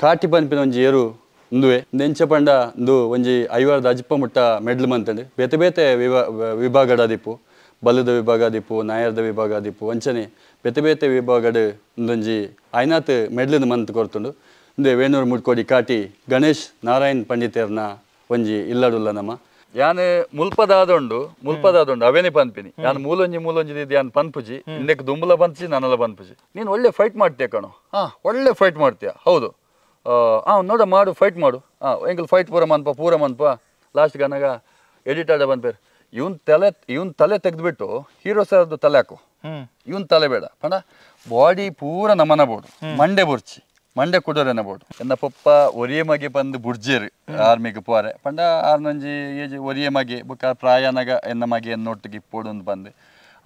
ಕಾಟಿ ಪನ್ಪಿನ ಒಂಜಿ ಏರು ಉಂದುವೆ ನೆಂಚ ಪಂಡ ಉಂದು ಒಂಜಿ ಐವಾರದ ಅಜಿಪ್ಪ ಮುಟ್ಟ ಮೆಡ್ಲು ಮಂತಂಡು ಬೇತೆ ಬೇತೆ ವಿಭಾಗಡಾದಿಪ್ಪು ಬಲ್ಲದ ವಿಭಾಗ ಆದಿಪ್ಪು ನಾಯರ್ದ ವಿಭಾಗ ಆದಿಪ್ಪು ಅಂಚನೆ ಬೇತೆ ಬೇತೆ ವಿಭಾಗಡ್ ಉಂದೊಂಜಿ ಐನಾತ್ ಮೆಡ್ಲದ ಮಂತ್ ಕೊರ್ತುಂಡು ಉಂದುವೆ ವೇಣೂರು ಮುಟ್ಕೋಡಿ ಕಾಟಿ ಗಣೇಶ್ ನಾರಾಯಣ್ ಪಂಡಿತರ್ನ ಒಂಜಿ ಇಲ್ಲಡುಲ್ಲ ನಮ್ಮ ಯಾನ್ ಮುಲ್ಪದಾದೊಂಡು ಮುಲ್ಪದಾದೊಂಡು ಅವೇನೆ ಪನ್ಪಿನಿ ಯಾನ್ ಮೂಲೊಂಜಿ ಮೂಲೊಂಜಿ ಯಾನ್ ಪನ್ಪುಜಿ ಇಂದಕ್ಕೆ ದುಂಬುಲ ಪನ್ಪುಜಿ ನಾನಲ್ಲ ಪನ್ಪುಜಿ ನೀನು ಒಳ್ಳೆ ಫೈಟ್ ಮಾಡ್ತೀಯ ಕಣೋ ಹಾಂ ಒಳ್ಳೆ ಫೈಟ್ ಮಾಡ್ತೀಯ ಹೌದು ಹಾಂ ನೋಡ ಮಾಡು ಫೈಟ್ ಮಾಡು ಹಾಂ ಎಂಕಲ್ ಫೈಟ್ ಪೂರ ಮನ್ಪ ಪೂರ ಮನ್ಪ ಲಾಸ್ಟ್ಗೆ ಅನ್ನಾಗ ಎಡಿಟ್ ಆಡ ಬಂದ್ಪೇರು ಇವನ್ ತಲೆ ತೆಗೆದ್ಬಿಟ್ಟು ಹೀರೋ ಸರ್ದು ತಲೆ ಹಾಕು ಇವನ್ ತಲೆ ಬೇಡ ಪಂಡ ಬಾಡಿ ಪೂರ ನಮನ ಬೋಡು ಮಂಡೆ ಬುರ್ಚಿ ಮಂಡೆ ಕುಡೋರೆನ ಬೋಡು ಎನ್ನ ಪಪ್ಪ ಒರಿಯ ಮಗೆ ಬಂದು ಬುರ್ಜೇರು ಆರ್ಮಿಗೆ ಪೋರೆ ಪಂಡ ಆರ್ನೊಂಜಿ ಏಜ್ ಒರಿಯ ಮಗೆ ಬೊಕ್ಕ ಪ್ರಾಯನಗ ಎನ್ನ ಮಗೆ ಎನ್ನೊಟ್ಟಿಗೆ ಇಪ್ಪೋಡು ಒಂದು ಬಂದು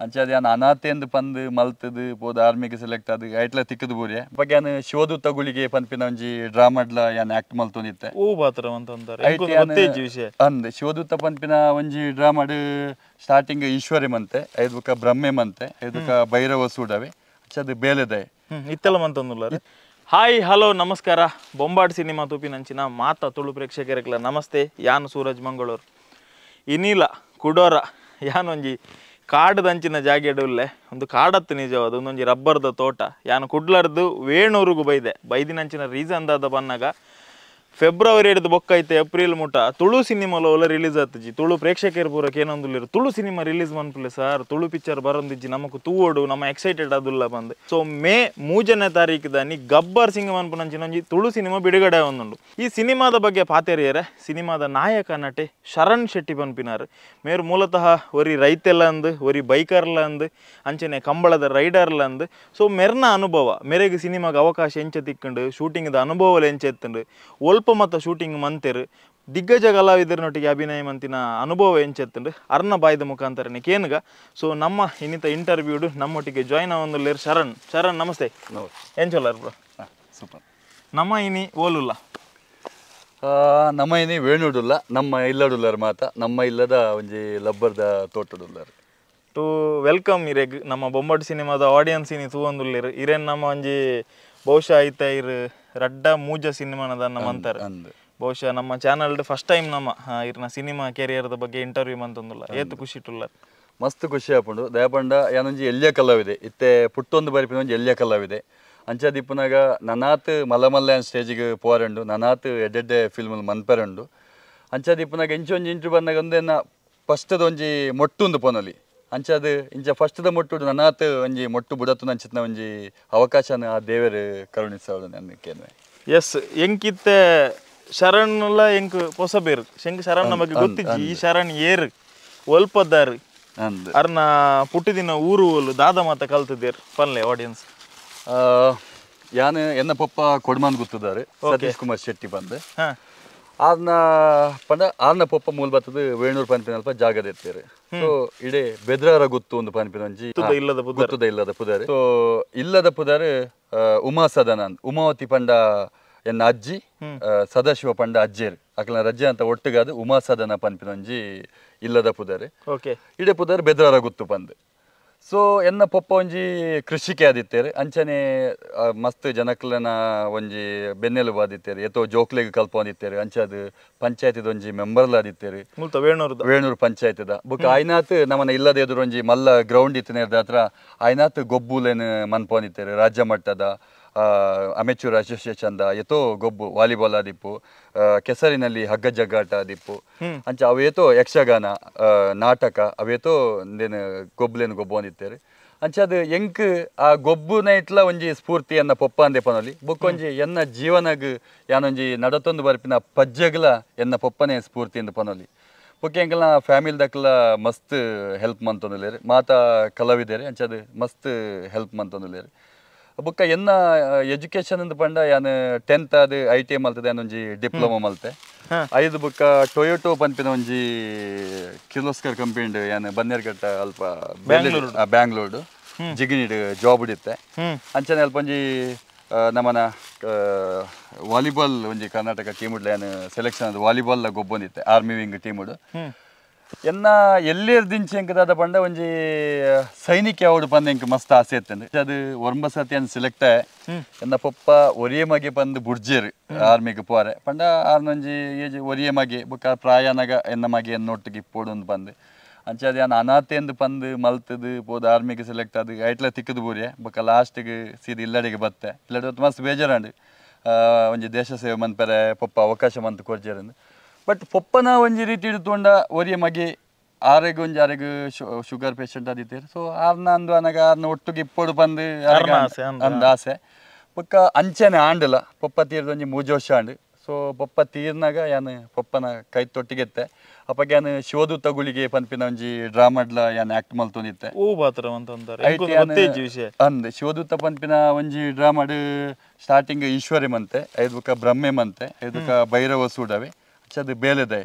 ಅಂಚೆ ಅದು ಯಾನ್ ಅನಾಥೆಂದು ಪಂದು ಮಲ್ತದು ಪೋದು ಆರ್ಮಿಗೆ ಸೆಲೆಕ್ಟ್ ಅದು ಐಟ್ಲ ತಿಕ್ಕದು ಬೂರಿಯ ಬಗ್ಗೆ ಯಾನ್ ಶಿವದೂತ ಗುಳಿಗೆ ಪನ್ಪಿನ ಒಂಜಿ ಡ್ರಾಮಾಡ್ಲ ಯಾನ್ ಆಕ್ಟ್ ಮಲ್ತೊಂದಿತ್ತೆ ಓ ಪಾತ್ರ ಅಂತಂತಾರೆ ಅಂದ್ ಶಿವದೂತ ಪನ್ಪಿನ ಒಂಜಿ ಡ್ರಾಮಾಡ್ ಸ್ಟಾರ್ಟಿಂಗ್ ಈಶ್ವರಿ ಮಂತೆ ಐದು ಬುಕ್ಕ ಬ್ರಹ್ಮೆ ಮಂತೆ ಐದು ಬುಕ್ಕ ಭೈರವ ಸೂಡವೆ ಅಂಚೆ ಅದು ಬೇಲೆದೆ ಇತ್ತೆಲ್ಲ ಮಂತೊಂದುಲ್ಲ. ಹಾಯ್ ಹಲೋ ನಮಸ್ಕಾರ ಬೊಂಬಾಟ್ ಸಿನಿಮಾ ತೂಪಿನಂಚಿನ ಮಾತಾ ತುಳು ಪ್ರೇಕ್ಷಕರಿಗೆಲ್ಲ ನಮಸ್ತೆ. ಯಾನ್ ಸೂರಜ್ ಮಂಗಳೂರು ಇನಿಲ ಕುಡೋರ ಯಾನೊಂಜಿ ಕಾಡದಂಚಿನ ಜಾಗೆಡುಲ್ಲೆ ಒಂದು ಕಾಡತ್ತು ನಿಜವಾದ ಒಂದೊಂಜಿ ರಬ್ಬರ್ದ ತೋಟ ಯಾನು ಕುಡ್ಲರ್ದು ವೇಣೂರುಗು ಬೈದೆ ಬೈದಿನಂಚಿನ ರೀಸನ್ ದಾದ ಬನ್ನಾಗ ಫೆಬ್ರವರಿ ಹಿಡಿದು ಬೊಕ್ಕೈತೆ ಏಪ್ರಿಲ್ ಮುಟ ತುಳು ಸಿನಿಮಾ ಒಲ ರಿಲೀಸ್ ಆತಜಿ ತುಳು ಪ್ರೇಕ್ಷಕರು ಪೂರಕ್ಕೆ ಏನೊಂದುಲ್ಲಿರು ತುಳು ಸಿನಿಮಾ ರಿಲೀಸ್ ಮನ್ಪುಲೆ ಸರ್ ತುಳು ಪಿಕ್ಚರ್ ಬರೊಂದಿಜ್ಜಿ ನಮಕ್ ತೂವೋಡು ನಮ್ಮ ಎಕ್ಸೈಟೆಡ್ ಅದುಲ್ಲ ಬಂದು. ಸೊ ಮೇ 3ನೇ ತಾರೀಕು ದಾನಿ ಗಬ್ಬರ್ ಸಿಂಗ್ ಮನ್ಪುನಂಚಿನೊಂಜಿ ತುಳು ಸಿನಿಮಾ ಬಿಡುಗಡೆ ಒಂದುಂಡು. ಈ ಸಿನಿಮಾದ ಬಗ್ಗೆ ಪಾತೆರಿಯರೆ ಸಿನಿಮಾದ ನಾಯಕ ನಟೆ ಶರಣ್ ಶೆಟ್ಟಿ ಪನ್ಪಿನಾರು ಮೇರು ಮೂಲತಃ ಒರಿ ರೈತೆಲ್ಲ ಅಂದು ಒರಿ ಬೈಕರ್ಲ ಅಂದು ಅಂಚನೆ ಕಂಬಳದ ರೈಡರ್ಲ ಅಂದು. ಸೊ ಮೆರ್ನ ಅನುಭವ ಮೆರೆಗೆ ಸಿನಿಮಾಗೆ ಅವಕಾಶ ಎಂಚ ತಿಕ್ಕಂಡು ಶೂಟಿಂಗ್ದ ಅನುಭವ ಎಂಚ ಎತ್ತಂಡು ಒಲ್ಪ ಮತ್ತು ಶೂಟಿಂಗ್ ಮಂತೆರು ದಿಗ್ಗಜ ಕಲಾವಿದರನೊಟ್ಟಿಗೆ ಅಭಿನಯ ಮಂತಿನ ಅನುಭವ ಎಂಚೆತ್ತಂಡು ಅರ್ನ ಬಾಯ್ದ ಮುಖಾಂತರನೇ ಕೇನುಗ. ಸೊ ನಮ್ಮ ಇನ್ನಿತ ಇಂಟರ್ವ್ಯೂಡು ನಮ್ಮೊಟ್ಟಿಗೆ ಜಾಯ್ನ್ ಆವೊಂದುಲ್ಲೇರು ಶರಣ್. ಶರಣ್ ನಮಸ್ತೆ. ಎಂಚೊಲ್ಲಾರ್ ಬ್ರೋ? ಸೂಪರ್. ನಮ್ಮ ಇನಿ ಓಲುಲ್ಲ? ನಮ್ಮ ಇನಿ ವೇಣುಡುಲ್ಲ ನಮ್ಮ ಇಲ್ಲಡುಲ್ಲಾರ ಮಾತ ನಮ್ಮ ಇಲ್ಲದ ಒಂಜಿ ಲಬ್ಬರ್ದ ತೋಟಡುಲ್ಲಾರ. ಟು welcome ಇರೆಗ್ ನಮ್ಮ ಬೊಂಬಾಟ್ ಸಿನಿಮಾದ ಆಡಿಯನ್ಸ್ ಇನಿ ತೂವೊಂದುಲ್ಲೇರು ಇರೇನ್ ನಮ್ಮ ಒಂಜಿ ಬಹುಶಃ ಐತ ಇರು ರಡ್ಡ ಮೂಜ ಸಿನಿಮಾನದ ನಮ್ಮ ಅಂತಾರೆ. ಬಹುಶಃ ನಮ್ಮ channel first time ನಮ್ಮ ಇರ್ನ ಸಿನಿಮಾ ಕೆರಿಯರ್ದ ಬಗ್ಗೆ ಇಂಟರ್ವ್ಯೂ ಅಂತಂದಿಲ್ಲ ಏತು ಖುಷಿ ಇಟ್ಟುಲ್ಲ? ಮಸ್ತ್ ಖುಷಿ ಆಪುಂಡು ದಯಪಂಡ ಯಾನೊಂಜಿ ಎಲ್ಯ ಕಲಾವಿದೆ ಇತ್ತೆ ಪುಟ್ಟೊಂದು ಬರಿಪಿನ ಒಂಜಿ ಎಲ್ಯ ಕಲಾವಿದೆ ಅಂಚಾದಿಪ್ಪುನಾಗ ನನಾತ್ ಮಲ್ಲ ಸ್ಟೇಜಿಗೆ ಪೋರುಂಡು ನನಾತ್ ಎಡ್ಡೆಡ್ಡೆ ಫಿಲ್ಮ್ ಮನ್ಪೆರುಂಡು ಅಂಚಾದಿಪ್ಪುನಾಗ ಇಂಚೊಂಜಿ ಇಂಚು ಬಂದಾಗ ಒಂದೇನ ಫಸ್ಟದ ಒಂಜಿ ಮೊಟ್ಟುಂದು ಪೊನಲಿ ಅಂಚಾದ ಇಂಚ ಫಸ್ಟ್ದ ಮೊಟ್ಟು ನನಾತ್ ಒಂಜಿ ಮೊಟ್ಟು ಬುಡತು ನಂಚಿತ್ನ ಒಂಜಿ ಅವಕಾಶನ ಆ ದೇವರು ಕರುಣಿಸೋದು ನನ್ನ. ಎಸ್ ಎಂಕಿತ್ತೆ ಶರಣ್ಲ ಎಂಕ್ ಪೊಸ ಬೇರು ಶಂಕ್ ಶರಣ್ ನಮಗೆ ಗೊತ್ತಿಜ್ಜಿ ಈ ಶರಣ್ ಏರು ಒಲ್ಪದಾರು ಅರ್ನ ಪುಟ್ಟಿದಿನ ಊರು ಓಲು ದಾದ ಮಾತ ಕಲ್ತಿದ್ದೇರು ಪನ್ಲೆ ಆಡಿಯನ್ಸ್. ಯಾನ್ ಎನ್ನ ಪಪ್ಪ ಕೊಡ್ಮಾನ್ ಗುತ್ತದಾರೆ ಸತೀಶ್ ಕುಮಾರ್ ಶೆಟ್ಟಿ ಬಂದೆ ಆರ್ನ ಪಂಡ ಆರ್ನ ಪೊಪ್ಪ ಮೂಲ ಬತ್ತದ ವೇಣೂರು ಪನ್ಪಿನಲ್ಪ ಜಾಗದ ಎತ್ತೇರು. ಸೊ ಇಡೇ ಬೆದ್ರಾರ ಗುತ್ತು ಒಂದು ಪನ್ಪಿನ ಒಂಜಿ ಗುತ್ತದ ಇಲ್ಲದ ಪುದಾರು. ಸೊ ಇಲ್ಲದ ಪುದಾರು ಉಮಾ ಸದನ ಉಮಾವತಿ ಪಂಡ ಎನ್ನ ಅಜ್ಜಿ ಸದಾಶಿವ ಪಂಡ ಅಜ್ಜೇರು ಅಕಲ ರಜ್ಜೆ ಅಂತ ಒಟ್ಟುಗಾದ ಉಮಾ ಸದನ ಪನ್ಪಿನ ಒಂಜಿ ಇಲ್ಲದ ಪುದಾರು. ಇಡೇ ಪುದಾರು ಬೆದ್ರಾರ ಗುತ್ತು ಪಂದ್. ಸೊ ಎನ್ನ ಪೊಪ್ಪ ಒಂಜಿ ಕೃಷಿಕೆ ಆದಿತ್ತೇರು ಅಂಚನೆ ಮಸ್ತ್ ಜನಕ್ಲೆನ ಒಂಜಿ ಬೆನ್ನೆಲುಬು ಆದಿತ್ತೇರು ಏತೋ ಜೋಕ್ಲೆಗ್ ಕಲ್ಪೊಂದಿತ್ತೇರು ಅಂಚಾದ ಪಂಚಾಯತಿದ ಒಂಜಿ ಮೆಂಬರ್ಲ ಆದಿತ್ತೇರು ವೇಣೂರು ಪಂಚಾಯತಿದ ಬೊಕ್ಕ ಆಯ್ನಾತ್ ನಮ್ಮನ ಇಲ್ಲದ ಎದುರು ಒಂಜಿ ಮಲ್ಲ ಗ್ರೌಂಡ್ ಇತ್ತಿನ ಹತ್ರ ಆಯ್ನಾತ್ ಗೊಬ್ಬುಲೇನು ಮನ್ಪೊಂದಿತ್ತೇರು ರಾಜ್ಯ ಮಟ್ಟದ ಅಮೆಚೂರ್ ಅಸೋಸಿಯೇಷನ್ the ಏತೋ ಗೊಬ್ಬು ವಾಲಿಬಾಲ್ ಆದಿಪ್ಪು ಕೆಸರಿನಲ್ಲಿ ಹಗ್ಗ ಜಗ್ಗಾಟ ಆದಿಪ್ಪು ಅಂಚ ಅವೇತೋ ಯಕ್ಷಗಾನ ನಾಟಕ ಅವೇತೋ ಗೊಬ್ಬುಲೇನು ಗೊಬ್ಬೊಂದಿತ್ತೇರು ಅಂಚ ಅದು ಎಂಕ್ ಆ ಗೊಬ್ಬುನ ಇಟ್ಲ ಒಂಜಿ ಸ್ಫೂರ್ತಿ ಎನ್ನ ಪೊಪ್ಪ ಅಂದೆ ಪನೊಲಿ ಬೊಕ್ಕೊಂಜಿ ಎನ್ನ ಜೀವನಗ್ ಯಾನೊಂಜಿ ನಡತೊಂದು ಬರ್ಪಿನ ಪಜ್ಜೆಗ್ಲ ಎನ್ನ ಪೊಪ್ಪನೇ ಸ್ಫೂರ್ತಿ ಎಂದು ಪನೊಲಿ. ಬೊಕ್ಕ ಎಂಕಲ್ನ ಫ್ಯಾಮಿಲಿ ದಕ್ಲ ಮಸ್ತ್ ಹೆಲ್ಪ್ ಮಂತೊಂದುಲ್ಲೇರು ಮಾತಾ ಕಲಾವಿದೇರು ಅಂಚ ಅದು ಮಸ್ತ್ ಹೆಲ್ಪ್ ಮಂತೊಂದುಲ್ಲೇರು. ಬೊಕ್ಕ ಎನ್ನ ಎಜುಕೇಶನ್ ಅಂದ್ ಪಂಡ ಯಾನ್ 10th ಆದ್ I T I ಮಲ್ತದೆ ಒಂಜಿ ಡಿಪ್ಲೊಮಾ ಮಲ್ತೆ ಐದು ಬೊಕ್ಕ ಟೊಯೋಟೋ ಪನ್ಪಿನ ಒಂಜಿ ಕಿರ್ಲೋಸ್ಕರ್ ಕಂಪನಿ ಯಾನ್ ಬನ್ನೇರ್ಘಟ್ಟ ಅಲ್ಪ ಬ್ಯಾಂಗ್ಳೂರು ಜಿಗಿನಿಡ್ ಜಾಬ್ ಇತ್ತೆ ಅಂಚನೆ ಅಲ್ಪ ಒಂಜಿ ನಮ್ಮನ ವಾಲಿಬಾಲ್ ಒಂಜಿ ಕರ್ನಾಟಕ ಟೀಮ್ ಯಾನ್ ಸೆಲೆಕ್ಷನ್ ವಾಲಿಬಾಲ್ ಗೊಬ್ಬೊಂದಿತ್ತೆ army wing team. ಎನ್ನ ಎಲ್ಲೇರ್ ದಿಂಚಿ ಎಂಕದಾದ ಪಂಡ ಒಂಜಿ ಸೈನಿಕ ಯಾವಡು ಪಂದ್ ಎಂಕ್ ಮಸ್ತ್ ಆಸೆ ಇತ್ತಂಡು ಅದು ಒರ್ಂಬ ಸತಿ ಅನ್ ಸೆಲೆಕ್ಟ್ ಆಯೆ ಎನ್ನ ಪೊಪ್ಪ ಒರಿಯೆ ಮಗೆ ಪಂದ್ ಬುಡ್ಜೇರು ಆರ್ಮಿಗೆ ಪೋರೆ ಪಂಡ ಆರ್ನೊಂಜಿ ಏಜ್ ಒರಿಯೆ ಮಗೆ ಬೊಕ್ಕ ಪ್ರಾಯನಗ ಎನ್ನ ಮಗೆ ಎನ್ನೊಟ್ಟಿಗೆ ಇಪ್ಪೋಡು ಅಂದ್ ಪಂದ್ ಅಂಚ ಅದು ಯಾನ್ ಅನಾಥೆಂದು ಪಂದ್ ಮಲ್ತದು ಪೋದು ಆರ್ಮಿಗೆ ಸೆಲೆಕ್ಟ್ ಅದು ಐಟ್ಲ ತಿಕ್ಕದು ಬೂರಿಯೆ ಬೊಕ್ಕ ಲಾಸ್ಟಿಗೆ ಸೀದ ಇಲ್ಲಡಿಗೆ ಬತ್ತೆ ಇಲ್ಲಡೆ ಮಸ್ತ್ ಬೇಜಾರಾಂಡು ಒಂಜಿ ದೇಶ ಸೇವೆ ಮನ್ಪೆರೆ ಪೊಪ್ಪ ಅವಕಾಶ ಮಂತ್ ಕೊರ್ಜೇರಂದು ಬಟ್ ಪೊಪ್ಪನ ಒಂಜಿ ರೀತಿ ಹಿಡಿದುಕೊಂಡ ಒರಿಯ ಮಗೆ ಆರೆಗ್ ಒಂಜಿ ಆರೆಗ್ ಶುಗರ್ ಪೇಷಂಟ್ ಆದಿತ್ತೇರು ಸೊ ಆರ್ನ ಅಂದು ಅನಗ ಆರ್ನ ಒಟ್ಟುಗೆ ಇಪ್ಪೋಡು ಬಂದು ಅಂದ ಆಸೆ ಬೊಕ್ಕ ಅಂಚನೆ ಆಂಡಲ ಪೊಪ್ಪ ತೀರ್ದ ಒಂಜಿ ಮೂಜಿ ವರ್ಷ ಆಂಡು ಸೊ ಪೊಪ್ಪ ತೀರ್ನಾಗ ಯಾನ್ ಪೊಪ್ಪನ ಕೈ ತೊಟ್ಟಿಗೆತ್ತೆ ಅಪ್ಪಗೆ ಯಾನ್ ಶಿವದೂತ ಗುಳಿಗೆ ಪನ್ಪಿನ ಒಂಜಿ ಡ್ರಾಮಾಡ್ಲ ಯಾನ್ ಆಕ್ಟ್ ಮಲ್ತೊಂದಿತ್ತೆ ಓ ಪಾತ್ರ ಅಂತಂತಾರೆ ಅಂದ್ ಶಿವದೂತ ಪನ್ಪಿನ ಒಂಜಿ ಡ್ರಾಮಾಡ್ ಸ್ಟಾರ್ಟಿಂಗ್ ಈಶ್ವರಿ ಮಂತೆ ಐದು ಬೊಕ್ಕ ಬ್ರಹ್ಮೆ ಮಂತೆ ಐದು ಬೊಕ್ಕ ಭೈರವ ಸೂಡವೆ ಅದು ಬೇಲೆದಾಯ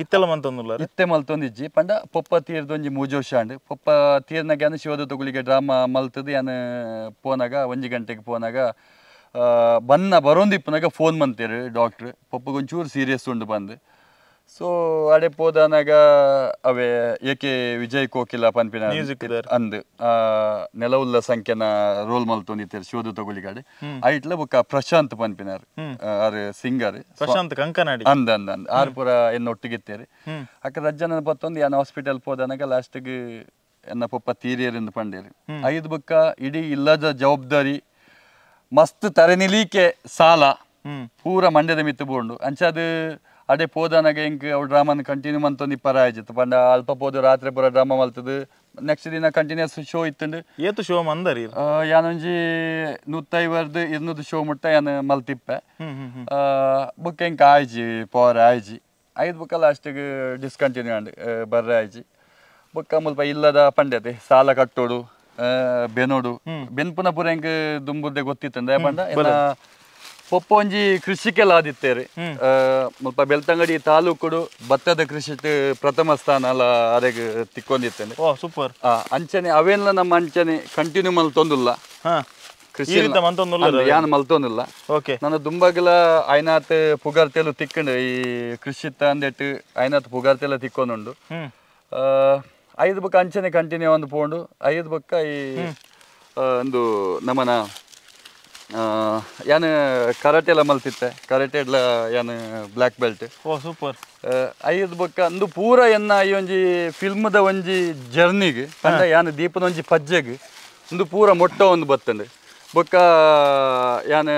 ಇತ್ತೆಲ್ಲ ಮಲ್ತೊಂದುಲ್ಲ ಇತ್ತೆ ಮಲ್ತೊಂದಿಜ್ಜಿ ಪಂಡ ಪೊಪ್ಪ ತೀರ್ದ ಒಂಜಿ ಮೂಜಿ ವರ್ಷ ಆಂಡ್ ಪೊಪ್ಪ ತೀರ್ನಾಗ ಯಾನ್ ಶಿವದೂತ ಗುಳಿಗೆ ಡ್ರಾಮಾ ಮಲ್ತದು ಯಾನ್ ಪೋನಾಗ ಒಂಜಿ ಗಂಟೆಗೆ ಪೋನಾಗ ಬನ್ನ ಬರೋಂದಿಪ್ಪನಾಗ ಫೋನ್ ಮಂತೇರು ಡಾಕ್ಟ್ರ್ ಪೊಪ್ಪಗೆ ಒಂಚೂರು ಸೀರಿಯಸ್ ಉಂಡು ಬಂದು ಸೊ ಅಡೆ ಪೋದನಾಗ ಅವೇ ಏಕೆ ವಿಜಯ್ ಕೋಕಿಲ ಪನ್ಪಿನ ಅಂದ್ ನೆಲವುಲ್ಲ ಸಂಖ್ಯೆನ ರೋಲ್ ಮಲ್ತೊಂದಿತ್ತೇರು ಶಿವದೂತ ಗುಳಿಗಾಡೆ ಐಟ್ಲ ಬೊಕ್ಕ ಪ್ರಶಾಂತ್ ಪನ್ಪಿನಾರ್ ಆರ್ ಸಿಂಗರ್ ಪ್ರಶಾಂತ್ ಕಂಕನಾಡಿ ಅಂದ್ ಅಂದ್ ಅಂದ್ ಆರ್ ಪೂರ ಎನ್ನ ಒಟ್ಟಿಗಿತ್ತೇರು ಅಕ್ಕ ರಜ್ಜನ ಬತ್ತೊಂದು ಯಾನ್ ಹಾಸ್ಪಿಟಲ್ ಪೋದನಾಗ ಲಾಸ್ಟಿಗೆ ಎನ್ನ ಪೊಪ್ಪ ತೀರಿಯರಿಂದ ಪಂಡೇರು ಐದು ಬೊಕ್ಕ ಇಡೀ ಇಲ್ಲದ ಜವಾಬ್ದಾರಿ ಮಸ್ತ್ ತರೆನಿಲೀಕೆ ಸಾಲ ಪೂರ ಮಂಡ್ಯದ ಮಿತ್ತು ಬೋಂಡು ಅಂಚಾದ ಅಡೆ ಪೋದನಾಗ ಎಂಕ್ ಅವು ಡ್ರಾಮಾನ ಕಂಟಿನ್ಯೂ ಮಂತೊಂದು ಇಪ್ಪರ ಆಯ್ತು ಪಂಡ ಅಲ್ಪ ಪೋದು ರಾತ್ರಿ ಪೂರ ಡ್ರಾಮಾ ಮಲ್ತದು ನೆಕ್ಸ್ಟ್ ದಿನ ಕಂಟಿನ್ಯೂಸ್ ಶೋ ಇತ್ತಂಡು ಏತು ಶೋ ಮಂದರಿ ಯಾನೊಂಜಿ 150 200 ಶೋ ಮುಟ್ಟ ಯಾನ್ ಮಲ್ತಿಪ್ಪೆ ಬುಕ್ ಎಂಕ್ ಆಯ್ಜಿ ಪೋರ ಆಯ್ಜಿ ಐದು ಬುಕ್ಕ ಲಾಸ್ಟಿಗೆ ಡಿಸ್ಕಂಟಿನ್ಯೂ ಆಂಡ್ ಬರ್ರೆ ಆಯ್ಜಿ ಬುಕ್ಕ ಮುಲ್ಪ ಇಲ್ಲದ ಪಂಡ್ಯತೆ ಸಾಲ ಕಟ್ಟೋಡು ಬೆನೋಡು ಬೆನ್ಪುನ ಪೂರ ಎಂಕ್ ದುಂಬುರ್ದೆ ಗೊತ್ತಿತ್ತಂದೆ ಪಂಡ ಪೊಪ್ಪ ಒಂಜಿ ಕೃಷಿಕೆಲ್ಲ ಆದಿತ್ತೇರು ಮುಲ್ಪ ಬೆಳ್ತಂಗಡಿ ತಾಲೂಕುಡು ಭತ್ತದ ಕೃಷಿ ಪ್ರಥಮ ಸ್ಥಾನ ಅಲ್ಲ ಅರೆಗ್ ತಿಕ್ಕೊಂಡಿತ್ತೇನೆ ಸೂಪರ್ ಅಂಚನೆ ಅವೆಲ್ಲ ನಮ್ಮ ಅಂಚನೆ ಕಂಟಿನ್ಯೂ ಮಲ್ತೊಂದುಲ್ಲ ಕೃಷಿ ಯಾನ್ ಮಲ್ತೊಂದುಲ್ಲ ನನ್ನ ದುಂಬಗಲ ಐನಾತ್ ಪುಗಾರ್ತೆಲು ತಿಕ್ಕಂಡು ಈ ಕೃಷಿ ಅಂದೆಟ್ಟು ಐನಾತ್ ಪುಗಾರ್ತೆಲ್ಲ ತಿಕ್ಕೊಂದುಂಡು ಐದು ಬೊಕ್ಕ ಅಂಚನೆ ಕಂಟಿನ್ಯೂ ಒಂದು ಪೋಂಡು ಐದು ಬೊಕ್ಕ ಈ ಒಂದು ನಮ್ಮನ ಯಾನ್ ಕರಾಟೆ ಎಲ್ಲ ಮಲ್ತಿತ್ತೆ ಕರಾಟೆ ಎಲ್ಲ ಯಾನ್ ಬ್ಲ್ಯಾಕ್ ಬೆಲ್ಟ್ ಓ ಸೂಪರ್ ಐದು ಬೊಕ್ಕ ಅಂದು ಪೂರ ಎನ್ನ ಈ ಒಂಜಿ ಫಿಲ್ಮ್ದ ಒಂಜಿ ಜರ್ನಿಗೆ ಪಂಡ ಯಾನ್ ದೀಪದ ಒಂಜಿ ಪಜ್ಜೆಗ್ ಒಂದು ಪೂರ ಮೊಟ್ಟ ಒಂದು ಬತ್ತಂಡು ಬೊಕ್ಕ ಯಾನ್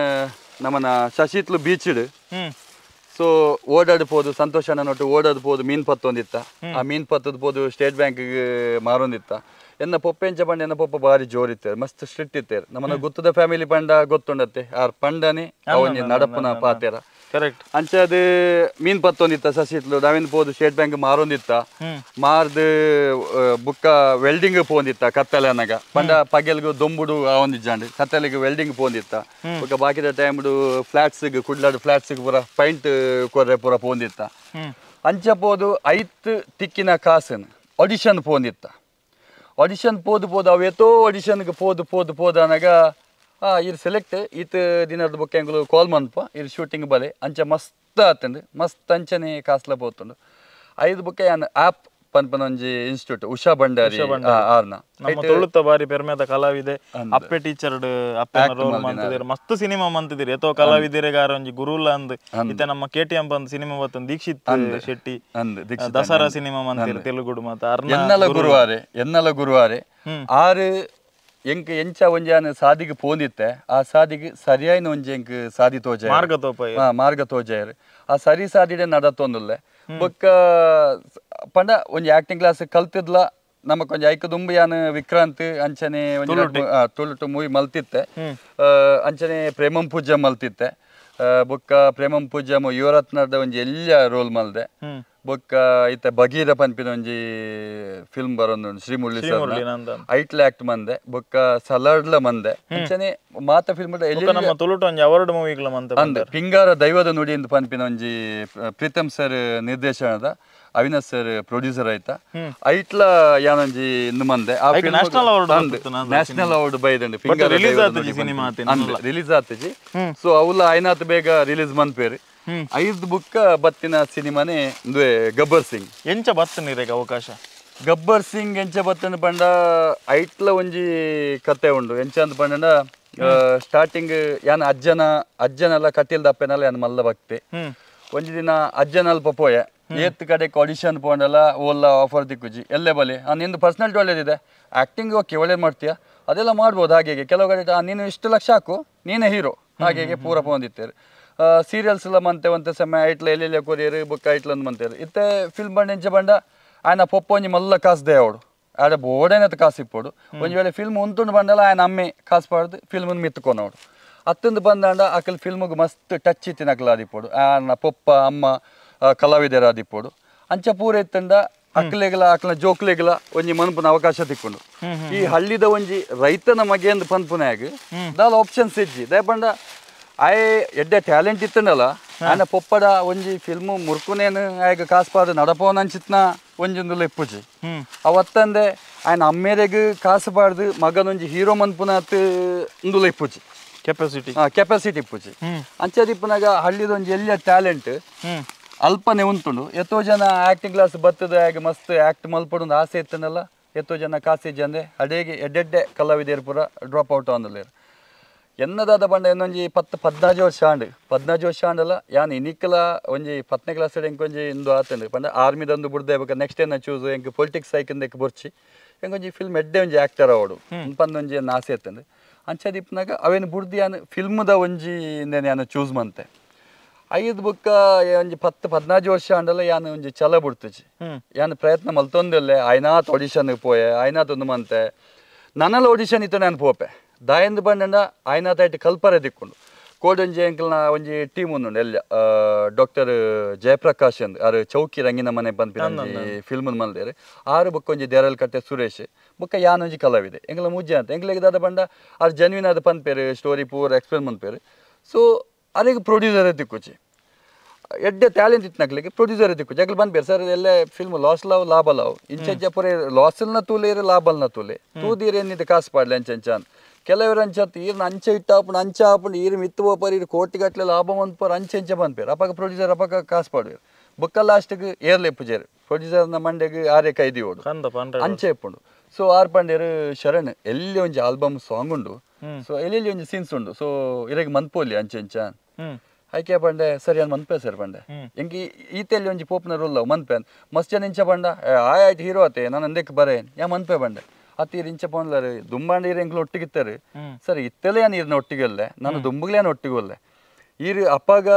ನಮ್ಮನ ಶಶಿತ್ಲು ಬೀಚಿಡ್ ಸೊ ಓಡಾಡ್ ಪೋದು ಸಂತೋಷ ಅಣ್ಣನೊಟ್ಟು ಓಡಾಡ್ ಪೋದು ಮೀನ್ ಪತ್ತೊಂದಿತ್ತ ಆ ಮೀನ್ ಪತ್ತದ ಪೋದು ಸ್ಟೇಟ್ ಬ್ಯಾಂಕ್ಗೆ ಮಾರೊಂದಿತ್ತ ಎನ್ನ ಪೊಪ್ಪೆಂಚ ಪಂಡ ಎನ್ನ ಪೊಪ್ಪ ಬಾರಿ ಜೋರಿತ್ತೇರು ಮಸ್ತ್ ಸ್ಟ್ರಿಕ್ಟ್ ಇತ್ತೇರು ನಮ್ಮನ್ನ ಗೊತ್ತದ ಫ್ಯಾಮಿಲಿ ಪಂಡ ಗೊತ್ತುಂಡತ್ತೆ ಆರ್ ಪಂಡನೆ ಅವನಿ ನಡಪನ ಪಾತೇರ ಕರೆಕ್ಟ್ ಅಂಚೆ ಅದು ಮೀನ್ ಪತ್ತೊಂದಿತ್ತ ಸಸಿತ್ಲು ನಾವೇನು ಪೋದು ಸ್ಟೇಟ್ ಬ್ಯಾಂಕ್ ಮಾರೊಂದಿತ್ತ ಮಾರ್ದು ಬುಕ್ಕ ವೆಲ್ಡಿಂಗ್ ಪೋಂದಿತ್ತ ಕತ್ತಲೆ ಅನ್ನಾಗ ಪಂಡ ಪಗೆಲ್ಗು ದೊಂಬುಡು ಒಂದಿಜ್ಜಾಂಡ್ ಕತ್ತಲೆಗೆ ವೆಲ್ಡಿಂಗ್ ಪೋಂದಿತ್ತ ಬೊಕ್ಕ ಬಾಕಿದ ಟೈಮ್ಡು ಫ್ಲಾಟ್ಸ್ಗೆ ಕುಡ್ಲಾಡು ಫ್ಲಾಟ್ಸ್ಗೆ ಪೂರ ಪೈಂಟ್ ಕೊರ್ರೆ ಪೂರ ಪೋಂದಿತ್ತ ಅಂಚೆ ಪೋದು ಐತ್ ತಿಕ್ಕಿನ ಕಾಸನ್ ಆಡಿಷನ್ ಪೋಂದಿತ್ತ ಆಡಿಷನ್ ಪೋದು ಪೋದು ಅವೇತೋ ಆಡಿಷನ್ಗೆ ಪೋದು ಪೋದು ಪೋದು ಅನ್ನಾಗ ಇರ್ ಸೆಲೆಕ್ಟ್ ಈತ ದಿನದ ಬೊಕ್ಕ ಎಂಗುಲು ಕಾಲ್ ಮನ್ಪ ಇರ್ ಶೂಟಿಂಗ್ ಬಲೆ ಅಂಚೆ ಮಸ್ತ್ ಆತಂಡು ಮಸ್ತ್ ಅಂಚನೆ ಕಾಸ್ಲ ಪೋತುಂಡು ಐದು ಬೊಕ್ಕ ಯಾನ್ ಆಪ್ ಪನ್ಪನ ಒಂಜಿ ಇನ್ಸ್ಟಿಟ್ಯೂಟ್ ಉಷಾ ಭಂಡಾರಿ ಆರ್ನ ನಮ್ಮ ತುಳುತ ಬಾರಿ ಪೆರ್ಮೆದ ಕಲಾವಿದೆ ಅಪ್ಪೆ ಟೀಚರ್ ಅಪ್ಪೆ ರೋಲ್ ಮಂತಿದ್ದೀರಿ ಮಸ್ತ್ ಸಿನಿಮಾ ಮಂತಿದ್ದೀರಿ ಏತೋ ಕಲಾವಿದರಿಗಾರ ಒಂಜಿ ಗುರುಲ ಅಂದ್ ಇತ್ತೆ ನಮ್ಮ ಕೆಟಿಎಂ ಬಂದ್ ಸಿನಿಮಾ ಬತ್ತಂದ್ ದೀಕ್ಷಿತ್ ಶೆಟ್ಟಿ ದಸರಾ ಸಿನಿಮಾ ಮಂತಿರು ತೆಲುಗುಡು ಮಾತ ಎನ್ನಲ ಗುರುವಾರೆ ಎನ್ನಲ ಗುರುವಾರೆ ಆರು ಎಂಕ್ ಎಂಚ ಒಂಜಿ ಆನ್ ಸಾದಿಗೆ ಪೋಂದಿತ್ತೆ ಆ ಸಾದಿಗೆ ಸರಿಯಾಯಿನ ಒಂಜಿ ಎಂಕ್ ಸಾದಿ ತೋಜ ಮಾರ್ಗ ತೋಪಾಯ ಮಾರ್ಗ ತೋಜಾಯರು ಆ ಸರಿ ಸಾದಿಡೆ ನಡತೊಂದುಲ್ಲೆ ಬೊಕ್ಕ ಪಂಡ ಒಂಜಿ ಆಕ್ಟಿಂಗ್ ಕ್ಲಾಸ್ ಕಲ್ತಿದ್ಲ ನಮಕ್ ಒಂಜಿ ಐಕ ದುಂಬು ಯಾನ್ ವಿಕ್ರಾಂತ್ ಅಂಚನೆ ಒಂಜಿ ತುಳುಟು ಮೂವಿ ಮಲ್ತಿತ್ತೆ ಅಂಚನೆ ಪ್ರೇಮಂ ಪೂಜೆ ಮಲ್ತಿತ್ತೆ ಬೊಕ್ಕ ಪ್ರೇಮಂ ಪೂಜೆ ಯುವರತ್ನದ ಒಂಜಿ ಎಲ್ಲ ರೋಲ್ ಮಲ್ದೆ ಬೊಕ್ಕ ಐತ ಬಗೀರ ಪನ್ಪಿನ ಒಂಜಿ ಫಿಲ್ಮ್ ಬರೋದು ಶ್ರೀ ಮುರಳಿ ಸರ್ ಐಟ್ಲ ಆಕ್ಟ್ ಮಂದೆ ಬೊಕ್ಕ ಸಲಾಡ್ಲ ಮಂದೆ ಅಂಚನೆ ಮಾತ ಫಿಲ್ಮ್ ನಮ್ಮ ತುಳುಟು ಒಂಜಿ ಅವಾರ್ಡ್ ಮೂವಿಗಳ ಮಂತೆ ಅಂದ್ ಪಿಂಗಾರ ದೈವದ ನುಡಿ ಎಂದು ಪನ್ಪಿನ ಒಂಜಿ ಪ್ರೀತಮ್ ಸರ್ ನಿರ್ದೇಶನದ Avinash sir producer ಆಯ್ತಾ ಐಟ್ಲ ಯಾನೊಂಜಿ ಇಂದು ಮಂದೆ national award national award ಬೈದಂಡು release ಆತಿಜಿ. So ಅವಲ ಐನಾತ್ ಬೇಗ ರಿಲೀಸ್ ಮನ್ಪೇರು 5 ಬುಕ್ಕ ಬತ್ತಿನ ಸಿನಿಮಾನೇ ಇಂದುವೆ ಗಬ್ಬರ್ ಸಿಂಗ್. ಎಂಚ ಬತ್ತನಿರೇಗ ಅವಕಾಶ ಗಬ್ಬರ್ ಸಿಂಗ್ ಎಂಚ ಬತ್ತನ ಪಂಡ ಐಟ್ಲ ಒಂಜಿ ಕತೆ ಉಂಡು. ಎಂಚ ಅಂತ ಪಂಡ ಸ್ಟಾರ್ಟಿಂಗ್ ಯಾನ್ ಅಜ್ಜನೆಲ್ಲ ಕಟೀಲ್ ದಪ್ಪೆನಲ್ಲ ಯಾನ್ ಮಲ್ಲ ಭಕ್ತಿ. ಒಂಜಿ ದಿನ ಅಜ್ಜನಲ್ಪ ಪೋಯೆ ಏತ್ ಕಡೆಗೆ ಆಡಿಷನ್ ಪೋಂಡಲ್ಲ ಓಲ್ಲ ಆಫರ್ ದಿಕ್ಕುಜಿ ಎಲ್ಲೇ ಬಲಿ ನಿಂದು ಪರ್ಸನಾಲಿಟಿ ಒಳ್ಳೇದಿದೆ ಆ್ಯಕ್ಟಿಂಗ್ ಓಕೆ ಒಳ್ಳೇದು ಮಾಡ್ತೀಯಾ ಅದೆಲ್ಲ ಮಾಡ್ಬೋದು ಹಾಗೆ ಕೆಲವು ಕಡೆ ನೀನು ಇಷ್ಟು ಲಕ್ಷ ಹಾಕು ನೀನೇ ಹೀರೋ ಹಾಗೆ ಪೂರ ಪೋಂದಿತ್ತೇರು. ಸೀರಿಯಲ್ಸ್ ಎಲ್ಲ ಮಂತೆ ಒಂತೆ ಸಮಯ ಐಟ್ಲ ಎಲ್ಲೆಲ್ಲ ಕೊರಿಯರು ಬುಕ್ ಐಟ್ಲ ಅಂದ್ ಮಂತೇರು ಇತ್ತೆ ಫಿಲ್ಮ್ ಬಂಡ ಎಂಚ ಬಂಡ ಆಯನ ಪೊಪ್ಪ ಒಂಜಿ ಮಲ್ಲ ಕಾಸು they ಅವಡು ಆಡ ಬೋಡೇನತ್ ಕಾಸು ಇಪ್ಪೋಡು. ಒಂಜಿ ವೇಳೆ ಫಿಲ್ಮ್ ಉಂತುಂಡು ಬಂಡಲ್ಲ ಆಯನ ಅಮ್ಮೆ ಕಾಸು ಪಾಡ್ದು ಫಿಲ್ಮನ್ನು ಮಿತ್ತುಕೊನವಡು ಅತ್ತಂದು ಬಂದಾಂಡ ಅಕಲ್ ಫಿಲ್ಮ್ಗೆ ಮಸ್ತ್ ಟಚ್ ಇತ್ತಿನ ಅಕಲ್ ಆದಿಪ್ಪೋಡು ಆನ ಪೊಪ್ಪ ಅಮ್ಮ ಕಲಾವಿದರ ಆದಿಪ್ಪೋಡು ಅಂಚ ಪೂರ ಇತ್ತಂಡ ಅಕ್ಲೆಗಲ ಅಕ್ಲ ಜೋಕ್ಲೆಗಲ ಒಂಜಿ ಮನ್ಪುನ ಅವಕಾಶ ತಿಕ್ಕೊಂಡು. ಈ ಹಳ್ಳಿದ ಒಂಜಿ ರೈತನ ಮಗೆಂದು ಪನ್ಪುನಾಗ ದಾಲ ಆಪ್ಷನ್ಸ್ ಇಜ್ಜಿ ದಯಪಂಡ ಆಯ್ ಎಡ್ಡೆ ಟ್ಯಾಲೆಂಟ್ ಇತ್ತಂಡಲ್ಲ ಆನ ಪೊಪ್ಪಡ ಒಂಜಿ ಫಿಲ್ಮ್ ಮುರ್ಕುನೇನು ಆಯ್ಗ ಕಾಸು ಪಾದ ನಡಪೋನ ಅಂಚಿತ್ನ ಒಂಜೊಂದು ಲೆಪ್ಪುಜಿ ಅವತ್ತಂದೆ ಆಯ್ನ ಅಮ್ಮೇರೆಗ್ ಕಾಸು ಪಾಡ್ದು ಮಗನೊಂಜಿ ಹೀರೋ ಮನ್ಪುನಾತ್ ಇಂದು ಲೆಪ್ಪುಜಿ ಕೆಪಾಸಿಟಿ ಕೆಪಾಸಿಟಿ ಇಪ್ಪುಜಿ. ಅಂಚದಿಪ್ಪುನಾಗ ಹಳ್ಳಿದ ಒಂಜಿ ಎಲ್ಲಿಯ ಟ್ಯಾಲೆಂಟ್ ಅಲ್ಪನೆ ಉಂಟುಂಡು. ಎತ್ತೋ ಜನ ಆ್ಯಕ್ಟಿಂಗ್ ಕ್ಲಾಸ್ ಬತ್ತದ ಆಗ ಮಸ್ತ್ ಆ್ಯಕ್ಟ್ ಮಲ್ಪಡೊಂದು ಆಸೆ ಇತ್ತನಲ್ಲ ಎತ್ತೋ ಜನ ಕಾಸು ಜಂದೆ ಅಡೇಗೆ ಎಡ್ಡೆಡ್ಡೆ ಕಲಾವಿದೆಯರು ಪೂರ ಡ್ರಾಪ್ ಔಟ್ ಆಂದಲೇರು. ಎನ್ನದಾದ ಬಂಡ ಇನ್ನೊಂಜಿ 10-15 ವರ್ಷ ಆಂಡ್ 14 ವರ್ಷ ಆಂಡಲ್ಲ ಯಾನ್ ಇನಿಕ್ಕಲ ಒಂಜಿ 10ನೇ ಕ್ಲಾಸ್ ಎಂಕೊಂಜಿ ಇಂದು ಆತಂಡು ಪಂಡ ಆರ್ಮಿದಂದು ಬುಡ್ದೆ ಬೇಕು ನೆಕ್ಸ್ಟ್ ಏನ ಚೂಸ್ ಎಂಕ್ ಪೊಲಿಟಿಕ್ಸ್ ಐಕಂದಕ್ಕೆ ಬೊರ್ಚಿ ಎಂಕೊಂಜಿ ಫಿಲ್ಮ್ ಎಡ್ಡೆ ಒಂಜಿ ಆ್ಯಕ್ಟರ್ ಅವಡು ಪಂದೊಂಜಿ ಎನ್ನ ಆಸೆ ಇತ್ತಂಡು. ಅಂಚದಿಪ್ಪನಾಗ ಅವೇನು ಬುಡ್ದು ಯಾನ್ ಫಿಲ್ಮ್ದ ಒಂಜಿ ಯಾನ್ ಚೂಸ್ ಮಂತೆ 5 ಬುಕ್ಕ ಒಂಜಿ 10-14 ವರ್ಷ ಆಂಡಲ್ಲ ಯಾನ್ ಒಂಜಿ ಛಲ ಬುಡ್ತುಜಿ ಯಾನ್ ಪ್ರಯತ್ನ ಮಲ್ತೊಂದಿಲ್ಲೆ ಆಯ್ನಾತ್ ಆಡಿಷನ್ಗೆ ಪೋಯೆ ಆಯ್ನಾತ್ ಒಂದು ಮಂತೆ ನನ್ನೆಲ್ಲ ಆಡಿಷನ್ ಇತ್ತು ನಾನು ಪೋಪೆ ದಾಯಂದು ಬಂಡ ಆಯ್ನಾತ್ ಐಟ್ ಕಲ್ಪರೆ ದಿಕ್ಕೊಂಡು ಕೋಡೊಂಜಿ ಎಂಕಲ್ನ ಒಂಜಿ ಟೀಮ್ ಉಂಡು ಎಲ್ಲ ಡಾಕ್ಟರ್ ಜಯಪ್ರಕಾಶ್ ಅಂದ್ ಆರು ಚೌಕಿ ರಂಗಿನ ಮನೆ ಪನ್ಪಿನ ಫಿಲ್ಮ್ ಮಲ್ದೇರು ಆರು ಬುಕ್ಕ ಒಂಜಿ ದೇರಲ್ ಕಟ್ಟೆ ಸುರೇಶ್ ಬುಕ್ಕ ಯಾನೊಂಜಿ ಕಲಾವಿದೆ ಎಂಕಲ ಮುಜ್ಜೆ ಅಂತ ಎಂಕ್ಲೆಗ್ ದಾದ ಬಂಡ ಆರು ಜೆನ್ವಿನ್ ಆದ ಪನ್ಪೇರು ಸ್ಟೋರಿ ಪೂರ ಎಕ್ಸ್ಪ್ಲೇನ್ ಮನ್ಪೇರು. ಸೊ ಅರೆಗ್ ಪ್ರೊಡ್ಯೂಸರ್ ದಿಕ್ಕುಚಿ ಎಡ್ಡೆ ಟ್ಯಾಲೆಂಟ್ ಇತ್ತು ಪ್ರೊಡ್ಯೂಸರ್ ದಿಕ್ಕುಚಿ ಅಕ್ಲು ಬಂದ್ಬೇರು ಸರ್ ಎಲ್ಲ ಫಿಲ್ಮ್ ಲಾಸ್ ಲಾವ್ ಲಾಭ ಲಾವ್ ಇಂಚ ಪೂರ ಲಾಸಲ್ನ ತೂಲೇರು ಲಾಭಲ್ನ ತೂಲೆ ತೂದೀರು ಏನಿದೆ ಕಾಸು ಪಾಡ್ಲೆ ಅಂಚ ಅಂಚ ಕೆಲವರು ಅಂಚತ್ ಈರ್ನ ಅಂಚೆ ಇಟ್ಟಾಪುಂಡು ಅಂಚೆ ಆಪುಂಡು ಈರು ಮಿತ್ತು ಪೋಪರ್ ಈರು ಕೋಟಿಗಟ್ಟಲೆ ಲಾಭ ಮಂಪರ್ ಅಂಚೆ ಅಂಚೆ ಬಂದ್ಪೇರು ಅಪ್ಪಾಗ ಪ್ರೊಡ್ಯೂಸರ್ ಅಪ್ಪಾಗ ಕಾಸು ಪಾಡುವೇರು ಬುಕ್ಕ ಲಾಸ್ಟ್ಗೆ ಏರ್ಲೆಪ್ಪುಜೇರು ಪ್ರೊಡ್ಯೂಸರ್ನ ಮಂಡೆಗೆ ಆರೆ ಕೈದಿ ಓಡು ಅಂಚೆ ಇಪ್ಪುಂಡು. ಸೊ ಆರ್ ಪಂಡೇರು ಶರಣ್ ಎಲ್ಲಿ ಒಂಜಿ ಆಲ್ಬಮ್ ಸಾಂಗ್ ಉಂಡು ಸೊ ಎಲ್ಲೆಲ್ಲಿ ಒಂಜಿ ಸೀನ್ಸ್ ಉಂಡು ಸೊ ಇರೆಗ್ ಮನ್ಪೋಲಿ ಅಂಚೆ ಅಂಚ ಆಯ್ಕೆ ಪಂಡೆ ಸರಿ ಅನ್ ಮನ್ಪೆ ಸರ್ ಪಂಡೆ ಎಂಕಿ ಈತೆಲ್ಲಿ ಒಂಜಿ ಪೋಪ್ನ ರೋಲ್ ಮನ್ಪೆ ಮಸ್ತ್ ಜನ ಇಂಚ ಪಂಡ ಆಯ್ತು ಹೀರೋ ಆತೆ ನಾನು ಅಂದಕ್ಕೆ ಬರೇನ್ ಯಾ ಮನ್ಪೆ ಪಂಡೆ ಅತ್ತೀರ್ ಇಂಚ ಪೋನ್ಲಾರು ದುಂಬಾಂಡ ಈರು ಎಂಕ್ಲು ಒಟ್ಟಿಗಿತ್ತಾರೆ ಸರಿ ಇತ್ತೆಲ್ಲ ಏನ್ ಈರ್ನ ಒಟ್ಟಿಗೆ ನಾನು ದುಂಬುಗ್ಲೇನು ಒಟ್ಟಿಗೆ ಒಲ್ಲೆ ಈರು ಅಪ್ಪಾಗ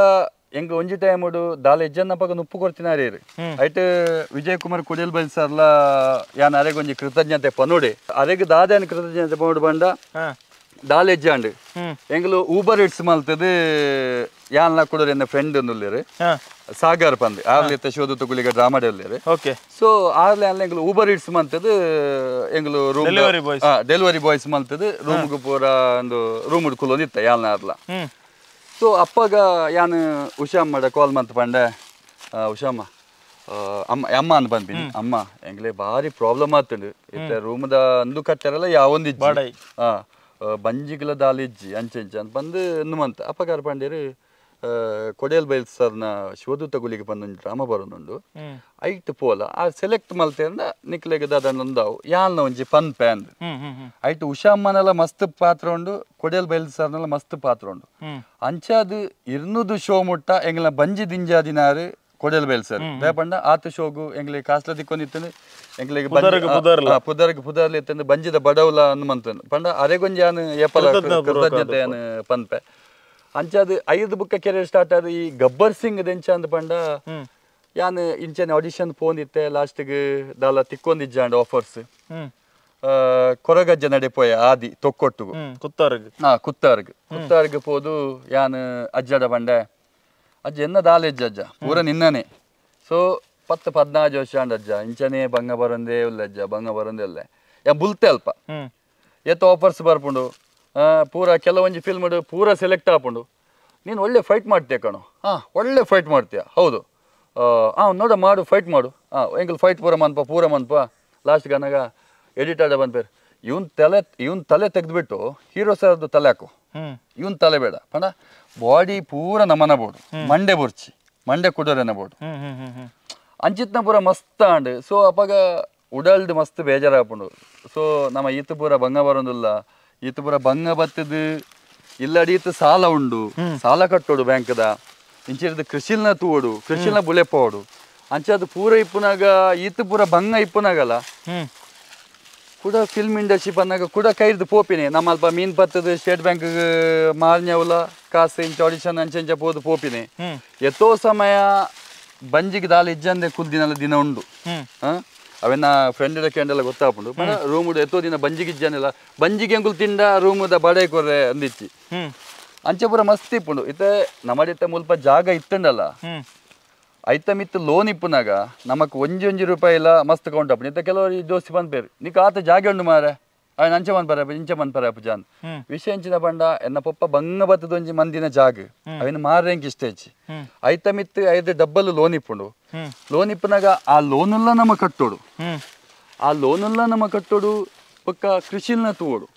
ಎಂಕ್ ಒಂಜಿ ಟೈಮ್ ದಾಲ ಎಜ್ಜನ್ನ ಅಪ್ಪಾಗ ನುಪ್ಪು ಕೊಡ್ತಿನಾರು ಈರು ಐಟ್ ವಿಜಯ್ ಕುಮಾರ್ ಕುಡಿಯಲ್ ಬೈಲ್ ಸರ್ಲ ಯಾನ್ ಅರೆಗ್ ಒಂಜಿ ಕೃತಜ್ಞತೆ ಪನೋಡೆ ಅರೆಗ್ ದಾದೇನ್ ಕೃತಜ್ಞತೆ ಪನೋಡು ಬಂಡ ದಾಲ ಎಜ್ಜಾಂಡ್ ಎಂಗ್ಲು ಊಬರ್ it's ಮಲ್ತದ ಯಾನ್ಲ ಕೊಡೋರು ಎನ್ನ ಫ್ರೆಂಡ್ ಉಲ್ಲೇರು ಸಾಗರ್ ಪಂದ್ ಆರ್ಲೆ ಶೋಧ ತುಗುಲಿಗ ಡ್ರಾಮಾ ಉಲ್ಲೇರು. ಓಕೆ ಸೊ ಆರ್ಲೆ ಅಲ್ಲ ಎಂಗ್ಲು ಊಬರ್ it's ಮಲ್ತದ ಎಂಗ್ಲು room delivery boys ಮಲ್ತದ ರೂಮ್ಗೆ ಪೂರ ಒಂದು ರೂಮ್ ಕುಲೊಂದಿತ್ತ ಯಾಲ್ನ ಆರ್ಲ. ಸೊ ಅಪ್ಪಗ ಯಾನ್ ಉಷಾಮ್ಮಡ ಕಾಲ್ ಮಂತ್ ಪಂಡೆ ಉಷಾಮ್ಮ ಅಮ್ಮ ಅಮ್ಮ ಅಂದ್ ಬಂದ್ಬಿನಿ ಅಮ್ಮ ಎಂಗ್ಲೆ ಭಾರಿ ಪ್ರಾಬ್ಲಮ್ ಆತಂಡು ಇತ್ತೆ ರೂಮ್ದ ಅಂದು ಕಟ್ಟಾರಲ್ಲ ಯಾವೊಂದು ಬಂಜಿಗಳ ದಾಲಿ ಇಜ್ಜಿ ಅಂಚೆ ಅಂಚೆ ಅಂತ ಬಂದು ನುಮಂತ ಅಪ್ಪಗಾರ ಪಂಡೇರು ಕೊಡೇಲ್ ಬೈಲ್ ಸರ್ನ ಶಿವದೂತ ಗುಲಿಗೆ ಬಂದೊಂದು ಡ್ರಾಮಾ ಬರೋದುಂಡು ಐಟ್ ಪೋಲ ಆ ಸೆಲೆಕ್ಟ್ ಮಲ್ತೇಂದ ನಿಕ್ಲೆಗ್ ದಾದಾವು ಯಾಲ್ನ ಒಂಜಿ ಪನ್ಪೆ ಅಂದ್ ಐಟ್ ಉಷಾಮ್ಮನೆಲ್ಲ ಮಸ್ತ್ ಪಾತ್ರ ಉಂಡು ಕೊಡೇಲ್ ಬೈಲ್ ಸರ್ನೆಲ್ಲ ಮಸ್ತ್ ಪಾತ್ರ ಉಂಡು ಅಂಚಾದು ಇರ್ನುದು ಶೋ ಮುಟ್ಟ ಎಂಗ್ಲ ಬಂಜಿ ದಿಂಜಾದಿನಾರು ಕೊಡೇಲ್ ಬೈಲ್ ಸರ್ ಪಂಡ ಆತ ಶೋಗು ಎಂಗ್ಲೆ ಕಾಸ್ಲ ದಿಕ್ಕೊಂಡಿತ್ತು ಎಂಗ್ಲೆಗ್ ಪುದರ್ಗ್ ಪುದರ್ಲಿ ಇತ್ತಂದು ಬಂಜಿದ ಬಡವಲ ಅನ್ಮಂತಂದು ಪಂಡ ಅರೆಗೊಂಜಿ ಯಾನು ಏಪಲ ಕೃತಜ್ಞತೆ ಯಾನು ಪನ್ಪೆ ಅಂಚಾದು 5 ಬುಕ್ಕ ಕೆರಿಯರ್ ಸ್ಟಾರ್ಟ್ ಆದ ಈ ಗಬ್ಬರ್ ಸಿಂಗ್ ದೆಂಚ ಅಂದ್ ಪಂಡ ಯಾನ್ ಇಂಚನೆ ಆಡಿಷನ್ ಪೋಂದಿತ್ತೆ ಲಾಸ್ಟ್ಗೆ ದಾಲ ತಿಕ್ಕೊಂದಿಜ್ಜಾಂಡ್ ಆಫರ್ಸ್ ಕೊರಗಜ್ಜ ನಡೆಪೋಯ ಆದಿ ತೊಕ್ಕೊಟ್ಟುಗು ಕುತ್ತಾರ್ಗ್ ಕುತ್ತಾರ್ಗ್ ಕುತ್ತಾರ್ಗ್ ಪೋದು ಯಾನ್ ಅಜ್ಜಡ ಬಂಡೆ ಅಜ್ಜ ಎನ್ನ ದಾಲ ಅಜ್ಜ ಅಜ್ಜ ಪೂರ ನಿನ್ನನೆ ಸೊ 10-14 ವರ್ಷ ಅಂಡ್ ಅಜ್ಜ ಇಂಚನೆ ಬಂಗ ಬರಂದೇ ಉಲ್ಲ ಅಜ್ಜ ಬಂಗ ಬರಂದೇ ಉಲ್ಲ ಯಾ ಬುಲ್ತೆ ಅಲ್ಪ ಏತ್ ಆಫರ್ಸ್ ಬರ್ಪುಂಡು ಪೂರ ಕೆಲವೊಂಜಿ ಫಿಲ್ಮ್ ಪೂರ ಸೆಲೆಕ್ಟ್ ಆಪುಂಡು ನೀನು ಒಳ್ಳೆ ಫೈಟ್ ಮಾಡ್ತೀಯ ಕಣೋ, ಹಾಂ ಒಳ್ಳೆ ಫೈಟ್ ಮಾಡ್ತೀಯ ಹೌದು, ನೋಡ ಮಾಡು ಫೈಟ್ ಮಾಡು ಎಂಕಲ್ ಫೈಟ್ ಪೂರ ಮನ್ಪ ಪೂರ ಮನ್ಪ ಲಾಸ್ಟ್ ಗನಾಗ ಎಡಿಟ್ ಆಡ ಬಂದ್ಪೇರು ಇವನ್ ತಲೆ ತೆಗೆದ್ಬಿಟ್ಟು ಹೀರೋ ಸರ್ದು ತಲೆ ಹಾಕು ಇವನ್ ತಲೆ ಬೇಡ ಪಂಡ ಬಾಡಿ ಪೂರ ನಮನ ಬೋಡು ಮಂಡೆ ಬೊರ್ಚಿ ಮಂಡೆ ಕುಡೋರೆನ ಬೋಡು ಅಂಚಿತ್ನ ಪೂರ ಮಸ್ತ್ ಆಂಡ್ ಸೊ ಅಪಾಗ ಉಡಲ್ದು ಮಸ್ತ್ ಬೇಜಾರಾಪುಂಡು ಸೊ ನಮ್ಮ ಈತ ಪೂರ ಬಂಗ ಬರೋದಿಲ್ಲ ಈತ ಪೂರ ಬಂಗ ಬತ್ತದು ಇಲ್ಲಡಿ ಈತ ಸಾಲ ಉಂಡು ಸಾಲ ಕಟ್ಟೋಡು ಬ್ಯಾಂಕ್ದ ಇಂಚಿರ್ದು ಕೃಷಿಲ್ನ ತೂವೋಡು ಕೃಷಿಲ್ನ ಬುಲೆಪೋಡು ಅಂಚೆ ಅದು ಪೂರ ಇಪ್ಪುನಾಗ ಈತ ಪೂರ ಬಂಗ ಇಪ್ಪುನಾಗಲ್ಲ ಕೂಡ ಫಿಲ್ಮ್ ಇಂಡಸ್ಟ್ರಿ ಬಂದಾಗ ಕೂಡ ಕೈರ್ದು ಪೋಪಿನಿ ನಮ್ಮ ಅಲ್ಪ ಮೀನು ಪತ್ತದ ಸ್ಟೇಟ್ ಬ್ಯಾಂಕ್ ಮಾರ್ನ್ಯವಲ ಕಾಸು ಇಂಚ ಆಡಿಷನ್ ಅಂಚೆ ಇಂಚ ಪೋದು ಪೋಪಿನಿ ಎತ್ತೋ ಸಮಯ ಬಂಜಿಗೆ ದಾಲ್ ಇಜ್ಜಂದೆ ಕುಲ್ದಿನಲ್ಲ ದಿನ ಉಂಡು ಅವೆನ್ನ ಫ್ರೆಂಡ್ ಕೆಂಡೆಲ್ಲ ಗೊತ್ತಾಪುಂಡು ರೂಮ್ ಎತ್ತೋ ದಿನ ಬಂಜಿಗೆ ಇಜ್ಜಂದಿಲ್ಲ ಬಂಜಿಗೆ ಅಂಕುಲ್ ತಿಂಡ ರೂಮದ ಬಾಡಗೆ ಕೊರ್ರೆ ಅಂದಿಚ್ಚಿ ಅಂಚೆ ಪೂರ ಮಸ್ತ್ ಇಪ್ಪುಂಡು ಇತ್ತೆ ನಮ್ಮಡಿತ್ತೆ ಮುಲ್ಪ ಜಾಗ ಇತ್ತಂಡಲ್ಲ ಐತ ಮಿತ್ತು ಲೋನ್ ಇಪ್ಪುನಾಗ ನಮಕ್ ಒಂಜಿ ಒಂಜಿ ರೂಪಾಯಿ ಇಲ್ಲ ಮಸ್ತ್ ಕೌಂಟ್ ಅಪ್ಪು ಇತ್ತ ಕೆಲವರು ದೋಸ್ತಿ ಬಂದ್ಪೇರು ನಿಕ್ ಆತ ಜಾಗ ಉಂಡು ಮಾರೆ ಅವನ ಅಂಚೆ ಬಂದ್ಪರ ಇಂಚೆ ಬಂದ್ಪರ ಅಪ್ಪು ಜಾನ್ ವಿಷಯ ಎಂಚಿನ ಬಂಡ ಎನ್ನ ಪೊಪ್ಪ ಬಂಗ ಬತ್ತದ ಒಂಜಿ ಮಂದಿನ ಜಾಗ ಅವನ ಮಾರ್ರೆ ಎಂಕ್ ಇಷ್ಟ ಹೆಚ್ಚಿ ಐತ ಮಿತ್ತು 5 ಡಬ್ಬಲ್ ಲೋನ್ ಇಪ್ಪುಂಡು ಲೋನ್ ಇಪ್ಪುನಾಗ ಆ ಲೋನೆಲ್ಲ ನಮ್ಮ ಕಟ್ಟೋಡು ಆ ಲೋನೆಲ್ಲ ನಮ್ಮ ಕಟ್ಟೋಡು ಪಕ್ಕ ಕೃಷಿಲ್ನ ತೂವೋಡು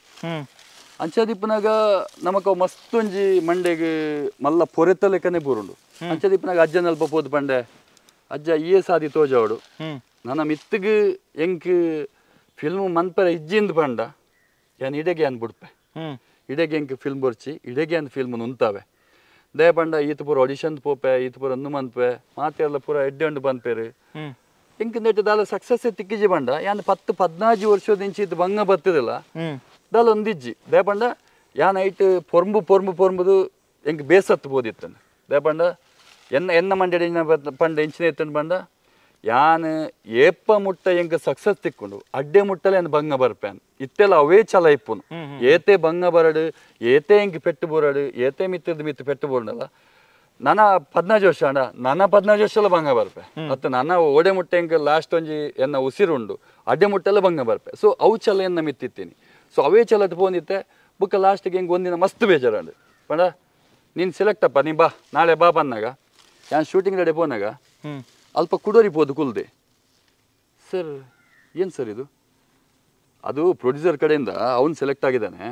ಅಂಚದಿಪ್ಪನಾಗ ನಮಕ ಮಸ್ತ್ ಒಂಜಿ ಮಂಡೆಗೆ ಮಲ್ಲ ಪೊರೆತ ಲೆಕ್ಕನೆ ಬೂರುಂಡು ಅಂಚದಿಪ್ಪನಾಗ ಅಜ್ಜನ ಅಲ್ಪ ಪೋದು ಪಂಡೆ ಅಜ್ಜ ಈಯೇ ಸಾದಿ ತೋಜಾವಡು ನನ್ನ ಮಿತ್ತಿಗೆ ಎಂಕ್ ಫಿಲ್ಮ್ ಮನ್ಪರ ಇಜ್ಜಿಂದ ಪಂಡ ಯಾನ್ ಇಡೆಗೆ ಅನ್ ಬುಡ್ಪೆ ಇಡೆಗೆ ಎಂಕ್ ಫಿಲ್ಮ್ ಬೊರ್ಚಿ ಇಡೆಗೆ ಅನ್ ಫಿಲ್ಮ್ ನುಂತಾವೆ ದಯ ಪಂಡ ಈತ ಪೂರ ಆಡಿಷನ್ ಪೋಪೆ ಈತ ಪೂರ ಅಂದು ಮನ್ಪೆ ಮಾತೆಲ್ಲ ಪೂರ ಎಡ್ಡೆ ಉಂಡು ಬಂದ್ಪೇರು ಎಂಕ್ ನೆಟ್ ದಾಲ ಸಕ್ಸಸ್ ತಿಕ್ಕಿಜಿ ಪಂಡ ಯಾನ್ 10 14 ವರ್ಷದ ಇಂಚಿ ಇದು ಬಂಗ ಬರ್ತದಿಲ್ಲ ದಾಲ ಒಂದಿಜ್ಜಿ ದಯಪಂಡ ಯಾನ್ ಐಟ್ ಪೊರ್ಂಬು ಪೊರ್ಂಬು ಪೊರ್ಂಬುದು ಎಂಕ್ ಬೇಸತ್ತು ಬೋದಿತ್ತಂದು ದಯಪಂಡ ಎನ್ನ ಎನ್ನ ಮಂಡೆ ಪಂಡ ಇಂಚಿನ ಎತ್ತಂಡು ಪಂಡ ಯಾನ್ ಏಪ ಮುಟ್ಟ ಎಂಕ್ ಸಕ್ಸಸ್ ತಿಕ್ಕೊಂಡು ಅಡ್ಡೆ ಮುಟ್ಟಲೆ ಏನು ಬಂಗ ಬರ್ಪೇನ್ ಇತ್ತೆಲ್ಲ ಅವೇ ಚಲ ಇಪ್ಪುನು ಏತೆ ಬಂಗ ಬರಡು ಏತೆ ಎಂಕ್ ಪೆಟ್ಟು ಬೋರಡು ಏತೆ ಮಿತ್ತದ ಮಿತ್ತು ಪೆಟ್ಟು ಬೋರ್ಡಲ್ಲ ನನ್ನ 14 ವರ್ಷ ಅಣ್ಣ ನನ್ನ 14 ವರ್ಷ ಬಂಗ ಬರ್ಪೆ ಅತ್ತ ನನ್ನ ಓಡೆ ಮುಟ್ಟೆ ಎಂಕ್ ಲಾಸ್ಟ್ ಒಂಜಿ ಎನ್ನ ಉಸಿರುಂಡು ಅಡ್ಡೆ ಮುಟ್ಟೆಲ್ಲ ಬಂಗ ಬರ್ಪೆ ಸೊ ಅವು ಚಲ ಎನ್ನ ಮಿತ್ತಿತ್ತೀನಿ ಸೊ ಅವೇ ಚಲಟ್ ಪೋಂದಿತ್ತೆ ಬುಕ್ಕ ಲಾಸ್ಟಿಗೆ ಹಿಂಗೆ ಒಂದಿನ ಮಸ್ತ್ ಬೇಜಾರಂಡು ಪಂಡ ನೀನು ಸೆಲೆಕ್ಟ್ ಅಪ್ಪ ನೀನು ಬಾ ನಾಳೆ ಬಾ ಬಂದಾಗ ನಾನು ಶೂಟಿಂಗ್ ರೆಡಿ ಪೋನಾಗ ಅಲ್ಪ ಕುಡೋರಿ ಪೋದು ಕುಲ್ದೆ ಸರ್ ಏನು ಸರ್ ಇದು ಅದು ಪ್ರೊಡ್ಯೂಸರ್ ಕಡೆಯಿಂದ ಅವನು ಸೆಲೆಕ್ಟ್ ಆಗಿದ್ದಾನೆ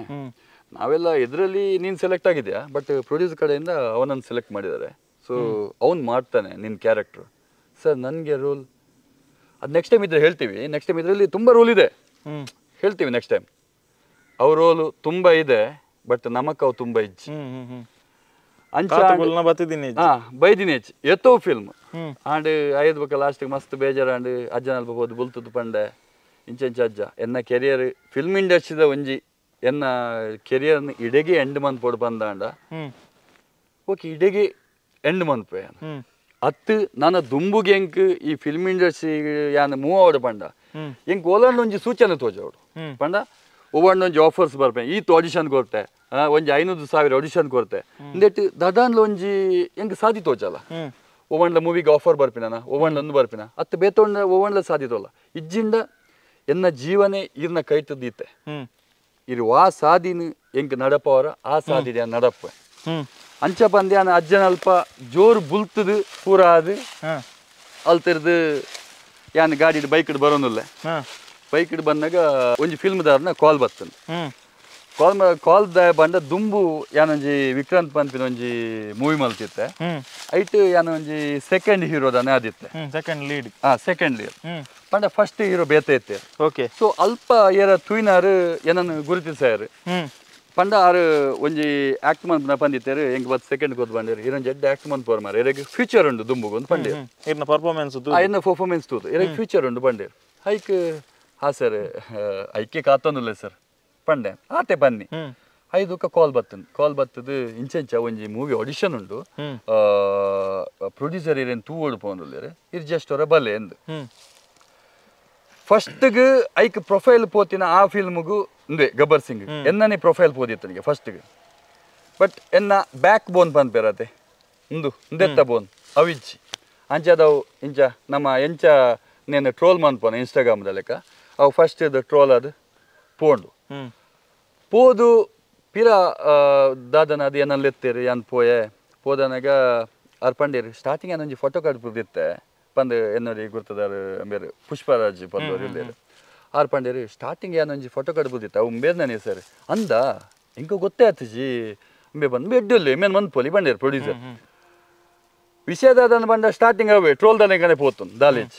ನಾವೆಲ್ಲ ಇದರಲ್ಲಿ ನೀನು ಸೆಲೆಕ್ಟ್ ಆಗಿದೆಯಾ ಬಟ್ ಪ್ರೊಡ್ಯೂಸರ್ ಕಡೆಯಿಂದ ಅವನನ್ನು ಸೆಲೆಕ್ಟ್ ಮಾಡಿದ್ದಾರೆ ಸೊ ಅವ್ನು ಮಾಡ್ತಾನೆ ನಿನ್ನ ಕ್ಯಾರೆಕ್ಟ್ರು ಸರ್ ನನಗೆ ರೋಲ್ ಅದು ನೆಕ್ಸ್ಟ್ ಟೈಮ್ ಇದ್ರೆ ಹೇಳ್ತೀವಿ ನೆಕ್ಸ್ಟ್ ಟೈಮ್ ಇದರಲ್ಲಿ ತುಂಬ ರೋಲ್ ಇದೆ ಹೇಳ್ತೀವಿ ನೆಕ್ಸ್ಟ್ ಟೈಮ್ ಅವ್ರ ರೋಲು ತುಂಬ ಇದೆ ಬಟ್ ನಮಕ್ ಅವು ತುಂಬ ಇಜ್ಜಿ ಬೈದಿನಿ ಹೆಚ್ಚು ಎತ್ತೋ ಫಿಲ್ಮ್ ಆಂಡ್ ಐದು ಬಕ್ಕ ಲಾಸ್ಟಿಗೆ ಮಸ್ತ್ ಬೇಜಾರು ಆಂಡ್ ಅಜ್ಜನ ಅಲ್ಪ ಹೋದು ಬುಲ್ತದ್ದು ಪಂಡೆ ಇಂಚ ಇಂಚ ಅಜ್ಜ ಎನ್ನ ಕೆರಿಯರ್ ಫಿಲ್ಮ್ ಇಂಡಸ್ಟ್ರಿದ ಒಂಜಿ ಎನ್ನ ಕೆರಿಯರ್ನ ಇಡೆಗೆ ಎಂಡ್ ಮಂತ್ ಪೋಡು ಬಂದಾಂಡ ಓಕೆ ಇಡೆಗೆ ಎಂಡ್ ಮಂತ್ ಪೋಯ ಅತ್ತು ನನ್ನ ದುಂಬುಗೆ ಎಂಕ್ ಈ ಫಿಲ್ಮ್ ಇಂಡಸ್ಟ್ರಿ ಯಾನ್ ಮೂವ್ ಆವಡು ಪಂಡ ಎಂಕ್ ಓಲಂಡ್ ಒಂಜಿ ಸೂಚನೆ ತೋಜಾವಡು ಪಂಡ ಒಬ್ಬಂಡು ಒಂಜಿ ಆಫರ್ಸ್ ಬರ್ಪೆ ಈತ್ ಆಡಿಷನ್ ಕೊರ್ತೆ ಒಂಜಿ 500,000 ಆಡಿಷನ್ ಕೊರ್ತೆ ಇಂದೆಟ್ ದದಾನ್ಲ ಒಂಜಿ ಎಂಕ್ ಸಾದಿ ತೋಜಲ್ಲ ಒವ್ವಂಡ್ಲ ಮೂವಿಗೆ ಆಫರ್ ಬರ್ಪಿನ ಒವ್ವಂಡ್ಲ ಒಂದು ಬರ್ಪಿನ ಅತ್ತ ಬೇತೊಂಡ ಒವ್ವಂಡ್ಲ ಸಾದಿ ತೋಲ್ಲ ಇಜ್ಜಿಂದ ಎನ್ನ ಜೀವನೆ ಇರ್ನ ಕೈತದ್ದು ಇತ್ತೆ ಇರು ಆ ಸಾದಿನ ಎಂಕ್ ನಡಪವರ ಆ ಸಾದಿ ನಡಪ ಅಂಚ ಬಂದೆ ಅಜ್ಜನ ಅಲ್ಪ ಜೋರು ಬುಲ್ತದು ಪೂರ ಅದು ಅಲ್ತಿರ್ದು ಯಾನ್ ಗಾಡಿ ಬೈಕ್ ಬರೋನಿಲ್ಲ ಬೈಕ್ ಬಂದಾಗ ಒಂಜಿ ಫಿಲ್ಮ್ದಾರನ ಕಾಲ್ ಬರ್ತದೆ ಕಾಲ್ ಕಾಲ್ ಬಂಡ ದುಂಬು ಯಾನೊಂಜಿ ವಿಕ್ರಾಂತ್ ಪನ್ಪಿನ ಒಂಜಿ ಮೂವಿ ಮಲ್ತಿತ್ತೆ ಐಟ್ ಯಾನೊಂಜಿ ಸೆಕೆಂಡ್ ಹೀರೋದಾನೆ ಆದಿತ್ತೆ ಸೆಕೆಂಡ್ ಲೀಡ್ ಹಾ ಸೆಕೆಂಡ್ ಲೀಡ್ ಪಂಡ ಫಸ್ಟ್ ಹೀರೋ ಬೇತೆ ಇತ್ತೆ ಓಕೆ ಸೊ ಅಲ್ಪ ಏರ ತುಯ್ನಾರು ಏನನ್ನು ಗುರುತಿಸಾರು ಪಂಡ ಆರು ಒಂಜಿ ಆಕ್ಟ್ ಮನ್ಪುನ ಪಂದಿತ್ತೇರು ಎಂಕ್ ಬತ್ ಸೆಕೆಂಡ್ ಗೊತ್ತು ಬಂದಿರು ಹೀರೋಂಜಿ ಎಡ್ಡೆ ಆಕ್ಟ್ ಮನ್ಪೋರ್ ಮಾರ ಎರೆಗ್ ಫ್ಯೂಚರ್ ಉಂಡು ದುಂಬುಗು ಒಂದು ಪಂಡೇರು ಇರ್ನ ಪರ್ಫಾರ್ಮೆನ್ಸ್ ಇರ್ನ ಪರ್ಫಾರ್ಮೆನ್ಸ್ ತೂದು ಎರೆಗ್ ಫ್ಯೂಚರ್ ಉಂಡು ಬಂಡೇರು ಹೈಕ್ ಹಾ ಸರ್ ಐಕೆ ಕಾತೊಂದಿಲ್ಲ ಸರ್ ಪಂಡೆ ಆತೆ ಬನ್ನಿ ಐದಕ್ಕ ಕಾಲ್ ಬರ್ತದೆ ಕಾಲ್ ಬರ್ತದೆ ಇಂಚೆಂಚ ಒಂಜಿ ಮೂವಿ ಆಡಿಷನ್ ಉಂಡು ಪ್ರೊಡ್ಯೂಸರ್ ಇರೇನು ತೂವೋಡು ಪೋಂದುಲ್ಲೇರು ಇರ್ ಜಸ್ಟ್ ಅವರ ಬಲೆ ಎಂದು ಫಸ್ಟ್ಗೆ ಐಕ್ ಪ್ರೊಫೈಲ್ ಪೋತಿನ ಆ ಫಿಲ್ಮ್ಗೂ ಇಂದೆ ಗಬ್ಬರ್ ಸಿಂಗ್ ಎನ್ನನೇ ಪ್ರೊಫೈಲ್ ಪೋದಿತ್ತು ನನಗೆ ಫಸ್ಟ್ಗೆ ಬಟ್ ಎನ್ನ ಬ್ಯಾಕ್ ಬೋನ್ ಪನ್ಪೇರತೆ ಇಂದು ಇಂದೆತ್ತ ಬೋನ್ ಅವಿಜ್ಜಿ ಅಂಚದವು ಇಂಚ ನಮ್ಮ ಎಂಚ ನೇನು ಟ್ರೋಲ್ ಮನ್ಪೋನ ಇನ್ಸ್ಟಾಗ್ರಾಮ್ದ ಲೆಕ್ಕ ಅವು ಫಸ್ಟ್ ಇದು ಟ್ರೋಲ್ ಅದು ಪೋಂಡು ಪೋದು ಪಿರ ದಾದನ ಅದು ಏನಲ್ಲಿ ಎತ್ತೀರಿ ಅನ್ ಪೋಯೆ ಪೋದನಾಗ ಆರ್ ಪಂಡೇರು ಸ್ಟಾರ್ಟಿಂಗ್ ಒಂಜಿ ಫೋಟೋ ಕಾರ್ಡ್ ಪುದಿತ್ತೆ ಪಂದ್ ಎನ್ನೋರಿ ಗುರ್ತದಾರು ಬೇರೆ ಪುಷ್ಪರಾಜ್ ಪಂದೋರು ಇಲ್ಲೇರು ಆರ್ ಪಂಡೇರು ಸ್ಟಾರ್ಟಿಂಗ್ ಏನೊಂಜಿ ಫೋಟೋ ಕಾರ್ಡ್ ಪುದಿತ್ತೆ ಅವು ಬೇರ್ನೇ ಸರ್ ಅಂದ ಇಂಕ ಗೊತ್ತೇ ಆತಜಿ ಅಂಬೆ ಬಂದು ಬೆಡ್ಡಲ್ಲಿ ಮೇನ್ ಮಂದ್ಪೋಲಿ ಬಂಡೇರು ಪ್ರೊಡ್ಯೂಸರ್ ವಿಷಯದಾದನ್ನು ಬಂದ ಸ್ಟಾರ್ಟಿಂಗ್ ಅವೇ ಟ್ರೋಲ್ ದಾನೆ ಕಡೆ ಪೋತು ದಾಲೇಜ್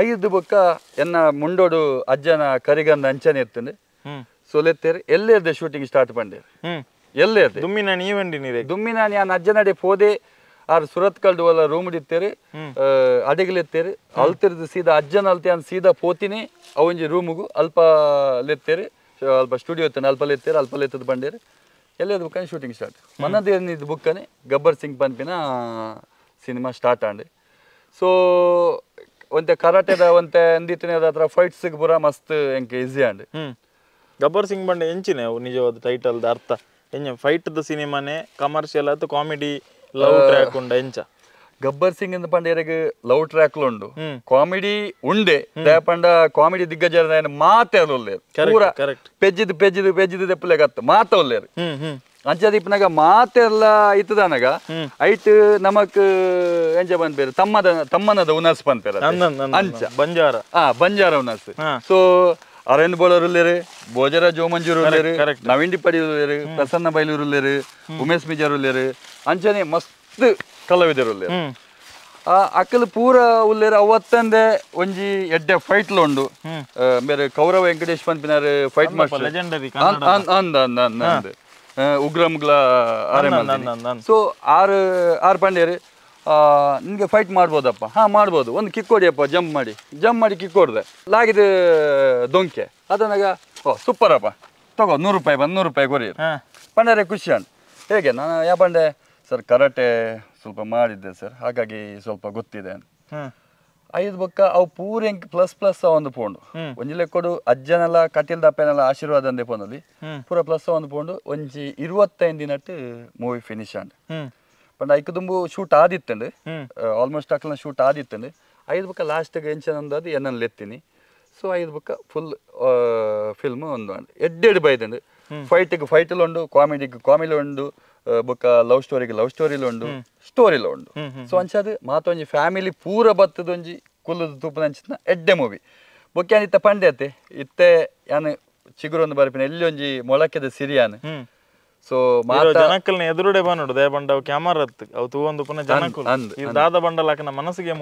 ಐದು ಬೊಕ್ಕ ಎನ್ನ ಮುಂಡೋಡು ಅಜ್ಜನ ಕರಿಗಂದ ಅಂಚನೆ ಎತ್ತಂದೆ ಸೊಲೆತ್ತೇರು ಎಲ್ಲೇರ್ದೆ ಶೂಟಿಂಗ್ ಸ್ಟಾರ್ಟ್ ಬಂಡೇರು ಎಲ್ಲೇರ್ದೆ ದುಮ್ಮಿನ ನೀವಂಡಿ ದುಮ್ಮಿನ ನಾನು ಅಜ್ಜನಡೆ ಪೋದೆ ಆರ್ ಸುರತ್ ಕಲ್ದು ಒಲ್ಲ ರೂಮ್ ಇತ್ತೇರು ಅಡಿಗಲೆತ್ತೇರು ಅಲ್ತಿರ್ದು ಸೀದಾ ಅಜ್ಜನ ಅಲ್ತೆ ಅನ್ ಸೀದಾ ಪೋತಿನಿ ಅವೊಂಜಿ ರೂಮುಗು ಅಲ್ಪ ಲೆತ್ತೇರು ಅಲ್ಪ ಸ್ಟುಡಿಯೋ ಇತ್ತೇನೆ ಅಲ್ಪ ಲೆತ್ತೇರು ಅಲ್ಪ ಲೆತ್ತದ ಬಂಡೇರು ಎಲ್ಲೇದು ಬುಕ್ಕನೆ ಶೂಟಿಂಗ್ ಸ್ಟಾರ್ಟ್ ಮನ್ನದೇನಿದ್ದು ಬುಕ್ಕನೆ ಗಬ್ಬರ್ ಸಿಂಗ್ ಪನ್ಪಿನ ಸಿನಿಮಾ ಸ್ಟಾರ್ಟ್ ಆಂಡ್ ಸೊ ಒಂತೆ ಕರಾಟೆದ ಒಂತೆ ಅಂದಿತ್ತಿನ ಹತ್ರ ಫೈಟ್ಸ್ಗೆ ಪೂರ ಮಸ್ತ್ ಎಂಕ್ ಈಸಿ ಆಂಡ್ ಗಬ್ಬರ್ ಸಿಂಗ್ ಬಂಡೆ ಎಂಚಿನ ಅವು ನಿಜವಾದ ಟೈಟಲ್ ಅರ್ಥ ಎಂಜ ಫೈಟ್ the ಸಿನಿಮಾನೆ commercial ಆತು comedy love track ಉಂಡ ಎಂಚ ಗಬ್ಬರ್ ಸಿಂಗ್ ಅಂತ ಪಂಡೇರಿಗೆ ಲವ್ ಟ್ರ್ಯಾಕ್ ಉಂಡು ಕಾಮಿಡಿ ಉಂಡೆ ಪಂಡ ಕಾಮಿಡಿ ದಿಗ್ಗಜರ ಮಾತೆ ಉಲ್ಲೇರು ಪೂರ ಪೆಜ್ಜಿದ್ ಪೆಜ್ಜಿದ್ ಪೆಜ್ಜಿದ್ ದೆಪ್ಪುಲೆಗತ್ತು ಮಾತ ಉಲ್ಲೇರು ಅಂಚದೀಪನಾಗ ಮಾತೆಲ್ಲ ಇತ್ತದನಗ ಐಟ್ ನಮಕ್ ಎಂಜ ಪನ್ಪೇರು ತಮ್ಮದ ತಮ್ಮನದ ಉನಸ್ ಪನ್ಪೇರು ಅಂಚ ಬಂಜಾರ ಹಾ ಬಂಜಾರ ಉನಸ್ ಸೊ ಅರವಿಂದ್ ಬೋಳರ್ ಉಲ್ಲೇರು ಭೋಜರಾಜ್ ಓಮಂಜೂರ್ ಉಲ್ಲೇರು ನವೀನ್ ಡಿಪ್ಪಡಿ ಉಲ್ಲೇರು ಪ್ರಸನ್ನ ಬೈಲೂರು ಉಲ್ಲೇರು ಉಮೇಶ್ ಮಿಜಾರ್ ಉಲ್ಲೇರು ಅಂಚನೆ ಮಸ್ತ್ ಕಲಾವಿದರು ಉಲ್ಲೇರು ಆ ಅಕ್ಕಲು ಪೂರ ಉಲ್ಲೇರು ಅವತ್ತಂದೆ ಒಂಜಿ ಎಡ್ಡೆ ಫೈಟ್ಲ ಉಂಡು ಬೇರೆ ಕೌರವ ವೆಂಕಟೇಶ್ ಪನ್ಪಿನಾರು fight master ಅಂದ ಅಂದ ಅಂದ ಉಗ್ರಮ್ಗಳ ಸೊ ಆರು ಆರು ಪಂಡೇರು ನಿಮಗೆ ಫೈಟ್ ಮಾಡ್ಬೋದಪ್ಪ ಹಾ ಮಾಡ್ಬೋದು ಒಂದು ಕಿಕ್ ಹೊಡಿಯಪ್ಪ ಜಂಪ್ ಮಾಡಿ ಜಂಪ್ ಮಾಡಿ ಕಿಕ್ ಹೊಡೆದೆ ಲಾಗಿದ ದೊಂಕೆ ಅದನ್ನಾಗ ಓ ಸೂಪರಪ್ಪ ತಗೋ 100 ರೂಪಾಯಿ ಬಂದು 100 ರೂಪಾಯಿ ಕೊರಿ ಪಂಡಾರೆ ಖುಷಿ ಅಂಡ್ ಹೇಗೆ ನಾನು ಯಾ ಪಂಡೆ ಸರ್ ಕರಾಟೆ ಸ್ವಲ್ಪ ಮಾಡಿದ್ದೆ ಸರ್ ಹಾಗಾಗಿ ಸ್ವಲ್ಪ ಗೊತ್ತಿದೆ ಐದು ಬೊಕ್ಕ ಅವು ಪೂರ ಎಂಕ್ ಪ್ಲಸ್ ಪ್ಲಸ್ ಒಂದು ಪೋಂಡು ಒಂಜಿ ಲೆಕ್ಕೊಡು ಅಜ್ಜನೆಲ್ಲ ಕಟೀಲ್ ದಪ್ಪನೆಲ್ಲ ಆಶೀರ್ವಾದ ಅಂದೆ ಪೋನಲ್ಲಿ ಪೂರ ಪ್ಲಸ್ ಒಂದು ಪೋಂಡು ಒಂಜಿ 25 ದಿನಟ್ಟು movie finish and ಪಂಡ ಐಕ್ ದುಂಬು ಶೂಟ್ ಆದಿತ್ತಂಡು ಆಲ್ಮೋಸ್ಟ್ ಅಕ್ಲನ ಶೂಟ್ ಆದಿತ್ತಂಡು ಐದು ಬೊಕ್ಕ ಲಾಸ್ಟ್ಗೆ ಎಂಚನಂದಾದು ಎನ್ನನ್ನು ಲೆತ್ತೀನಿ ಸೊ ಐದು ಬೊಕ್ಕ ಫುಲ್ ಫಿಲ್ಮ್ ಒಂದು ಅಂಡ್ ಎಡ್ಡೆಡ್ ಬೈದಂಡು ಫೈಟಿಗೆ ಫೈಟಲ್ ಉಂಡು ಕಾಮಿಡಿಗೆ ಕಾಮಿಡಿ ಉಂಡು ಬೊಕ್ಕ ಲವ್ ಸ್ಟೋರಿಗೆ ಲವ್ ಸ್ಟೋರಿಲು ಉಂಡು ಸ್ಟೋರಿಲ ಉಂಡು ಸೊ ಅಂಚಾದ ಮಾತೊಂಜಿ ಫ್ಯಾಮಿಲಿ ಪೂರ ಬತ್ತದೊಂಜಿ ಕುಲ್ಲದ ತೂಪುನಂಚಿನ ಎಡ್ಡೆ ಮೂವಿ ಬೊಕ್ಕ ಯಾನ್ ಇತ್ತ ಪಂಡೆ ಅತ್ತೆ ಇತ್ತೆ ಯಾನ್ ಚಿಗುರೊಂದು ಬರ್ಪಿನ ಎಲ್ಲಿ ಒಂಜಿ ಮೊಳಕೆದ ಸಿರಿಯಾನ್ ಸೊ ಜನಕ್ಕಲ್ನ ಎದುರುಡೆ ಬಂದು ದಯ ಬಂಡ ಅವು ಕ್ಯಾಮರಾ ಅವು ತೂವೊಂದು ಪುನಃ ಜನಕ್ಕಲ್ ದಾದ ಬಂಡಲಾಕನ ಮನಸ್ಸಿಗೆ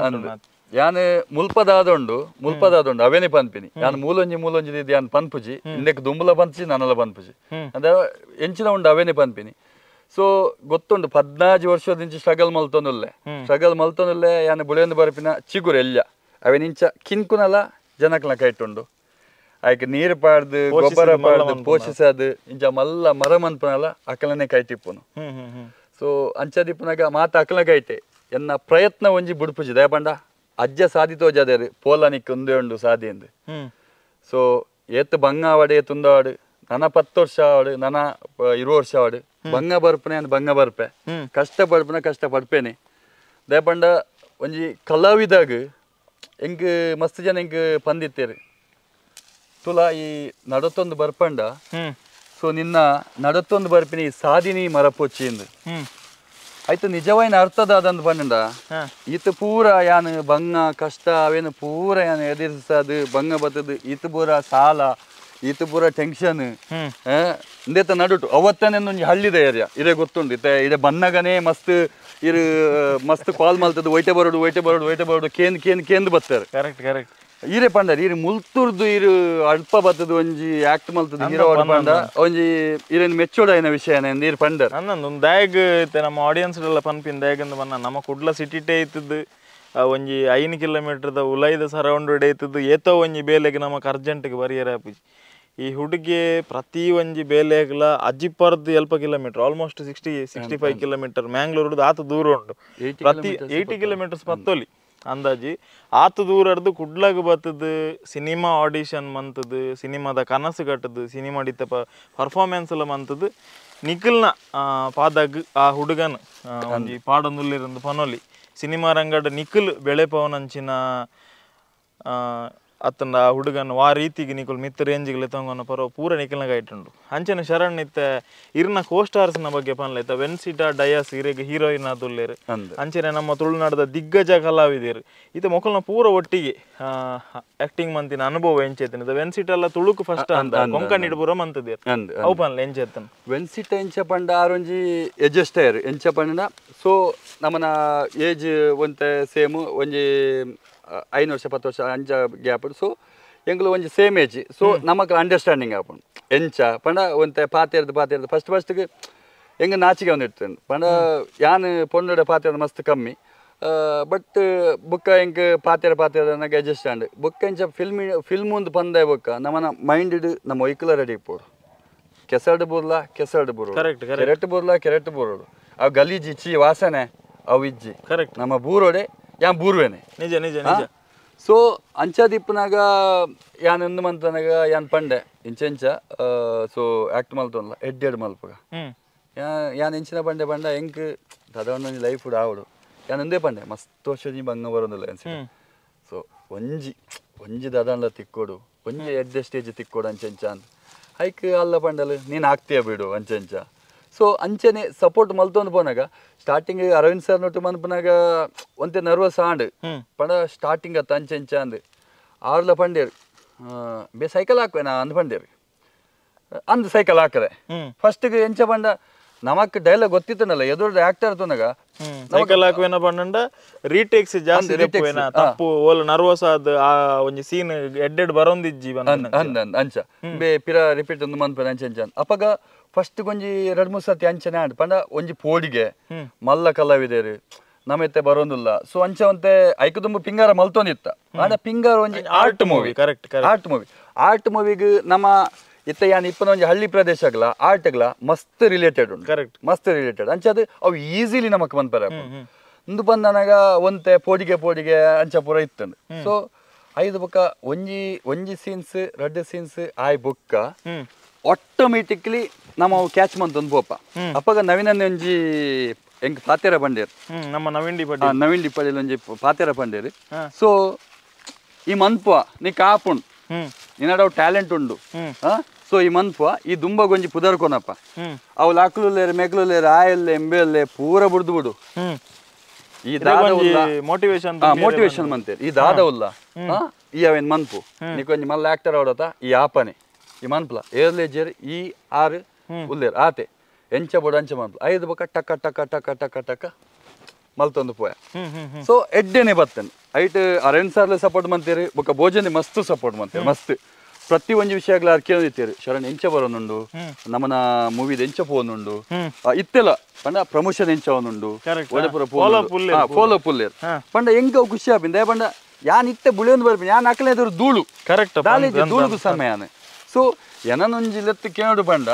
ಯಾನ್ ಮುಲ್ಪದಾದುಂಡು ಮುಲ್ಪದಾದುಂಡು ಅವೇನೆ ಪನ್ಪಿನಿ ಯಾನ್ ಮೂಲೊಂಜಿ ಮೂಲೊಂಜಿ ಯಾನ್ ಪನ್ಪುಜಿ ಇಂದಕ್ಕೆ ದುಂಬುಲ ಪನ್ಪುಜಿ ನಾನಲ ಪನ್ಪುಜಿ ಅಂದ್ರೆ ಎಂಚಿನ ಉಂಡು ಅವೇನೆ ಪನ್ಪಿನಿ ಸೊ ಗೊತ್ತುಂಡು 14 ವರ್ಷದಿಂಚ ಸ್ಟ್ರಗಲ್ ಮಲ್ತೊಂದುಲ್ಲೆ ಸ್ಟ್ರಗಲ್ ಮಲ್ತೊಂದುಲ್ಲೆ ಯಾನ್ ಬುಳೆಯೊಂದು ಬರ್ಪಿನ ಚಿಗುರು ಎಲ್ಲ ಅವೇನಿಂಚ ಕಿನ್ಕುನಲ ಜನಕ್ಲ ಕೈಟುಂಡು ಆಯ್ಕೆ ನೀರು ಪಾಡ್ದು ಗೊಬ್ಬರ ಪಾಡ್ದು ಪೋಷಿಸದು ಇಂಚ ಮಲ್ಲ ಮರ ಮನ್ಪನಲ ಅಕಲನೆ ಕೈಟಿಪ್ಪುನು ಸೊ ಅಂಚದಿಪ್ಪುನಾಗ ಮಾತ ಅಕಲ ಕೈಟೆ ಎನ್ನ ಪ್ರಯತ್ನ ಒಂಜಿ ಬುಡ್ಪುಜಿ ದಯಪಂಡ ಅಜ್ಜ ಸಾಧಿ ತೋಜಾದೇರು ಪೋಲನಿಕ್ ಒಂದೇ ಉಂಡು ಸಾಧಿ ಎಂದು ಸೊ ಏತ್ ಬಂಗ ಆವಡೆ ತುಂದವಾಡು ನನ್ನ 10 ವರ್ಷ ಆವಡು ನನ್ನ 20 ವರ್ಷ ಆವಡು ಬಂಗ ಬರ್ಪನೆ ಅಂದ್ ಬಂಗ ಬರ್ಪೆ ಕಷ್ಟ ಪಡ್ಪನ ಕಷ್ಟ ಪಡ್ಪೇನೆ ದಯಪಂಡ ಒಂಜಿ ಕಲಾವಿದಾಗ ಎಂಕ್ ಮಸ್ತ್ ಜನ ಎಂಕ್ ಪಂದಿತ್ತೇರು ತುಲಾ ಈ ನಡತೊಂದು ಬರ್ಪಂಡ ಸೊ ನಿನ್ನ ನಡತೊಂದು ಬರ್ಪಿನಿ ಸಾಧಿನಿ ಮರಪೊಚ್ಚಿ ಎಂದು ಆಯ್ತು ನಿಜವಾಯಿನ ಅರ್ಥದಾದಂದು ಬಂಡ ಈತ ಪೂರ ಯಾನ್ ಬಂಗ ಕಷ್ಟ ಅವೇನು ಪೂರ ಯಾನ್ ಎದುರಿಸದು ಬಂಗ ಬತ್ತದು ಈತ ಪೂರ ಸಾಲ ಈತ ಪೂರ ಟೆನ್ಷನ್ ಇಂದೇತ ನಡುಟು ಅವತ್ತನೇ ಒಂಜಿ ಹಳ್ಳಿದ ಏರಿಯಾ ಇದೇ ಗೊತ್ತುಂಡು ಇತ್ತೆ ಇಡೆ ಬನ್ನಗನೇ ಮಸ್ತ್ ಇರು ಮಸ್ತ್ ಕಾಲ್ ಮಲ್ತದ್ದು ಒಯ್ಟೆ ಬರೋಡು ಒಯ್ಟೆ ಬರೋಡು ಒಯ್ಟೆ ಬರೋಡು ಕೇಂದ್ ಕೇಂದ್ ಕೇಂದ್ ಬತ್ತಾರೆ ಕರೆಕ್ಟ್ ಕರೆಕ್ಟ್ ಈರೆ ಪಂಡರ್ ಈರೆ ಮುಲ್ತುರ್ದು ಇರು ಅಲ್ಪ ಬತ್ತದ ಒಂಜಿ ಆಕ್ಟ್ ಮಲ್ತದ ಹೀರೋ ಪಂಡ ಒಂಜಿ ಇರೇನು ಮೆಚ್ಚೋಡ್ ಆಯ್ನ ವಿಷಯ ನೀರು ಪಂಡರ್ ಅನ್ನೊಂದು ದಾಯಗ್ ಇತ್ತೆ ನಮ್ಮ ಆಡಿಯನ್ಸ್ ಎಲ್ಲ ಪನ್ಪಿನ ದಾಯಗ್ ಬನ್ನ ನಮ್ಮ ಕುಡ್ಲ ಸಿಟಿಟೇ ಇತ್ತದ್ದು ಒಂಜಿ 5 ಕಿಲೋಮೀಟರ್ದ ಉಲೈದ ಸರೌಂಡ್ ಇತ್ತದ್ದು ಏತೋ ಒಂಜಿ ಬೇಲೆಗೆ ನಮಕ್ ಅರ್ಜೆಂಟ್ಗೆ ಬರಿಯರ ಆಪುಜಿ ಈ ಹುಡುಗಿ ಪ್ರತಿ ಒಂಜಿ ಬೇಲೆಗ್ಲ ಅಜ್ಜಿಪ್ಪರ್ದು ಎಲ್ಪ kilometre almost 60-65 kilometre ಮ್ಯಾಂಗ್ಳೂರ್ದು ಆತ ದೂರ ಉಂಟು ಪ್ರತಿ 80 ಕಿಲೋಮೀಟರ್ಸ್ ಪತ್ತೊಲಿ ಅಂದಾಜಿ ಆತ ದೂರರ್ದು ಕುಡ್ಲಾಗ ಬತ್ತದು ಸಿನಿಮಾ ಆಡಿಷನ್ ಮಂತದ್ದು ಸಿನಿಮಾದ ಕನಸು ಕಟ್ಟದು ಸಿನಿಮಾ ಡಿತ್ತ ಪರ್ಫಾರ್ಮೆನ್ಸ್ ಎಲ್ಲ ಮಂತದ್ದು ನಿಖಿಲ್ನ ಪಾದಾಗ ಆ ಹುಡುಗನ ಒಂಜಿ ಪಾಡೊಂದುಲ್ಲಿರಂದು ಪನೊಲಿ ಸಿನಿಮಾ ರಂಗಡ ನಿಖಿಲ್ ಬೆಳೆಪವನಂಚಿನ ಅತ್ತಂಡ ಆ ಹುಡುಗನ ವಾ ರೀತಿಗೆ ನಿಕುಲು ಮಿತ್ತ ರೇಂಜಿಗೆ ತಂಗೊನ ಪರವ ಪೂರ ನಿಕಲ್ನ ಗೈಟುಂಡು ಅಂಚನೆ ಶರಣ್ ಇತ್ತೆ ಇರ್ನ ಕೋಸ್ಟಾರ್ಸ್ನ ಬಗ್ಗೆ ಪನ್ಲ ಇತ್ತ ವೆನ್ಸಿಟಾ ಡಯಾಸ್ ಇರೆಗ್ ಹೀರೋಯಿನ್ ಆದುಲ್ಲೇರು ಅಂಚನೆ ನಮ್ಮ ತುಳುನಾಡದ ದಿಗ್ಗಜ ಕಲಾವಿದರು ಇತ್ತೆ ಮೊಕಲ್ನ ಪೂರ ಒಟ್ಟಿಗೆ ಆಕ್ಟಿಂಗ್ ಮಂತಿನ ಅನುಭವ ಎಂಚೆತ್ತನ ವೆನ್ಸಿಟಾ ಎಲ್ಲ ತುಳುಕು ಫಸ್ಟ್ ಅಂತ ಕೊಂಕಣಿ ಪೂರ ಮಂತದೇರು ಅವು ಪನ್ಲ ಎಂಚೆತ್ತನ ವೆನ್ಸಿಟಾ ಎಂಚ ಪಂಡ ಆರೊಂಜಿ ಎಜೆಸ್ಟ್ ಎಂಚ ಪಂಡ ಸೊ ನಮ್ಮನ ಏಜ್ ಒಂತೆ ಸೇಮ್ ಒಂಜಿ 5 ವರ್ಷ 10 ವರ್ಷ ಅಂಚ ಗ್ಯಾಪ್ ಸೊ ಎಂಗ್ಲು ಒಂಜಿ same age so ನಮಕ್ ಅಂಡರ್ಸ್ಟ್ಯಾಂಡಿಂಗ್ ಆಪುಂಡು ಎಂಚ ಪಂಡ ಒಂತೆ ಪಾತೆರ್ದು ಪಾತೆರ್ದು ಫಸ್ಟ್ ಫಸ್ಟ್ಗೆ ಎಂಗ್ ನಾಚಿಗೆ ಒಂದು ಇಡ್ತೇನೆ ಪಂಡ ಯಾನ್ ಪೊಣ್ಣುಡೆ ಪಾತೆರ್ದು ಮಸ್ತ್ ಕಮ್ಮಿ ಬಟ್ ಬುಕ್ಕ ಎಂಕ್ ಪಾತೆರ ಪಾತೆರ ನನಗೆ ಅಡ್ಜಸ್ಟ್ ಆಂಡ್ ಬುಕ್ಕ ಎಂಚ ಫಿಲ್ಮ್ ಫಿಲ್ಮ್ ಒಂದು ಪಂದೆ ಬುಕ್ಕ ನಮ್ಮನ ಮೈಂಡ್ ನಮ್ಮ ಒಯ್ಕುಲ ರೆಡಿ ಇಪ್ಪೋಡು ಕೆಸರ್ಡ್ ಬೂರ್ಲ ಕೆಸರ್ಡ್ ಬೂರು ಕೆರೆಟ್ ಬೂರ್ಲ ಕೆರೆಟ್ ಬೂರೋಡು ಅವು ಗಲೀಜಿ ಚಿ ವಾಸನೆ ಅವು ಇಜ್ಜಿ ಕರೆಕ್ಟ್ ನಮ್ಮ ಬೂರೋಡೆ ಯಾನ್ ಬೂರ್ವೇನೆ ನಿಜ ನಿಜ ನಿಜ ಸೊ ಅಂಚಾದಿಪ್ಪನಾಗ ಯಾನ್ ಎಂದು ಮಂತನಾಗ ಯಾನ್ ಪಂಡೆ ಇಂಚ ಇಂಚ ಸೊ ಆಕ್ಟ್ ಮಲ್ತೊನ್ಲ ಎಡ್ ಎಡ್ ಮಲ್ಪಗ ಯಾನ್ ಇಂಚಿನ ಪಂಡೆ ಪಂಡ ಎಂಕ್ ದಾದ ಲೈಫ್ ಆವಡು ಯಾನ್ ಒಂದೇ ಪಂಡೆ ಮಸ್ತ್ ವರ್ಷ ಬಂಗ ಬರೋದಿಲ್ಲ ಅನ್ಸಿ ಸೊ ಒಂಜಿ ಒಂಜಿ ದಾದಾನ್ಲ ತಿಕ್ಕೋಡು ಒಂಜಿ ಎಡ್ಡೆ ಸ್ಟೇಜ್ ತಿಕ್ಕೋಡು ಅಂಚ ಇಂಚ ಅಂತ ಹೈಕ್ ಅಲ್ಲ ಪಂಡಲು ನೀನು ಆಗ್ತೀಯ ಬಿಡು ಅಂಚ ಇಂಚ ಸೊ ಅಂಚನೆ ಸಪೋರ್ಟ್ ಮಲ್ತೊಂದು ಪೋನಾಗ ಸ್ಟಾರ್ಟಿಂಗ್ ಅರವಿಂದ್ ಸರ್ ನೊಟ್ಟು ಮನ್ಪನಾಗ ಒಂತೆ ನರ್ವಸ್ ಆಂಡ್ ಪಂಡ ಸ್ಟಾರ್ಟಿಂಗ್ ಅತ್ತ ಅಂಚೆ ಅಂಚ ಅಂದ್ ಆರ್ಲ ಪಂಡೇರು ಬೇ ಸೈಕಲ್ ಹಾಕುವೆ ನಾ ಅಂದ್ ಪಂಡೇರು ಅಂದ್ ಸೈಕಲ್ ಹಾಕದೆ ಫಸ್ಟ್ಗೆ ಎಂಚ ಪಂಡ ನಮಕ್ ಡೈಲಾಗ್ ಗೊತ್ತಿತ್ತನಲ್ಲ ಎದುರು ಆಕ್ಟರ್ ತುನಗ ಸೈಕಲ್ ಹಾಕುವೆನ ಪಂಡ ರೀಟೇಕ್ಸ್ ಜಾಸ್ತಿ ರೆಪ್ಪುವೆನ ತಪ್ಪು ಓಲ್ ನರ್ವಸ್ ಆದ್ ಆ ಒಂಜಿ ಸೀನ್ ಎಡ್ಡೆಡ್ ಬರೊಂದಿಜ್ಜಿ ಅಂದ್ ಅಂದ್ ಅಂಚ ಬೇ ಪಿರ ರಿಪೀಟ್ ಒಂದು ಮನ್ಪೆನ ಅಂಚ ಅಂಚ ಅಪಗ ಫಸ್ಟ್ ಒಂಜಿ 2 3 ಸರ್ತಿ ಅಂಚನೆ ಆಂಡ್ ಪಂಡ ಒಂಜಿ ಪೋಡಿಗೆ ಮಲ್ಲ ಕಲಾವಿದರು ನಮ್ಮೆತ್ತೆ ಬರೋದಿಲ್ಲ ಸೊ ಅಂಚ ಒಂತೆ ಐಕು ತುಂಬ ಪಿಂಗಾರ ಮಲ್ತೊಂದಿತ್ತ ಆಂಡ ಪಿಂಗಾರ ಒಂಜಿ art movie correct art movie art ಮೂವಿಗ್ ನಮ್ಮ ಇತ್ತ ಯಾನ್ ಇಪ್ಪನ ಒಂಜಿ ಹಳ್ಳಿ ಪ್ರದೇಶಗ್ಲ ಆರ್ಟ್ಗ್ಲ ಮಸ್ತ್ ರಿಲೇಟೆಡ್ ಉಂಟು ಕರೆಕ್ಟ್ ಮಸ್ತ್ ರಿಲೇಟೆಡ್ ಅಂಚ ಅದು ಅವು ಈಸಿಲಿ ನಮಕ್ ಬಂದ್ಪರ ಇಂದು ಬಂದನಾಗ ಒಂತೆ ಪೋಡಿಗೆ ಪೋಡಿಗೆ ಅಂಚ ಪೂರ ಇತ್ತಂಡು ಸೊ ಐದು ಬೊಕ್ಕ ಒಂಜಿ ಒಂಜಿ ಸೀನ್ಸ್ ರಡ್ಡು ಸೀನ್ಸ್ ಆಯ್ ಬೊಕ್ಕ ಆಟೋಮೆಟಿಕ್ಲಿ ನಮ್ಮ ಕ್ಯಾಚ್ ಮಂತೊಂದು ಪೋಪ ಅಪ್ಪಗ ನವೀನ ಒಂಜಿ ಎಂಕ್ ಪಾತೆರ ಪಂಡೇರು ನಮ್ಮ ನವೀನ್ ಡಿ ಪಟೇಲ್ ನವೀನ್ ಡಿ ಪಟೇಲ್ ಒಂಜಿ ಪಾತೆರ ಪಂಡೇರು ಸೊ ಈ ಮನ್ಪುವ ನೀ ಕಾಪುಂಡು ನಿನ್ನಡ ಟ್ಯಾಲೆಂಟ್ ಉಂಡು ಸೊ ಈ ಮನ್ಪುವ ಈ ದುಂಬಗೊಂಜಿ ಪುದರ್ ಕೊನಪ್ಪ ಅವು ಲಾಕ್ಲುಲ್ಲೇರು ಮೇಕ್ಲುಲ್ಲೇರು ಆಯಲ್ಲೆ ಎಂಬೆಲ್ಲೆ ಪೂರ ಬುಡ್ದು ಬಿಡು ಈ ದಾದ ಮೋಟಿವೇಶನ್ ಮೋಟಿವೇಶನ್ ಮಂತೇರು ಈ ದಾದ ಉಲ್ಲ ಈ ಅವೇನ್ ಮನ್ಪು ನೀಕೊಂಜಿ ಮಲ್ಲ ಆಕ್ಟರ್ ಅವಡತ ಈ ಆಪನೆ ಈ ಮನ್ಪುಲ ಏರ್ಲೇಜರ್ ಈ ಆರು ಉಲ್ಲೇರು ಆತೆ ಎಂಚ ಬೋಡು ಅಂಚ ಮನ್ಪುಲ ಐದು ಬೊಕ್ಕ ಟಕ ಟಕ ಟಕ ಟಕ ಟಕ ಮಲ್ತೊಂದು ಪೋಯ ಸೊ ಎಡ್ಡೆನೆ ಬರ್ತೇನೆ ಐಟ್ ಅರವಿಂದ್ ಸರ್ಲೆ ಸಪೋರ್ಟ್ ಮಂತೀರಿ ಬೊಕ್ಕ ಭೋಜನೆ ಮಸ್ತ್ ಸಪೋರ್ಟ್ ಮಂತೀರಿ ಮಸ್ತ್ ಪ್ರತಿ ಒಂಜಿ ವಿಷಯಗಳ ಕೇಳಿರ್ತೀರಿ ಶರಣ್ ಎಂಚ ಬರೋನುಂಡು ನಮ್ಮನ ಮೂವಿದ ಎಂಚ ಪೋನುಂಡು ಇತ್ತೆಲ್ಲ ಪಂಡ ಪ್ರಮೋಷನ್ ಎಂಚ ಅವನುಂಡು ಫಾಲೋ ಪುಲ್ಲೇರ್ ಪಂಡ ಎಂಕ ಖುಷಿ ಆಪಿಂದ ಪಂಡ ಯಾನ್ ಇತ್ತೆ ಬುಳಿಯೊಂದು ಬರ್ಪಿನ ಯಾನ್ ಅಕಲೆ ಧೂಳು ಕರೆಕ್ಟ್ ಧೂಳುಗು ಸಮಯ ಸೊ ಎನನೊಂಜಿ ಲೆತ್ತು ಕೇಳು ಪಂಡ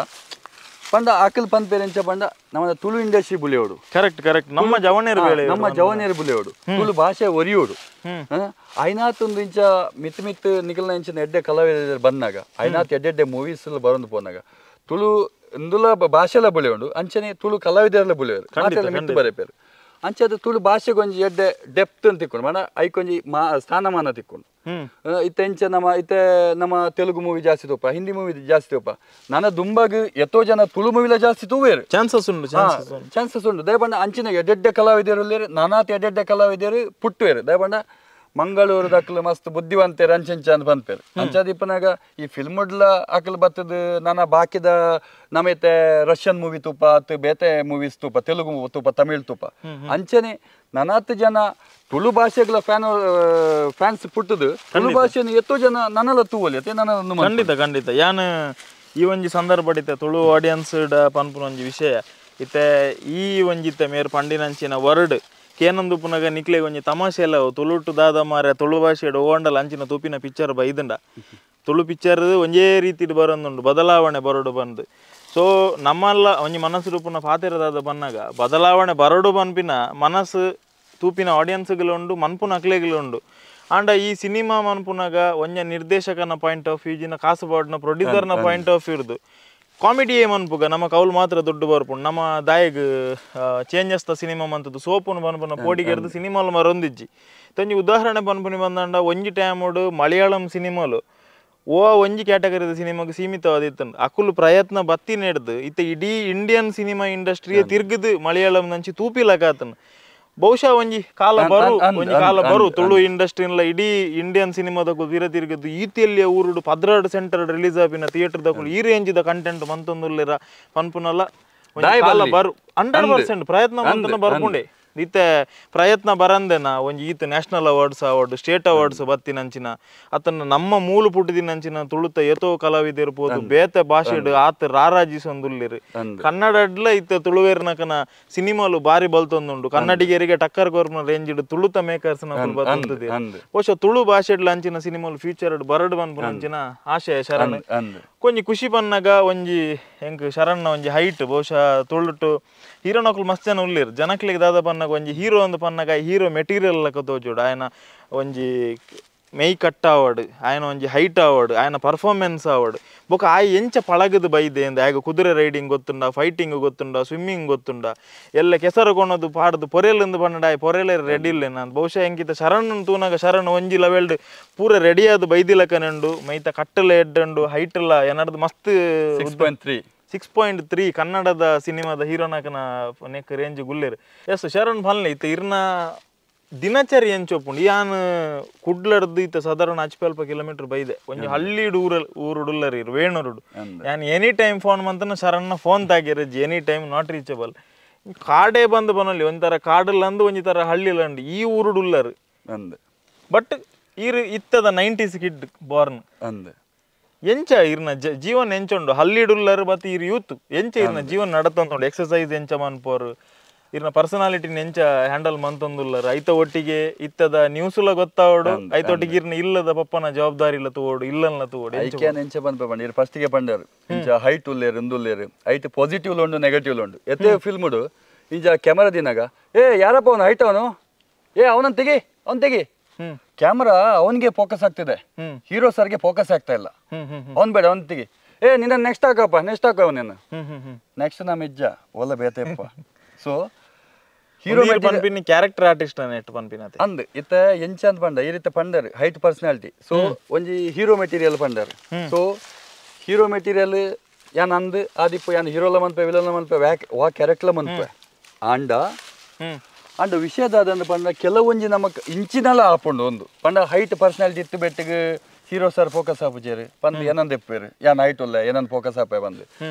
ಪಂಡ ಅಕಲ್ ಪಂಪೇರ್ ಎಂಚ ಪಂಡ ನಮ್ಮ ತುಳು ಇಂಡಸ್ಟ್ರಿ ಬುಳಿಯೋಡು ಕರೆಕ್ಟ್ ಕರೆಕ್ಟ್ ನಮ್ಮ ಜವನೇರು ನಮ್ಮ ಜವನೇರು ಬುಳಿಯೋಡು ತುಳು ಭಾಷೆ ಒರಿಯೋಡು ಐನಾತ್ ಒಂದು ಇಂಚ ಮಿತ್ ಮಿತ್ ನಿಖಲ್ನ ಇಂಚಿನ ಎಡ್ಡೆ ಕಲಾವಿದರು ಬಂದಾಗ ಐನಾತ್ ಎಡ್ಡೆಡ್ಡೆ ಮೂವೀಸ್ ಬರೋದು ಪೋನಾಗ ತುಳು ಇಂದುಲ ಭಾಷೆಲ ಬುಳಿಯೋಡು ಅಂಚನೆ ತುಳು ಕಲಾವಿದರಲ್ಲ ಬುಳಿಯೋರು ಮಿತ್ತು ಬರೆಪೇರು ಅಂಚೆ ಅದು ತುಳು ಭಾಷೆಗೊಂಜಿ ಎಡ್ಡೆ ಡೆಪ್ತ್ ಅಂತ ತಿಕ್ಕೊಂಡು ಮನ ಐಕೊಂಜಿ ಮಾ ಸ್ಥಾನಮಾನ ತಿಕ್ಕೊಂಡು ಇತ್ತೆ ಇಂಚ ನಮ್ಮ ಇತ್ತೆ ನಮ್ಮ ತೆಲುಗು ಮೂವಿ ಜಾಸ್ತಿ ತೂಪ ಹಿಂದಿ ಮೂವಿ ಜಾಸ್ತಿ ತೂಪ ನನ್ನ ದುಂಬಾಗ್ ಎತ್ತೋ ಜನ ತುಳು ಮೂವಿಲ ಜಾಸ್ತಿ ತೂವೇರು ಚಾನ್ಸಸ್ ಉಂಟು ಚಾನ್ಸಸ್ ಉಂಟು ದಯಪಂಡ ಅಂಚಿನ ಎಡ್ಡೆಡ್ಡೆ ಕಲಾವಿದರು ನಾನಾತ್ ಎಡ್ಡೆಡ್ಡೆ ಕಲಾವಿದರು ಪುಟ್ಟುವೇರು ದಯಪಂಡ ಮಂಗಳೂರು ದಕ್ಲು ಮಸ್ತ್ ಬುದ್ಧಿವಂತೇರು ಅಂಚೆಂಚ ಅಂತ ಬಂದ್ಪೇರು ಅಂಚಾದಿಪ್ಪನಾಗ ಈ ಫಿಲ್ಮ್ಡ್ಲ ಅಕಲ್ ಬತ್ತದ ನನ್ನ ಬಾಕಿದ ನಮೈತೆ ರಷ್ಯನ್ ಮೂವಿ ತೂಪ ಅತ್ ಬೇತೆ ಮೂವೀಸ್ ತೂಪ ತೆಲುಗು ತೂಪ ತಮಿಳ್ ತೂಪ ಅಂಚನೆ ನನಾತ್ ಜನ ತುಳು ಭಾಷೆಗಳ ಫ್ಯಾನ್ ಫ್ಯಾನ್ಸ್ ಪುಟ್ಟದು ತುಳು ಭಾಷೆಯನ್ನು ಎತ್ತೋ ಜನ ನನ್ನಲ್ಲ ತೂವಲಿ ಅತ್ತೆ ನನ್ನ ಖಂಡಿತ ಖಂಡಿತ ಯಾನ್ ಈ ಒಂಜಿ ಸಂದರ್ಭ ಇತ್ತೆ ತುಳು ಆಡಿಯನ್ಸ್ ಪನ್ಪುನ ಒಂಜಿ ವಿಷಯ ಇತ್ತೆ ಈ ಒಂಜಿತ್ತೆ ಮೇರ್ ಪಂಡಿನಂಚಿನ ವರ್ಡ್ ಕೇನಂದು ಪುನಗ ನಿಕ್ಲೆ ಒಂಜಿ ತಮಾಷೆ ಎಲ್ಲ ತುಳುಟು ದಾದ ಮಾರೆ ತುಳು ಭಾಷೆಡ್ ಓಂಡಲ ಅಂಚಿನ ತುಪಿನ ಪಿಕ್ಚರ್ ಬೈದಂಡ ತುಳು ಪಿಕ್ಚರ್ ಒಂಜೇ ರೀತಿಡ್ ಬರೋದುಂಡು ಬದಲಾವಣೆ ಬರೋಡು ಬಂದು ಸೊ ನಮ್ಮಲ್ಲ ಒಂಜಿ ಮನಸ್ಸು ರೂಪುನ ಪಾತೆರದಾದ ಬನ್ನಾಗ ಬದಲಾವಣೆ ಬರೋಡು ಪನ್ಪಿನ ಮನಸ್ಸು ತೂಪಿನ ಆಡಿಯನ್ಸ್ಗಳುಂಡು ಮನ್ಪುನ ಅಕ್ಲೆಗಳುಂಡು ಆಂಡ ಈ ಸಿನಿಮಾ ಮನ್ಪುನಾಗ ಒಂಜ ನಿರ್ದೇಶಕನ ಪಾಯಿಂಟ್ ಆಫ್ ವ್ಯೂಜಿನ ಕಾಸುಪಾಡ್ನ ಪ್ರೊಡ್ಯೂಸರ್ನ ಪಾಯಿಂಟ್ ಆಫ್ ವ್ಯೂರ್ದು Comedy ಮನ್ಪುಗ ನಮ್ಮ ಕೌಲ್ ಮಾತ್ರ ದುಡ್ಡು ಬರ್ಪುಂಡು ನಮ್ಮ ದಾಯಗ್ ಚೇಂಜಸ್ ದ ಸಿನಿಮಾ ಮಂತದ್ದು ಸೋಪುನು ಪನ್ಪುನ ಪೋಡಿಗೆರ್ದು ಸಿನಿಮಾಲು ಮರೊಂದಿಜ್ಜಿ ತೊಂಜಿ ಉದಾಹರಣೆ ಪನ್ಪುನಿ ಬಂದಂಡ ಒಂಜಿ ಟೈಮುಡು ಮಲಯಾಳಂ ಸಿನಿಮಾಲು ಓ ಒಂಜಿ ಕ್ಯಾಟಗರಿದ ಸಿನಿಮಾಗೆ ಸೀಮಿತವಾದಿತ್ತಂಡು ಅಕುಲು ಪ್ರಯತ್ನ ಬತ್ತಿ ನೆಡ್ದು ಇತ್ತ ಇಡೀ ಇಂಡಿಯನ್ ಸಿನಿಮಾ ಇಂಡಸ್ಟ್ರಿಯೇ ತಿರ್ಗದು ಮಲಯಾಳಂ ನಂಚಿ ತೂಪಿಲಕಾತನು ಬಹುಶಃ ಒಂಜಿ ಕಾಲ ಬರು ಒಂಜಿ ಕಾಲ ಬರು ತುಳು ಇಂಡಸ್ಟ್ರಿನ್ಲ ಇಡೀ ಇಂಡಿಯನ್ ಸಿನಿಮಾದಕ್ಕೂ ತೀರ ತಿರ್ಗದು ಈತಿಯಲ್ಲಿಯ ಊರುಡು 12 ಸೆಂಟರ್ ರಿಲೀಸ್ ಆಪಿನ ಥಿಯೇಟರ್ ದಕ್ಕುಲು ಈ ರೇಂಜ್ the content ಮಂತೊಂದುಲ್ಲೆರ ಪನ್ಪುನಲ್ಲ ಕಾಲ ಬರು 100% ಪ್ರಯತ್ನ ಮಂತನ ಬರ್ಪುಂಡೆ ಇತ್ತೆ ಪ್ರಯತ್ನ ಬರಂದೆನಾ ಒಂಜಿ ಈತ national awards award state awards ಬತ್ತಿನಂಚಿನ ಅತನ ನಮ್ಮ ಮೂಲ ಪುಟ್ಟಿದಿನಂಚಿನ ತುಳುತ ಏತೋ ಕಲಾವಿದ ಇರ್ಬೋದು ಬೇತೆ ಭಾಷೆಡ್ ಆತ ರಾರಾಜಿಸೊಂದುಲ್ಲೆರ್ ಕನ್ನಡಡ್ಲ ಇತ್ತೆ ತುಳುವೇರ್ನಕನ ಸಿನಿಮಾಲು ಬಾರಿ ಬಲ್ತೊಂದುಂಡು ಕನ್ನಡಿಗರಿಗೆ ಟಕ್ಕರ್ ಕೊರ್ಪುನ ರೇಂಜ್ ತುಳುತ ಮೇಕರ್ಸ್ ನಕುಲು ಬತ್ತುಂತದೆ ಬಹುಶಃ ತುಳು ಭಾಷೆಡ್ಲ ಅಂಚಿನ ಸಿನಿಮಾಲು ಫ್ಯೂಚರ್ ಬರಡ್ ಪನ್ಪುನ ಅಂಚಿನ ಆಶಯ ಶರಣ್ ಕೊಂಜಿ ಖುಷಿ ಪನ್ನಾಗ ಒಂಜಿ ಎಂಕ್ ಶರಣ್ನ ಒಂಜಿ ಹೈಟ್ ಬಹುಶಃ ತುಳುಟು ಹೀರೋನಕುಲು ಮಸ್ತ್ ಜನ ಉಲ್ಲೆರ್ ಜನಕ್ಲೆಗ್ ದಾದ ಪನ್ನಾಗ ಒಂಜಿ ಹೀರೋ ಅಂದ್ ಪನ್ನಾಗ ಹೀರೋ ಮೆಟೀರಿಯಲ್ ಲಕ ತೋಜೋಡು ಆಯನ ಒಂಜಿ ಮೆಯ್ ಕಟ್ ಆವಡ್ ಆಯನ ಒಂಜಿ ಹೈಟ್ ಆವಡ್ ಆಯನ ಪರ್ಫಾರ್ಮೆನ್ಸ್ ಆವಡ್ ಬೊಕ ಆಯ್ ಎಂಚ ಪಳಗದು ಬೈದೆ ಅಂದ್ ಆಯಗ ಕುದುರೆ ರೈಡಿಂಗ್ ಗೊತ್ತುಂಡ ಫೈಟಿಂಗ್ ಗೊತ್ತುಂಡ ಸ್ವಿಮ್ಮಿಂಗ್ ಗೊತ್ತುಂಡ ಎಲ್ಲ ಕೆಸರು ಕೊನದು ಪಾಡ್ದು ಪೊರೆಲ್ ಅಂದ್ ಪನ್ನಡ ಆಯ್ ಪೊರೆಲೆ ರೆಡಿ ಇಲ್ಲೇನ ಬಹುಶಃ ಎಂಕಿತ ಶರಣ್ ತೂನಾಗ ಶರಣ್ ಒಂಜಿ ಲೆವೆಲ್ಡ್ ಪೂರ ರೆಡಿ ಆದ್ ಬೈದಿಲಕನೆಂಡು ಮೈತ ಕಟ್ಟಲ ಎಡ್ಡುಂಡು ಹೈಟ್ ಎಲ್ಲ ಎನರ್ದು ಮಸ್ತ್ 6.3 6.3 ಕನ್ನಡದ ಸಿನಿಮಾದ ಹೀರೋನಕನ ನೆಕ್ ರೇಂಜ್ ಗುಲ್ಲೇರು ಎಸ್ ಶರಣ್ ಫಲ್ನೆ ಇತ್ತ ಇರ್ನ ದಿನಚರಿ ಎಂಚೊಪ್ಪುಂಡು ಯಾನ್ ಕುಡ್ಲರ್ದು ಇತ್ತ ಸಾಧಾರಣ ಅಲ್ಪ ಕಿಲೋಮೀಟರ್ ಬೈದೆ ಒಂಜಿ ಹಳ್ಳಿಡು ಊರುಡುಲ್ಲರ್ ಇರು ವೇಣೂರುಡು ಯಾನ್ any time phone ಮಂತನ ಶರಣ್ನ phone ತಾಗಿರಜ್ಜಿ any time not reachable ಕಾಡೇ ಬಂದು ಬನಲ್ಲಿ ಒಂಥರ ಕಾಡಲ್ಲಂದು ಒಂಜಿ ಥರ ಹಳ್ಳಿಲಂಡು ಈ ಊರುಡುಲ್ಲರ್ ಬಟ್ ಈರು ಇತ್ತದ 90s kid Born ಅಂದ್ ಎಂಚ ಇರ್ನ ಜೀವನ ಎಂಚುಂಡು ಹಳ್ಳಿಡುಲ್ಲರ್ ಬತ್ ಇರ್ ಯೂತ್ ಎಂಚ ಇರ್ನ ಜೀವನ ನಡತೊಂದುಂಡು ಎಕ್ಸಸೈಸ್ ಎಂಚ ಮನ್ಪೋರು ಇರ್ನ ಪರ್ಸನಾಲಿಟಿನ ಎಂಚ ಹ್ಯಾಂಡಲ್ ಮಂತೊಂದುಲ್ಲರ್ ಐತ ಒಟ್ಟಿಗೆ ಇತ್ತದ ನ್ಯೂಸುಲ ಗೊತ್ತಾವಡು ಐತ ಒಟ್ಟಿಗೆ ಇರ್ನ ಇಲ್ಲದ ಪಪ್ಪನ ಜವಾಬ್ದಾರಿ ಇಲ್ಲ ತೋಡು ಇಲ್ಲನ್ಲ ತೋಡು ಐಕ್ಯಾನ್ ಎಂಚ ಪನ್ಪ ಪಂಡ ಇರ್ ಫಸ್ಟಿಗೆ ಪಂಡರು ಇಂಚ ಹೈಟ್ ಉಲ್ಲೇರು ಉಂದುಲ್ಲೇರು ಹೈಟ್ ಪಾಸಿಟಿವ್ ಉಂಡು ನೆಗೆಟಿವ್ ಉಂಡು ಎತ್ತೆ ಫಿಲ್ಮುಡು ಇಂಚ ಕ್ಯಾಮರಾ ದಿನಾಗ ಏ ಯಾರಪ್ಪ ಅವನು ಹೈಟ್ ಅವನು ಏ ಅವನನ್ನ ತೆಗಿ ಅವ್ನು ತೆಗಿ ಕ್ಯಾಮರಾ ಅವನಿಗೆ ಫೋಕಸ್ ಆಗ್ತಿದೆ ಹೀರೋ ಸರ್ಗೆ ಫೋಕಸ್ ಆಗ್ತಾ ಇಲ್ಲ ಅವ್ನು ಬೇಡ ಅವ್ನು ತೆಗಿ ಏ ನಿನ್ನ ನೆಕ್ಸ್ಟ್ ಹಾಕಪ್ಪ ನೆಕ್ಸ್ಟ್ ಹಾಕ ಅವನೇನು ನೆಕ್ಸ್ಟ್ ನಮ್ಮ ಇಜ್ಜ ಒಲ್ಲ ಬೇತೆಪ್ಪ ಸೊ ಹೀರೋ ಪನ್ಪಿನಿ ಕ್ಯಾರೆಕ್ಟರ್ ಆರ್ಟಿಸ್ಟ್ ನೆಟ್ ಪನ್ಪಿನ ಅಂದ್ ಇತ್ತ ಎಂಚ ಅಂತ ಪಂಡ ಈ ರೀತಿ ಪಂಡರ್ height personality so ಒಂಜಿ ಹೀರೋ ಮೆಟೀರಿಯಲ್ ಪಂಡರ್ so hero material ಯಾನ್ ಅಂದ್ ಆದಿಪ್ಪು ಯಾನ್ ಹೀರೋಲ ಮನ್ಪೆ ವಿಲನ್ ಮನ್ಪೆ ವಾ ಕ್ಯಾರೆಕ್ಟರ್ ಮನ್ಪೆ ಆಂಡ ಅಂಡ್ ವಿಷಯದಾದಂದು ಪಂಡ ಕೆಲವೊಂಜಿ ನಮಕ್ ಇಂಚಿನಲ ಆಪುಂಡು ಒಂದು ಪಂಡ ಹೈಟ್ ಪರ್ಸನಾಲಿಟಿ ಇತ್ತು ಬೆಟ್ಟಿಗೆ hero sir focus ಆಪುಜೇರು ಪಂದ್ ಏನಂದ ಎಪ್ಪೇರು ಯಾನ್ ಹೈಟ್ ಉಲ್ಲ ಏನಂದ್ ಫೋಕಸ್ ಆಪೆ ಬಂದು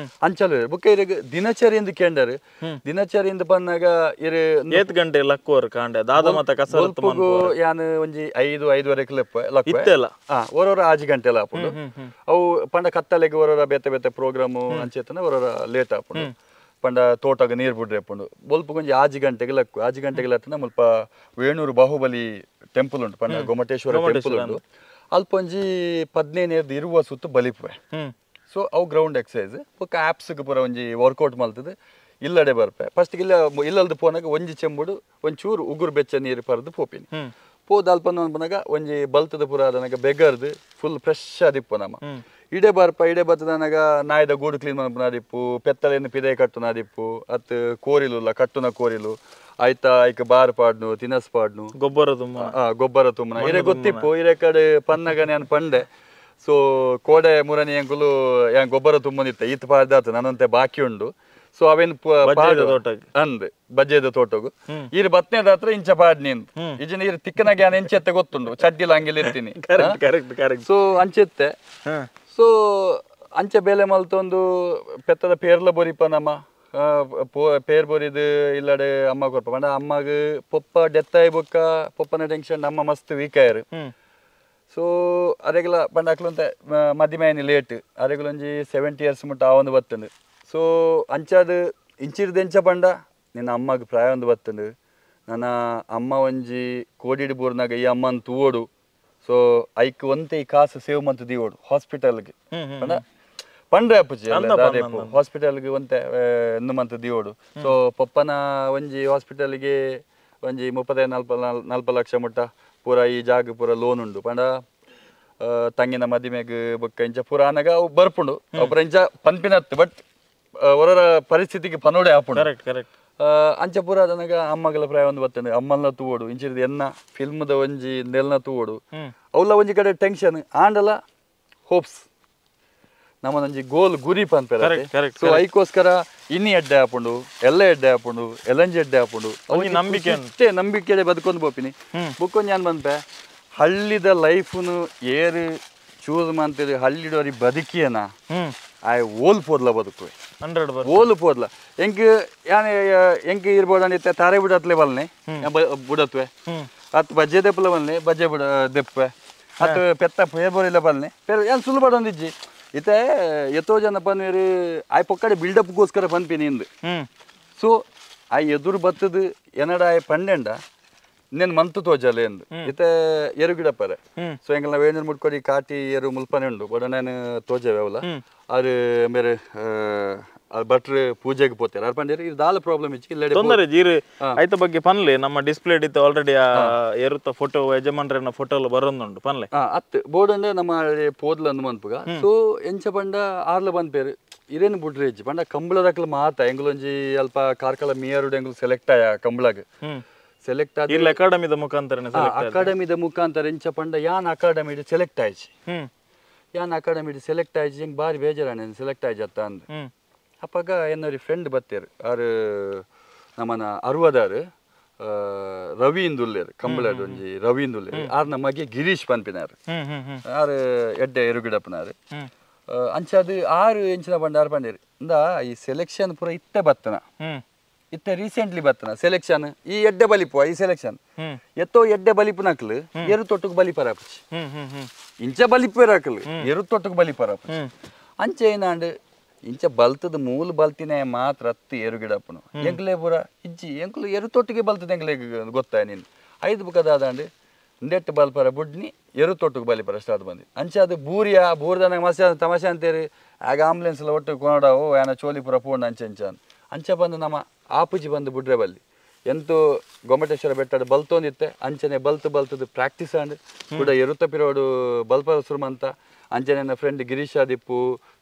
ಅಂಚಲು ಬುಕ್ಕ ಇರಗ್ ದಿನಚರಿ ಎಂದು ಕೇಂಡರು ದಿನಚರಿ ಎಂದು ಪನ್ನಾಗ ಇರು ಏತ್ ಗಂಟೆ ಲಕ್ಕೋರ್ ಕಾಂಡೆ ದಾದ ಮತ ಕಸರತ್ತು ಯಾನ್ ಒಂಜಿ 5 5:30 ಲೆಪ್ಪ ಲಕ್ಕು ಹಾ ಓರೋರ 6 ಗಂಟೆ ಎಲ್ಲ ಆಪುಂಡು ಅವು ಪಂಡ ಕತ್ತಲೆಗೆ ಓರೋರ ಬೇತೆ ಬೇತೆ ಪ್ರೋಗ್ರಾಮು ಅಂಚೆತನ ಓರೋರ ಲೇಟ್ ಆಪುಂಡು ಪಂಡ ತೋಟಗ ನೀರು ಬಿಡ್ರೆ ಪುಂಡು ಬೊಲ್ಪು ಒಂಜಿ 6 ಗಂಟೆಗೆ ಲಕ್ಕು 6 ಗಂಟೆಗೆ ಲತ್ತನ ಮುಲ್ಪ ವೇಣೂರು ಬಾಹುಬಲಿ ಟೆಂಪಲ್ ಉಂಟು ಪಂಡ ಗೊಮಟೇಶ್ವರ ಟೆಂಪಲ್ ಉಂಟು ಅಲ್ಪ ಒಂಜಿ 15 ಇರುವ ಸುತ್ತು ಬಲಿಪುವೆ ಸೊ ಅವು ಗ್ರೌಂಡ್ ಎಕ್ಸಸೈಸ್ ಬೊಕ್ಕ ಆ್ಯಪ್ಸ್ಗೆ ಪೂರ ಒಂಜಿ ವರ್ಕೌಟ್ ಮಲ್ತದೆ ಇಲ್ಲಡೆ ಬರ್ಪೆ ಫಸ್ಟ್ ಇಲ್ಲ ಇಲ್ಲಲ್ದು ಪೋನಾಗ ಒಂಜಿ ಚೆಂಬುಡು ಒಂಚೂರು ಉಗುರು ಬೆಚ್ಚ ನೀರು ಪರ್ದು ಪೋಪಿನಿ ಪೋದು ಅಲ್ಪ ಪನಾಗ ಒಂಜಿ ಬಲ್ತದ ಪೂರ ಅದನಾಗ ಬೆಗರ್ದು ಫುಲ್ ಫ್ರೆಶ್ ಆದಿಪ್ಪು ನಮ್ಮ ಇಡೆ ಬರ್ಪ ಇಡೆ ಬರ್ತದನಾಗ ನಾಯ್ದ ಗೂಡು ಕ್ಲೀನ್ ಮನ್ಪುನಾದಿಪ್ಪು ಪೆತ್ತಲೆಯನ್ನು ಪಿದೆ ಕಟ್ಟುನಾದಿಪ್ಪು ಅತ್ ಕೋರಿಲುಲ್ಲ ಕಟ್ಟುನ ಕೋರಿಲು ಆಯ್ತಾ ಐಕ ಬಾರ್ ಪಾಡ್ನು ತಿನಸ್ ಪಾಡ್ನು ಗೊಬ್ಬರ ತುಂಬ ಗೊಬ್ಬರ ತುಂಬನ ಇರೆ ಗೊತ್ತಿಪ್ಪು ಇರೆ ಕಡೆ ಪನ್ನಗ ನಾನು ಪಂಡೆ ಸೊ ಕೋಡೆ ಮುರನಿ ಅಂಕುಲು ಯಾನ್ ಗೊಬ್ಬರ ತುಂಬನಿತ್ತ ಈತ ಪಾಡ್ದಾತು ನನ್ನಂತೆ ಬಾಕಿ ಉಂಡು ಸೊ ಅವೇನು ಅಂದ್ ಬಜ್ಜೆದ ತೋಟಗು ಈರು ಬತ್ನೇದ ಹತ್ರ ಇಂಚ ಪಾಡ್ನಿ ಅಂತ ಈಜಿನ ಈರು ತಿಕ್ಕನಾಗ ಯಾನ್ ಎಂಚೆತ್ತೆ ಗೊತ್ತುಂಡು ಚಡ್ಡಿಲ ಹಂಗೆಲ್ಲ ಇರ್ತೀನಿ ಸೊ ಅಂಚೆತ್ತೆ ಸೊ ಅಂಚೆ ಬೇಲೆ ಮಲ್ತೊಂದು ಪೆತ್ತದ ಪೇರ್ಲ ಬೊರಿಪ ನಮ್ಮ ಪೇರ್ ಬೊರಿದು ಇಲ್ಲಡೆ ಅಮ್ಮ ಕೊರ್ಪ ಪಂಡ ಅಮ್ಮಗ ಪೊಪ್ಪ ಡೆತ್ ಆಯ್ ಬೊಕ್ಕ ಪೊಪ್ಪನ ಟೆನ್ಷನ್ ಅಮ್ಮ ಮಸ್ತ್ ವೀಕ್ ಆಯರು ಸೊ ಅರೆಗಲ ಪಂಡ ಅಕ್ಲಂತ ಮದಿಮೆ ಲೇಟ್ ಅರೆಗಲೊಂಜಿ 70 ಇಯರ್ಸ್ ಮುಟ್ಟ ಆವೊಂದು ಬತ್ತುಂಡು ಸೊ ಅಂಚಾದ ಇಂಚಿರ್ದು ಎಂಚ ಪಂಡ ನಿನ್ನ ಅಮ್ಮಗ್ ಪ್ರಾಯ ಒಂದು ಬತ್ತುಂಡು ನನ್ನ ಅಮ್ಮ ಒಂಜಿ ಕೋಡಿಡ್ ಬೂರ್ನಾಗ ಈ ಅಮ್ಮನ ತೂವೋಡು ಸೊ ಐಕ್ ಒಂತೆ ಈ ಕಾಸು ಸೇವ್ ಮಂತು ದೀವೋಡು ಹಾಸ್ಪಿಟಲ್ಗೆ ಪಂಡ ಪಂಡ್ರೆ ಅಪ್ಪುಜಿ ಹಾಸ್ಪಿಟಲ್ಗೆ ಒಂತೆ ಮಂತು ದೀವೋಡು ಸೊ ಪಪ್ಪನ ಒಂಜಿ ಹಾಸ್ಪಿಟಲ್ಗೆ ಒಂಜಿ 35-40 ಲಕ್ಷ ಮುಟ್ಟ ಪೂರ ಈ ಜಾಗ ಪೂರ ಲೋನ್ ಉಂಡು ಪಂಡ ತಂಗಿನ ಮದಿಮೆಗ್ ಬೊಕ್ಕ ಇಂಚ ಪೂರ ಆನಗ ಅವು ಬರ್ಪುಂಡು ಅವು ಇಂಚ ಪನ್ಪಿನತ್ತು ಬಟ್ ಹೊರರ ಪರಿಸ್ಥಿತಿಗೆ ಪನೋಡೆ ಆಪುಂಡು ಕರೆಕ್ಟ್ ಕರೆಕ್ಟ್ ಅಂಚ ಪೂರ ಅದನಗ ಅಮ್ಮಗಲ ಪ್ರಾಯ ಒಂದು ಬರ್ತದೆ ಅಮ್ಮಲ್ನ ತೂವೋಡು ಇಂಚಿರ್ದು ಎನ್ನ ಫಿಲ್ಮ್ದ ಒಂಜಿ ನೆಲ್ನ ತೂವೋಡು ಅವಲ ಒಂಜಿ ಕಡೆ ಟೆನ್ಷನ್ ಆಂಡಲ ಹೋಪ್ಸ್ ನಮ್ಮನೊಂಜಿ ಗೋಲ್ ಗುರಿ ಪನ್ಪೆರೆ ಸೊ ಐಕೋಸ್ಕರ ಇನ್ನಿ ಎಡ್ಡೆ ಆಪುಂಡು ಎಲ್ಲ ಎಡ್ಡೆ ಆಪುಂಡು ಎಲ್ಲಂಜಿ ಎಡ್ಡೆ ಆಪುಂಡು ನಂಬಿಕೆ ಅಷ್ಟೇ ನಂಬಿಕೆ ಬದುಕೊಂದು ಪೋಪಿನಿ ಬುಕ್ಕೊಂದು ಏನ್ ಬಂದ್ಪೆ ಹಳ್ಳಿದ ಲೈಫ್ನು ಏರು ಚೂಸ್ ಮಾಡ್ತೀರಿ ಹಳ್ಳಿಡೋರಿ ಬದುಕಿಯನ ಆಯ್ ಓಲ್ ಪೋದ್ಲ ಬದುಕುವೆ 100% ಓಲು ಪೋದ್ಲ ಎಂಕ್ ಯಾನೆ ಎಂಕ್ ಇರ್ಬೋದು ಅಂದಿತ್ತೆ ತಾರೆ ಬಿಡತ್ಲೆ ಬಲ್ನೆ ಬುಡತ್ವೆ ಅತ್ ಬಜ್ಜೆ ದೆಪ್ಪಲ ಬಲ್ನೆ ಬಜ್ಜೆ ಬುಡ ದೆಪ್ಪೆ ಅತ್ ಪೆತ್ತ ಪೇರ್ಬೋರಿಲ್ಲ ಬಲ್ನೆ ಪೇರ್ ಏನ್ ಸುಲು ಬಡೊಂದಿಜ್ಜಿ ಇತ್ತೆ ಎತ್ತೋ ಜನ ಪನ್ವೇರು ಆಯ್ ಪೊಕ್ಕಡೆ ಬಿಲ್ಡಪ್ಗೋಸ್ಕರ ಪನ್ಪಿನಿ ಇಂದು ಸೊ ಆಯ್ ಎದುರು ಬತ್ತದು ಎನ್ನಡ ಆಯ್ ಪಂಡೆಂಡ ನೇನು ಮಂತು ತೋಜಲೆ ಎಂದು ಇತ್ತೆ ಎರು ಗಿಡಪ್ಪರೆ ಸೊ ಎಂಕಲ್ನ ವೇಣೂರು ಮುಟ್ಕೊಡಿ ಕಾಟಿ ಎರು ಮುಲ್ಪನೆ ಉಂಡು ಬಡ ನಾನು ತೋಜವೆ ಅವಲ ಆರು ಮೇರೆ ಭಟ್ರು ಪೂಜೆಗೆ ಪೋತಾರೆ ಆರ್ ಪಂಡೇರು ಇದು ದಾಲ ಪ್ರಾಬ್ಲಮ್ ಇಚ್ಚಿ ಇಲ್ಲ ತೊಂದರೆ ಜೀರು ಐತ ಬಗ್ಗೆ ಪನ್ಲೆ ನಮ್ಮ ಡಿಸ್ಪ್ಲೇ ಇತ್ತು ಆಲ್ರೆಡಿ ಆ ಎರುತ್ತ ಫೋಟೋ ಯಜಮಾನ್ರನ್ನ ಫೋಟೋ ಎಲ್ಲ ಬರೋದುಂಟು ಪನ್ಲೆ ಅತ್ ಬೋರ್ಡ್ ಅಂದ್ರೆ ನಮ್ಮ ಪೋದ್ಲ ಅಂದು ಮನ್ಪುಗ ಸೊ ಎಂಚ ಪಂಡ ಆರ್ಲ ಬಂದ್ಪೇರು ಇರೇನು ಬುಡ್ರೆ ಇಜ್ಜಿ ಪಂಡ ಕಂಬಳದಕ್ಲ ಮಾತ ಎಂಗುಲೊಂಜಿ ಅಲ್ಪ ಕಾರ್ಕಳ ಮಿಯರುಡು ಎಂಗುಲು ಸೆಲೆಕ್ಟ್ ಆಯ ಕಂಬಳಗ್ ಸೆಲೆಕ್ಟ್ ಆದ ಇಲ್ಲ ಅಕಾಡೆಮಿದ ಮುಖಾಂತರ ಅಕಾಡೆಮಿದ ಮುಖಾಂತರ ಎಂಚ ಪಂಡ ಯಾನ್ ಅಕಾಡೆಮಿ ಸೆಲೆಕ್ಟ್ ಆಯ್ಚಿ ಯಾನ್ ಅಕಾಡೆಮಿ ಸೆಲೆಕ್ಟ್ ಆಯ್ಚಿ ಹೆಂಗೆ ಬಾರಿ ಬೇಜಾರಾಣ ಸೆಲೆಕ್ಟ್ ಆಯ್ಚಿ ಅತ್ತ ಅಂದ್ ಅಪ್ಪಾಗ എന്നൊരു ಫ್ರೆಂಡ್ ಬತ್ತೇರು ಆರು ನಮ್ಮನ ಅರುವದಾರು ರವಿ ಇಂದುಲ್ಲೇರು ಕಂಬಳಡ್ ಒಂಜಿ ರವಿ ಇಂದುಲ್ಲೇರು ಆರ್ ನಮಗೆ ಗಿರೀಶ್ ಪನ್ಪಿನಾರು ಆರು ಎಡ್ಡೆ ಎರುಗಿಡಪ್ಪನಾರು ಅಂಚಾದು ಆರು ಎಂಚಿನ ಪಂಡ ಆರು ಪಂಡೇರು ಇಂದ ಈ ಸೆಲೆಕ್ಷನ್ ಪೂರ ಇತ್ತೆ ಬತ್ತನ ಇತ್ತೆ ರೀಸೆಂಟ್ಲಿ ಬತ್ತನ ಸೆಲೆಕ್ಷನ್ ಈ ಎಡ್ಡೆ ಬಲಿಪುವ ಈ ಸೆಲೆಕ್ಷನ್ ಎತ್ತೋ ಎಡ್ಡೆ ಬಲಿಪುನಕ್ಲು ಎರು ತೊಟ್ಟುಕು ಬಲಿಪರಾಪುಚಿ ಇಂಚ ಬಲಿಪರಾಕಲು ಎರು ತೊಟ್ಟುಕು ಬಲಿಪರಾಪುಚಿ ಅಂಚೆ ಏನಾಂಡ್ ಇಂಚ ಬಲ್ತದ ಮೂಲ ಬಲ್ತಿನೇ ಮಾತ್ರ ಅತ್ತು ಎರುಗಿಡಪ್ಪನು ಎಂಕ್ಲೇ ಪೂರ ಇಜ್ಜಿ ಎಂಕ್ಲು ಎರು ತೊಟ್ಟಿಗೆ ಬಲ್ತದ ಎಂಕ್ಲೆ ಗೊತ್ತಾಯ ನೀನು ಐದು ಬುಕ್ಕದಾದಂಡು ಇಂದೆಟ್ಟು ಬಲ್ಪರ ಬುಡ್ನಿ ಎರು ತೊಟ್ಟುಗೆ ಬಲಿಪರ ಸ್ಟಾರ್ಟ್ ಬಂದು ಅಂಚೆ ಅದು ಬೂರಿಯ ಬೂರ್ದನಾಗ ಮಸೆ ತಮಾಷೆ ಅಂತೇರಿ ಆಗ ಆಂಬುಲೆನ್ಸ್ ಎಲ್ಲ ಒಟ್ಟು ಕೊನಡಾವು ಏನ ಚೋಲಿಪುರ ಪೂರ್ಣ ಅಂಚೆ ಅಂಚೆ ಅಂಚೆ ಬಂದು ನಮ್ಮ ಆಪುಜಿ ಬಂದು ಬುಡ್ರೆ ಬಲ್ಲಿ ಎಂತೂ ಗೊಮ್ಮಟೇಶ್ವರ ಬೆಟ್ಟದ ಬಲ್ತೊಂದಿತ್ತೆ ಅಂಚನೆ ಬಲ್ತು ಬಲ್ತದ್ದು ಪ್ರಾಕ್ಟೀಸ್ ಆಂಡ್ ಕೂಡ ಎರುತ್ತ ಪಿರೋಡು ಬಲ್ಪರ ಸುರುಮಂತ ಅಂಚನೆ ನನ್ನ ಫ್ರೆಂಡ್ ಗಿರೀಶ್ ಆದಿಪ್ಪು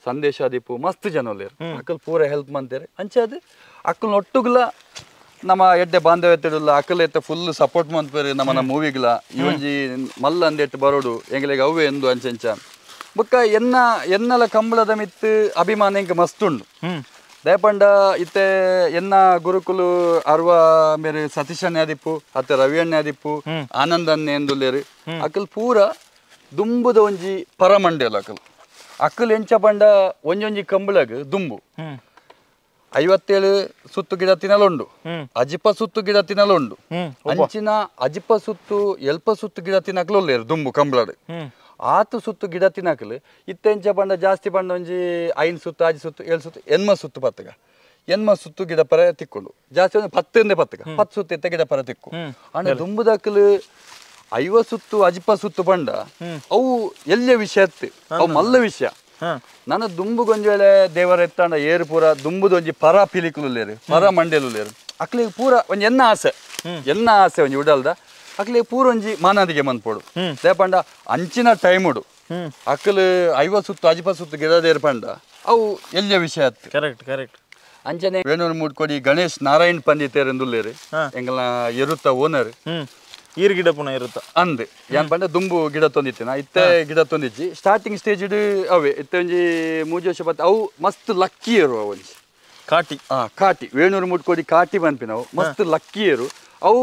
ಸಂದೇಶ ಆದಿಪ್ಪು ಮಸ್ತ್ ಜನ ಉಲ್ಲೇರು ಅಕ್ಕಲ್ ಪೂರ ಹೆಲ್ಪ್ ಮಂತೇರು ಅಂಚೆ ಅದು ಅಕ್ಕಲ್ ಒಟ್ಟುಗುಲ ನಮ್ಮ ಎಡ್ಡೆ ಬಾಂಧವ್ಯ ಅಕ್ಕಲ್ ಎತ್ತ ಫುಲ್ ಸಪೋರ್ಟ್ ಮಂತ್ಪೇರು ನಮ್ಮ ಮೂವಿಗ್ಲ ಈ ಒಂಜಿ ಮಲ್ಲ ಅಂದೆಟ್ಟು ಬರೋಡು ಎಂಗ್ಲಿಗೆ ಅವೇ ಎಂದು ಅಂಚೆ ಅಂಚ ಬೊಕ್ಕ ಎನ್ನ ಎನ್ನಲ ಕಂಬಳದ ಮಿತ್ತು ಅಭಿಮಾನ ಎಂಕ್ ಮಸ್ತ್ ಉಂಡು ದಯಪಂಡ ಇತ್ತೆ ಎನ್ನ ಗುರುಕುಲು ಅರ್ವ ಮೇರೆ ಸತೀಶ್ ಅಣ್ಣಾದಿಪ್ಪು ಅತ್ತೆ ರವಿ ಅಣ್ಣಾದಿಪ್ಪು ಆನಂದ್ ಅಣ್ಣೆ ಎಂದುಲ್ಲೇರು ಅಕ್ಕಲ್ ಪೂರ ದುಂಬುದ ಒಂಜಿ ಪರಮಂಡೆಲ ಅಕ್ಕಲ್ ಅಕ್ಕಲ್ ಎಂಚ ಪಂಡ ಒಂಜೊಂಜಿ ಕಂಬಳಗ್ ದುಂಬು 57 ಸುತ್ತು ಗಿಡ ತಿನ್ನಲುಂಡು ಅಜಿಪ ಸುತ್ತು ಗಿಡ ತಿನ್ನಲುಂಡು ಅಂಚಿನ ಅಜಿಪ ಸುತ್ತು ಎಲ್ಪ ಸುತ್ತು ಗಿಡ ತಿನ್ನಕ್ಲುಲ್ಲೇರು ದುಂಬು ಕಂಬಳಡ್ ಆತು ಸುತ್ತು ಗಿಡ ತಿನ್ನಕಲು ಇತ್ತೆ ಎಂಚ ಪಂಡ ಜಾಸ್ತಿ ಪಂಡ ಒಂಜಿ 5 ಸುತ್ತು 5 ಸುತ್ತು 7 ಸುತ್ತು ಎನ್ಮ ಸುತ್ತು ಪತ್ತಗ ಎನ್ಮ ಸುತ್ತು ಗಿಡ ಪರ ತಿಕ್ಕೊಂಡು ಜಾಸ್ತಿ ಒಂದು 10 ಪತ್ತಗ 10 ಸುತ್ತು ಎತ್ತ ಗಿಡ ಪರ ತಿಕ್ಕು ಅಂಡ ದುಂಬುದಕ್ಕಲು 50 ಸುತ್ತು ಅಜಿಪ ಸುತ್ತು ಪಂಡ ಅವು ಎಲ್ಲ ವಿಷಯ ಅವು ಮಲ್ಲ ವಿಷಯ ನನ್ನ ದುಂಬುಗೊಂಜಿ ವೇಳೆ ದೇವರ ಎತ್ತಾಂಡ ಏರು ಪೂರ ದುಂಬುದೊಂಜಿ ಪರ ಪಿಲಿಕುಲೇರು ಪರ ಮಂಡೆಲುಲೇರು ಅಕ್ಲಿಗೆ ಪೂರ ಒಂಜಿ ಎನ್ನ ಆಸೆ ಎನ್ನ ಆಸೆ ಒಂಜಿ ಉಡಲ್ದ ಅಕ್ಲಿಗೆ ಪೂರ ಒಂಜಿ ಮಾನಾದಿಗೆ ಮನ್ಪೋಡು ದೇಪಂಡ ಅಂಚಿನ ಟೈಮುಡು ಅಕ್ಕಲು 50 ಸುತ್ತು ಅಜಿಪ ಸುತ್ತು ಗಿಡದೇರು ಪಂಡ ಅವು ಎಲ್ಲ ವಿಷಯ ಅತ್ತು ಕರೆಕ್ಟ್ ಕರೆಕ್ಟ್ ಅಂಚನೆ ವೇಣೂರು ಮೂಡ್ಕೊಡಿ ಗಣೇಶ್ ನಾರಾಯಣ್ ಪಂಡಿತೇರೆಂದುಲ್ಲೇರು ಎಂಗಲ ಎರುತ್ತ ಓನರ್ ಈರ್ ಗಿಡ ಪುನಃ ಇರುತ್ತ ಅಂದ್ ಏನ್ ಪಂಡ ದುಂಬು ಗಿಡ ತೊಂದಿತ್ತಿನ ಇತ್ತೆ ಗಿಡ ತೊಂದಿಜ್ಜಿ ಸ್ಟಾರ್ಟಿಂಗ್ ಸ್ಟೇಜ್ ಅವೇ ಇತ್ತೆ ಒಂಜಿ 3 ವರ್ಷ ಬತ್ತ ಅವು ಮಸ್ತ್ ಲಕ್ಕಿ ಏರು ಅವು ಒಂಜಿ ಕಾಟಿ ಕಾಟಿ ವೇಣೂರು ಮುಟ್ಕೊಡಿ ಕಾಟಿ ಪನ್ಪಿನವು ಮಸ್ತ್ ಲಕ್ಕಿ ಏರು ಅವು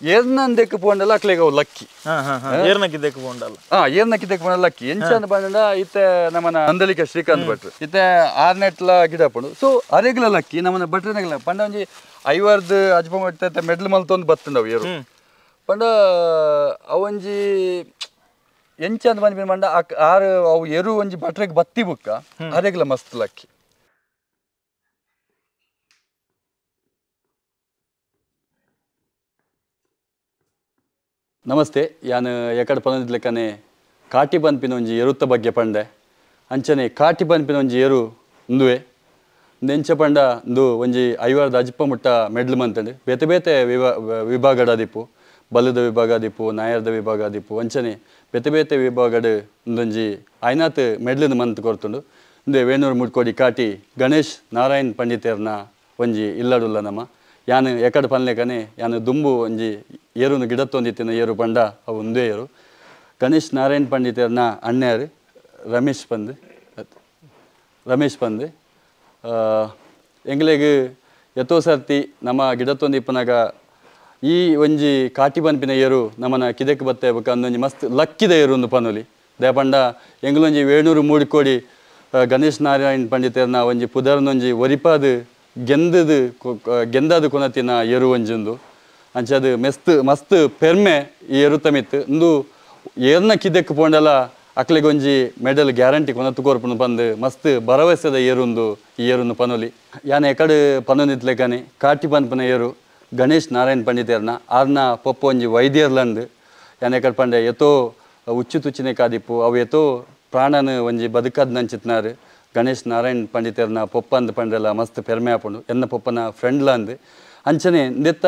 ಏರ್ನಂದೆಕ್ ಪೋಂಡಲ್ಲ ಅಕ್ಲೆಗ್ ಅವು ಲಕ್ಕಿ ಏರ್ನಕ್ಕಿದ್ದಕ್ಕೆ ಪೋಂಡಲ್ಲ ಏರ್ನಕ್ಕಿದ್ದಕ್ಕೆ ಪೋಂಡಲ್ಲ ಲಕ್ಕಿ ಎಂಚ ಪಂಡ ಇತ್ತೆ ನಮ್ಮನ ನಂದಲಿಕ ಶ್ರೀಕಾಂತ್ ಭಟ್ರು ಇತ್ತೆ ಆರ್ನೆಟ್ಲ ಗಿಡ ಪಂಡು ಸೊ ಅರೆಗ್ಲ ಲಕ್ಕಿ ನಮ್ಮನ ಭಟ್ರನಗ್ಲ ಪಂಡ ಒಂಜಿ 50 ಅಜ್ಪ ಮೆಡ್ಲ್ ಮಲ್ತೊಂದು ಬತ್ತುಂಡವು ಏರು ಪಂಡ ಅವಂಜಿ ಎಂಚ ಅಂದ್ ಪನ್ಪಿನ ಪಂಡ ಆರು ಅವು ಎರು ಒಂಜಿ ಭಟ್ರೆಗ್ ಬತ್ತಿ ಬುಕ್ಕ ಅರೆಗ್ಲ ಮಸ್ತ್ ಲಕ್ಕಿ. ನಮಸ್ತೆ, ಯಾನು ಎಕಡೆ ಪನೊಂದಿಲೆಕ್ಕನೆ ಕಾಟಿ ಪನ್ಪಿನ ಒಂಜಿ ಎರುತ್ತ ಬಗ್ಗೆ ಪಂಡೆ ಅಂಚನೆ ಕಾಟಿ ಪನ್ಪಿನ ಒಂಜಿ ಎರು ಉಂದುವೆ ಎಂಚ ಪಂಡ ಉಂದು ಒಂಜಿ 50 ಅಜಿಪ ಮುಟ್ಟ ಮೆಡ್ಲ್ ಮಂತಂಡು ಬೇತೆ ಬೇತೆ ವಿಭಾಗಡಾದಿಪ್ಪು ಬಲ್ಲದ ವಿಭಾಗ ಆದಿಪ್ಪು ನಾಯರ್ದ ವಿಭಾಗ ಆದಿಪ್ಪು ಅಂಚನೆ ಬೇತೆ ಬೇತೆ ವಿಭಾಗಡ್ ಒಂದೊಂಜಿ ಆಯ್ನಾತ್ ಮೆಡ್ಲಿನ ಮಂತ್ ಕೊರ್ತುಂಡು ಇಂದೇ ವೇಣೂರು ಮುಡ್ಕೋಡಿ ಕಾಟಿ ಗಣೇಶ್ ನಾರಾಯಣ್ ಪಂಡಿತರ್ನ ಒಂಜಿ ಇಲ್ಲಡುಲ್ಲ ನಮ್ಮ ಯಾನು ಎಕಡೆ ಪನ್ಲೆಕನೆ ಯಾನು ದುಂಬು ಒಂಜಿ ಏರುನು ಗಿಡತ್ತೊಂದಿತ್ತಿನ ಏರು ಪಂಡ ಅವು ಒಂದೇ ಏರು ಗಣೇಶ್ ನಾರಾಯಣ್ ಪಂಡಿತರ್ನ ಅಣ್ಣಾರು ರಮೇಶ್ ಪಂದ್ ರಮೇಶ್ ಪಂದ್ ಎಂಗ್ಲೆಗ್ ಎತ್ತೋ ಸರ್ತಿ ನಮ್ಮ ಗಿಡತ್ತೊಂದಿಪ್ಪನಾಗ ಈ ಒಂಜಿ ಕಾಟಿ ಪನ್ಪಿನ ಏರು ನಮ್ಮನ ಕಿದಕ್ಕೆ ಬತ್ತೆ ಬೊಕ್ಕ ಅಂದೊಂಜಿ ಮಸ್ತ್ ಲಕ್ಕಿದ ಏರು ಒಂದು ಪನೊಲಿ ದಯಪಂಡ ಎಂಗ್ಲೊಂಜಿ ವೇಣೂರು ಮೂಡಿಕೋಡಿ ಗಣೇಶ್ ನಾರಾಯಣ್ ಪಂಡಿತರ್ನ ಒಂಜಿ ಪುದರ್ನೊಂಜಿ ಒರಿಪಾದು ಗೆಂದದು ಗೆಂದಾದು ಕೊನತಿನ ಏರು ಒಂಜೊಂದು ಅಂಚದು ಮೆಸ್ತ್ ಮಸ್ತ್ ಪೆರ್ಮೆ ಈ ಎರುತ ಮಿತ್ತು ಇಂದು ಏರ್ನ ಕಿದಕ್ಕೆ ಪೋಂಡಲ ಅಕ್ಲೆಗೊಂಜಿ ಮೆಡಲ್ ಗ್ಯಾರಂಟಿ ಕೊನತು ಕೊರ್ಪುನು ಬಂದು ಮಸ್ತ್ ಭರವಸೆದ ಏರುಂದು ಈ ಏರುಂದು ಪನೊಲಿ ಯಾನೆ ಎಕಡೆ ಪನೊಂದಿತ್ಲೆಕನೆ ಕಾಟಿ ಪನ್ಪನ ಏರು ಗಣೇಶ್ ನಾರಾಯಣ್ ಪಂಡಿತರ್ನ ಆರ್ನ ಪೊಪ್ಪ ಒಂಜಿ ವೈದ್ಯರ್ಲಂದು ಯಾನೆ ಎಕಡೆ ಪಂಡೆ ಎತೋ ಉಚ್ಚು ತುಚ್ಚಿನೆ ಕಾದಿಪ್ಪು ಅವು ಎತೋ ಪ್ರಾಣನ ಒಂಜಿ ಬದುಕದ್ ನಂಚಿತ್ನಾರು ಗಣೇಶ್ ನಾರಾಯಣ್ ಪಂಡಿತರ್ನ ಪೊಪ್ಪ ಅಂದ್ ಪಂಡ್ರೆಲ್ಲ ಮಸ್ತ್ ಪೆರ್ಮೆ ಆಪುಂಡು ಎನ್ನ ಪೊಪ್ಪನ ಫ್ರೆಂಡ್ಲಂದು ಅಂಚನೆ ನೆತ್ತ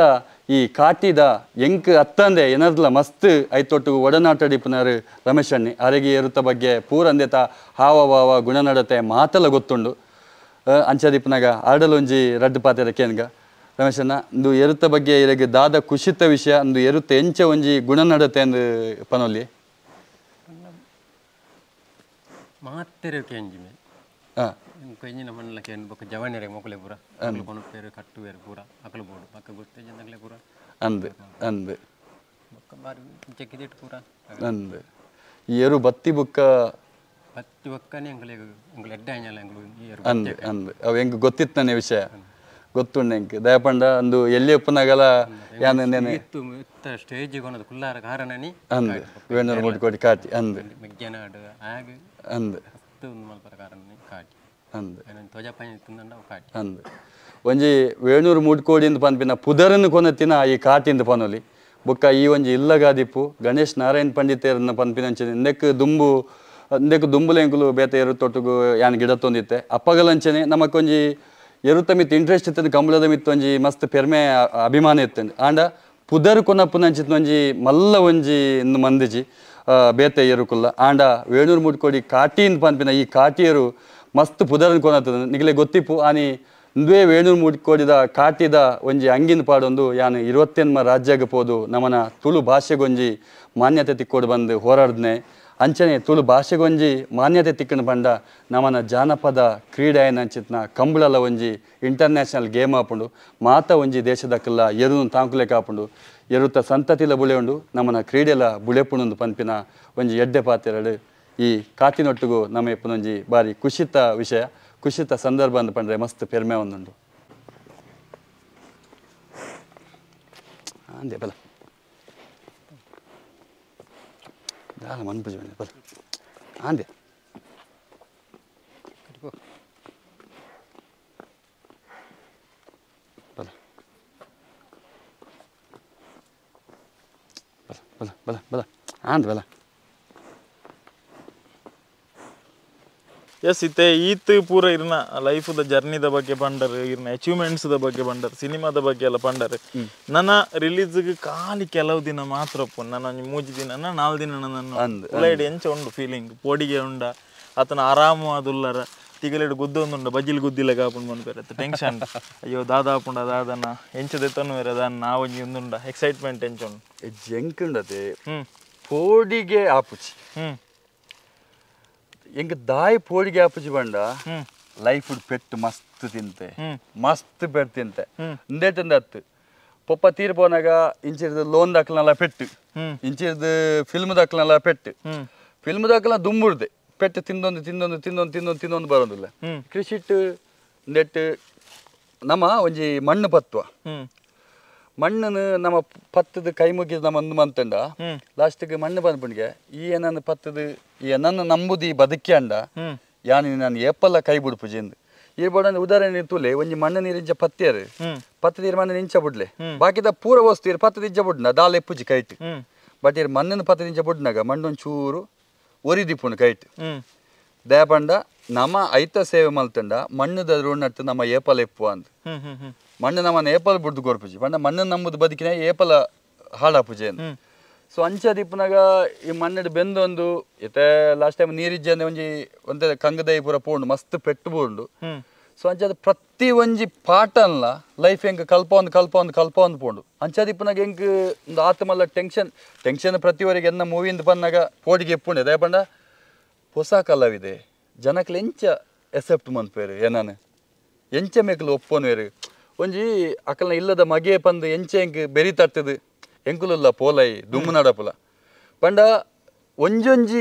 ಈ ಕಾಟಿದ ಎಂಕ್ ಅತ್ತಂದೆ ಏನರ್ಲ ಮಸ್ತ್ ಐತೊಟ್ಟು ಒಡನಾಟಡಿಪುನಾರು ರಮೇಶ್ ಅಣ್ಣಿ ಆರೆಗೆ ಏರುತ್ತ ಬಗ್ಗೆ ಪೂರ ಅಂದೆತ ಹಾವಭಾವ ಗುಣನಡತೆ ಮಾತೆಲ್ಲ ಗೊತ್ತುಂಡು ಅಂಚದಿಪ್ಪನಾಗ ಆಡಲೊಂಜಿ ರಡ್ಡು ಪಾತೆರ ಕೇನ್ಗ ರಮೇಶಣ್ಣ ಇಂದು ಎರುತ್ತ ಬಗ್ಗೆ ಇರೆಗ್ ದಾದ ಖುಷಿತ ವಿಷಯ ಅಂದು ಎರುತ್ತ ಎಂಚ ಒಂಜಿ ಗುಣನಡತೆ ಅಂದು ಪನೊಲಿ ಮಾತೆರೆ ಕೇಂಜಿಮೆ ಎಂಜಿನ ಮಣ್ಣಲ ಕೇನ್ ಬೊಕ್ಕ ಜವನಿರೆ ಮೊಕಲೆ ಪೂರ ಅಕಲು ಕೊನಪೇರು ಕಟ್ಟುವೇರು ಪೂರ ಅಕಲು ಬೋಡು ಬೊಕ್ಕ ಗೊತ್ತೇಜನಗಲೆ ಪೂರ ಅಂದ್ ಅಂದ್ ಬೊಕ್ಕ ಬಾರಿ ಚೆಕ್ಕಿದಿಟ್ಟು ಪೂರ ಅಂದ್ ಏರು ಬತ್ತಿ ಬುಕ್ಕ ಬತ್ತಿ ಬೊಕ್ಕನೆ ಎಂಕಲೆ ಎಂಕಲೆ ಎಡ್ಡೆ ಆಂಜಲ ಎಂಕಲು ಏರು ಅಂದ್ ಅಂದ್ ಅವು ಎಂಕ್ ಗೊತ್ತಿತ್ತನೆ ವಿಷಯ ಗೊತ್ತುಂಡು ಎಂಕ್ ದಯಪಂಡ ಅಂದು ಎಲ್ಲಿ ಉಪ್ಪುನಗಲ ಯಾನ್ ನೆನೆ ಇತ್ತು ಇತ್ತ ಸ್ಟೇಜ್ ಕೊನದು ಕುಲ್ಲಾರ ಕಾರಣನಿ ಅಂದ್ ವೇಣೂರು ಮುಡ್ಕೋಡಿ ಕಾಟಿ ಅಂದ್ ಮಗ್ಗನಾಡು ಆಗ ಅಂದ್ ಮಸ್ತ್ ಒಂದು ಮಲ್ಪರ ಕಾರಣನಿ ಕಾಟಿ ಅಂದ್ ಅಂದ್ ಒಂಜಿ ವೇಣೂರು ಮೂಡ್ಕೋಡಿಂದ ಪನ್ಪಿನ ಪುದರನ್ನು ಕೊನತಿನ ಈ ಕಾಟಿಂದ ಪನೊಲಿ ಬೊಕ್ಕ ಈ ಒಂಜಿ ಇಲ್ಲಗಾದಿಪ್ಪು ಗಣೇಶ್ ನಾರಾಯಣ್ ಪಂಡಿತರನ್ನ ಪನ್ಪಿನ ಅಂಚನೆ ಇಂದೆಕ್ ದುಂಬು ಇಂದೆಕ್ ದುಂಬುಲೆಂಕುಲು ಬೇತೆ ಎರು ತೊಟ್ಟುಗು ಯಾನ್ ಗಿಡ ತೊಂದಿತ್ತೆ ಅಪ್ಪಗಲಂಚನೆ ನಮಕೊಂಜಿ ಎರುತ ಮಿತ್ತು ಇಂಟ್ರೆಸ್ಟ್ ಇತ್ತಂದು ಕಂಬಳದ ಮಿತ್ತು ಒಂಜಿ ಮಸ್ತ್ ಪೆರ್ಮೆ ಅಭಿಮಾನ ಇತ್ತಂದು ಆಂಡ ಪುದರ್ ಕೊನಪ್ಪುನಂಚಿತ್ ಒಂಜಿ ಮಲ್ಲ ಒಂಜಿ ಇಂದು ಮಂದಿಜಿ ಬೇತೆ ಎರುಕುಲ್ಲ ಆಂಡ ವೇಣೂರು ಮೂಡ್ಕೋಡಿ ಕಾಟಿಂದ ಪನ್ಪಿನ ಈ ಕಾಟಿಯರು ಮಸ್ತ್ ಪುದರನ್ ಕೊನತದ ನಿಗಲೆ ಗೊತ್ತಿಪ್ಪು ಆನಿ ಇಂದುವೇ ವೇಣೂರು ಮೂಡ್ಕೋಡಿದ ಕಾಟಿದ ಒಂಜಿ ಅಂಗಿನ ಪಾಡೊಂದು ಯಾನು 28 ರಾಜ್ಯಗೆ ಪೋದು ನಮನ ತುಳು ಭಾಷೆಗೊಂಜಿ ಮಾನ್ಯತೆ ತಿಕ್ಕೋಡು ಬಂದು ಹೋರಾಡ್ನೆ ಅಂಚನೆ ತುಳು ಭಾಷೆಗೊಂಜಿ ಮಾನ್ಯತೆ ತಿಕ್ಕಣ ಬಂಡ ನಮನ ಜಾನಪದ ಕ್ರೀಡೆ ನಂಚಿತ್ನ ಕಂಬಳಲ ಒಂಜಿ ಇಂಟರ್ನ್ಯಾಷನಲ್ ಗೇಮ್ ಆಪುಂಡು ಮಾತ ಒಂಜಿ ದೇಶದಕ್ಕೆಲ್ಲ ಎರುನು ತಾಂಕುಲೆ ಕಾಪುಂಡು ಎರುತ್ತ ಸಂತತಿಲ ಬುಳೆ ಉಂಡು ನಮನ ಕ್ರೀಡೆಲ ಬುಳೆಪುಣೊಂದು ಪನ್ಪಿನ ಒಂಜಿ ಎಡ್ಡೆ ಪಾತೆರಡು ಈ ಕಾಟಿನೊಟ್ಟಿಗೂ ನಮ್ಮ ಎಪ್ಪನೊಂಜಿ ಬಾರಿ ಖುಷಿತ ವಿಷಯ ಖುಷಿತ ಸಂದರ್ಭ ಅಂದ್ ಪಂಡ್ರೆ ಮಸ್ತ್ ಪೆರ್ಮೆ ಒಂದುಂಡು ಅಂದೆ ಬಲ ದಾಲ ಮನ್ಪುಜಿ ಬನ್ನಿ ಬಲ ಅಂದೆ ಬಲ ಬಲ ಬಲ ಬಲ ಬಲ ಅಂದ್ ಬಲ ಎಸ್ ಇತ್ತೆ ಈತ್ ಪೂರ ಇರ್ನ ಲೈಫ್ದ ಜರ್ನಿದ ಬಗ್ಗೆ ಪಂಡರ್ ಇರ್ನ ಅಚೀವ್ಮೆಂಟ್ಸ್ದ ಬಗ್ಗೆ ಪಂಡರ್ ಸಿನಿಮಾದ ಬಗ್ಗೆ ಎಲ್ಲ ಪಂಡರ್ ನನ್ನ ರಿಲೀಸ್ಗೆ ಖಾಲಿ ಕೆಲವು ದಿನ ಮಾತ್ರ ನನ್ನ ಒಂಜಿ 3 ದಿನ 4 ದಿನ ನನ್ನ ಉಲೈಡ್ ಎಂಚ ಉಂಡು ಫೀಲಿಂಗ್ ಪೋಡಿಗೆ ಉಂಡ ಆತನ ಆರಾಮವಾದುಲ್ಲರ ತಿಗಲೆಡ್ ಗುದ್ದೊಂದುಂಡ ಬಜಿಲ್ ಗುದ್ದಿಲ್ಲ ಕಾಪುಂಡು ಮನ್ಪೇರೆ ಟೆನ್ಷನ್ ಅಯ್ಯೋ ದಾದಾ ಪುಂಡ ದಾದನ ಎಂಚ ದೆತ್ತನು ಬೇರೆ ದಾನ ನಾವೊಂಜಿ ಉಂದುಂಡ ಎಕ್ಸೈಟ್ಮೆಂಟ್ ಎಂಚ ಉಂಡು ಜಂಕುಂಡತೆ ಪೋಡಿಗೆ ಆಪುಚಿ ಎಂಕ್ ದಾಯಿ ಪೋಡಿಗೆ ಆಪುಜಿ ಬಂಡ ಲೈಫ್ ಪೆಟ್ಟು ಮಸ್ತ್ ತಿಂತೆ ಮಸ್ತ್ ಪೆಟ್ಟು ತಿಂತೆ ಇಂದೇಟಂದ ಅತ್ತು ಪೊಪ್ಪ ತೀರ್ ಪೋನಾಗ ಇಂಚಿರ್ದು ಲೋನ್ ದಾಖಲನೆಲ್ಲ ಪೆಟ್ಟು ಇಂಚಿರ್ದು ಫಿಲ್ಮ್ ದಾಖಲನೆಲ್ಲ ಪೆಟ್ಟು ಫಿಲ್ಮ್ ದಾಖಲ ದುಂಬುಡ್ದೆ ಪೆಟ್ಟು ತಿಂದೊಂದು ತಿಂದೊಂದು ತಿಂದೊಂದು ತಿಂದೊಂದು ತಿಂದೊಂದು ಬರೋದಿಲ್ಲ ಕೃಷಿಟ್ಟು ನೆಟ್ಟು ನಮ್ಮ ಒಂಜಿ ಮಣ್ಣು ಪತ್ವ ಮಣ್ಣನ್ನು ನಮ್ಮ ಪತ್ತದ ಕೈ ಮುಗಿದ ನಮ್ಮ ಒಂದು ಮಂತಂಡ ಲಾಸ್ಟಿಗೆ ಮಣ್ಣು ಬಂದ್ಬಿಡ್ಗೆ ಈ ಏನನ್ನು ಪತ್ತದ ಈ ಏನನ್ನು ನಂಬುದು ಈ ಬದುಕಿ ಅಂಡ ಯಾನಿ ನಾನು ಏಪಲ್ಲ ಕೈ ಬಿಡ್ಪುಜಿ ಎಂದು ಈ ಬೋಡ ಉದಾಹರಣೆ ತುಲೆ ಒಂಜಿ ಮಣ್ಣು ನೀರಿಂಚ ಪತ್ತಿಯರು ಪತ್ತು ನೀರು ಮಣ್ಣು ಇಂಚ ಬಿಡ್ಲೆ ಬಾಕಿದ ಪೂರ ವಸ್ತು ಇರು ಪತ್ತದ ಇಂಚ ಬಿಡ್ನ ದಾಲ ಎಪ್ಪುಜಿ ಕೈಟ್ ಬಟ್ ಇರು ಮಣ್ಣನ್ನು ಪತ್ತದ ಇಂಚ ಬಿಡ್ನಾಗ ಮಣ್ಣೊಂದು ಚೂರು ಒರಿದಿಪ್ಪುಂಡು ಕೈಟ್ ದಯಪಂಡ ನಮ್ಮ ಐತ ಸೇವೆ ಮಲ್ತಂಡ ಮಣ್ಣುದ ಋಣಟ್ಟು ನಮ್ಮ ಏಪಲ ಎಪ್ಪು ಅಂತ ಮಣ್ಣು ನಮ್ಮನ್ನ ಏಪಲ್ ಬಿಡ್ದು ಕೊರ್ಪುಜಿ ಪಂಡ ಮಣ್ಣು ನಂಬುದು ಬದುಕಿನ ಏಪಲ ಹಾಳಾಪುಜೆ ಸೊ ಅಂಚ ದಿಪ್ಪನಾಗ ಈ ಮಣ್ಣು ಬೆಂದೊಂದು ಇತ್ತೆ ಲಾಸ್ಟ್ ಟೈಮ್ ನೀರಿಜ್ಜಂದೆ ಒಂಜಿ ಒಂತೆ ಕಂಗದೈ ಪೂರ ಪೋಂಡು ಮಸ್ತ್ ಪೆಟ್ಟು ಪೋಂಡು ಸೊ ಅಂಚಾದ ಪ್ರತಿ ಒಂಜಿ ಪಾಟನ್ಲ ಲೈಫ್ ಎಂಕ್ ಕಲ್ಪೊಂದು ಕಲ್ಪೊಂದು ಕಲ್ಪೊಂದು ಪೋಂಡು ಅಂಚಾದ ಇಪ್ಪನಾಗ ಎಂಕ್ ಒಂದು ಆತ್ಮಲ್ಲ ಟೆನ್ಷನ್ ಟೆನ್ಷನ್ ಪ್ರತಿವರೆಗೆ ಎನ್ನ ಮೂವಿಂದ ಬಂದಾಗ ಪೋಟಿಗೆ ಎಪ್ಪುಂಡೆ ದಯ ಪಂಡ ಹೊಸ ಕಲಾವಿದೆ ಜನಕ್ಲೆ ಎಂಚ ಎಸೆಪ್ಟ್ ಮನ್ಪೇರು ಏನಾನು ಎಂಚ ಮೇಕಲು ಒಪ್ಪೋನ್ವೇರು ಒಂಜಿ ಅಕಲ್ನ ಇಲ್ಲದ ಮಗೆ ಪಂದು ಎಂಚ ಎಂಕ್ ಬೆರಿ ತಟ್ಟದು ಎಂಕುಲುಲ್ಲ ಪೋಲೈ ದುಮ್ಮು ನಡಪುಲ ಪಂಡ ಒಂಜೊಂಜಿ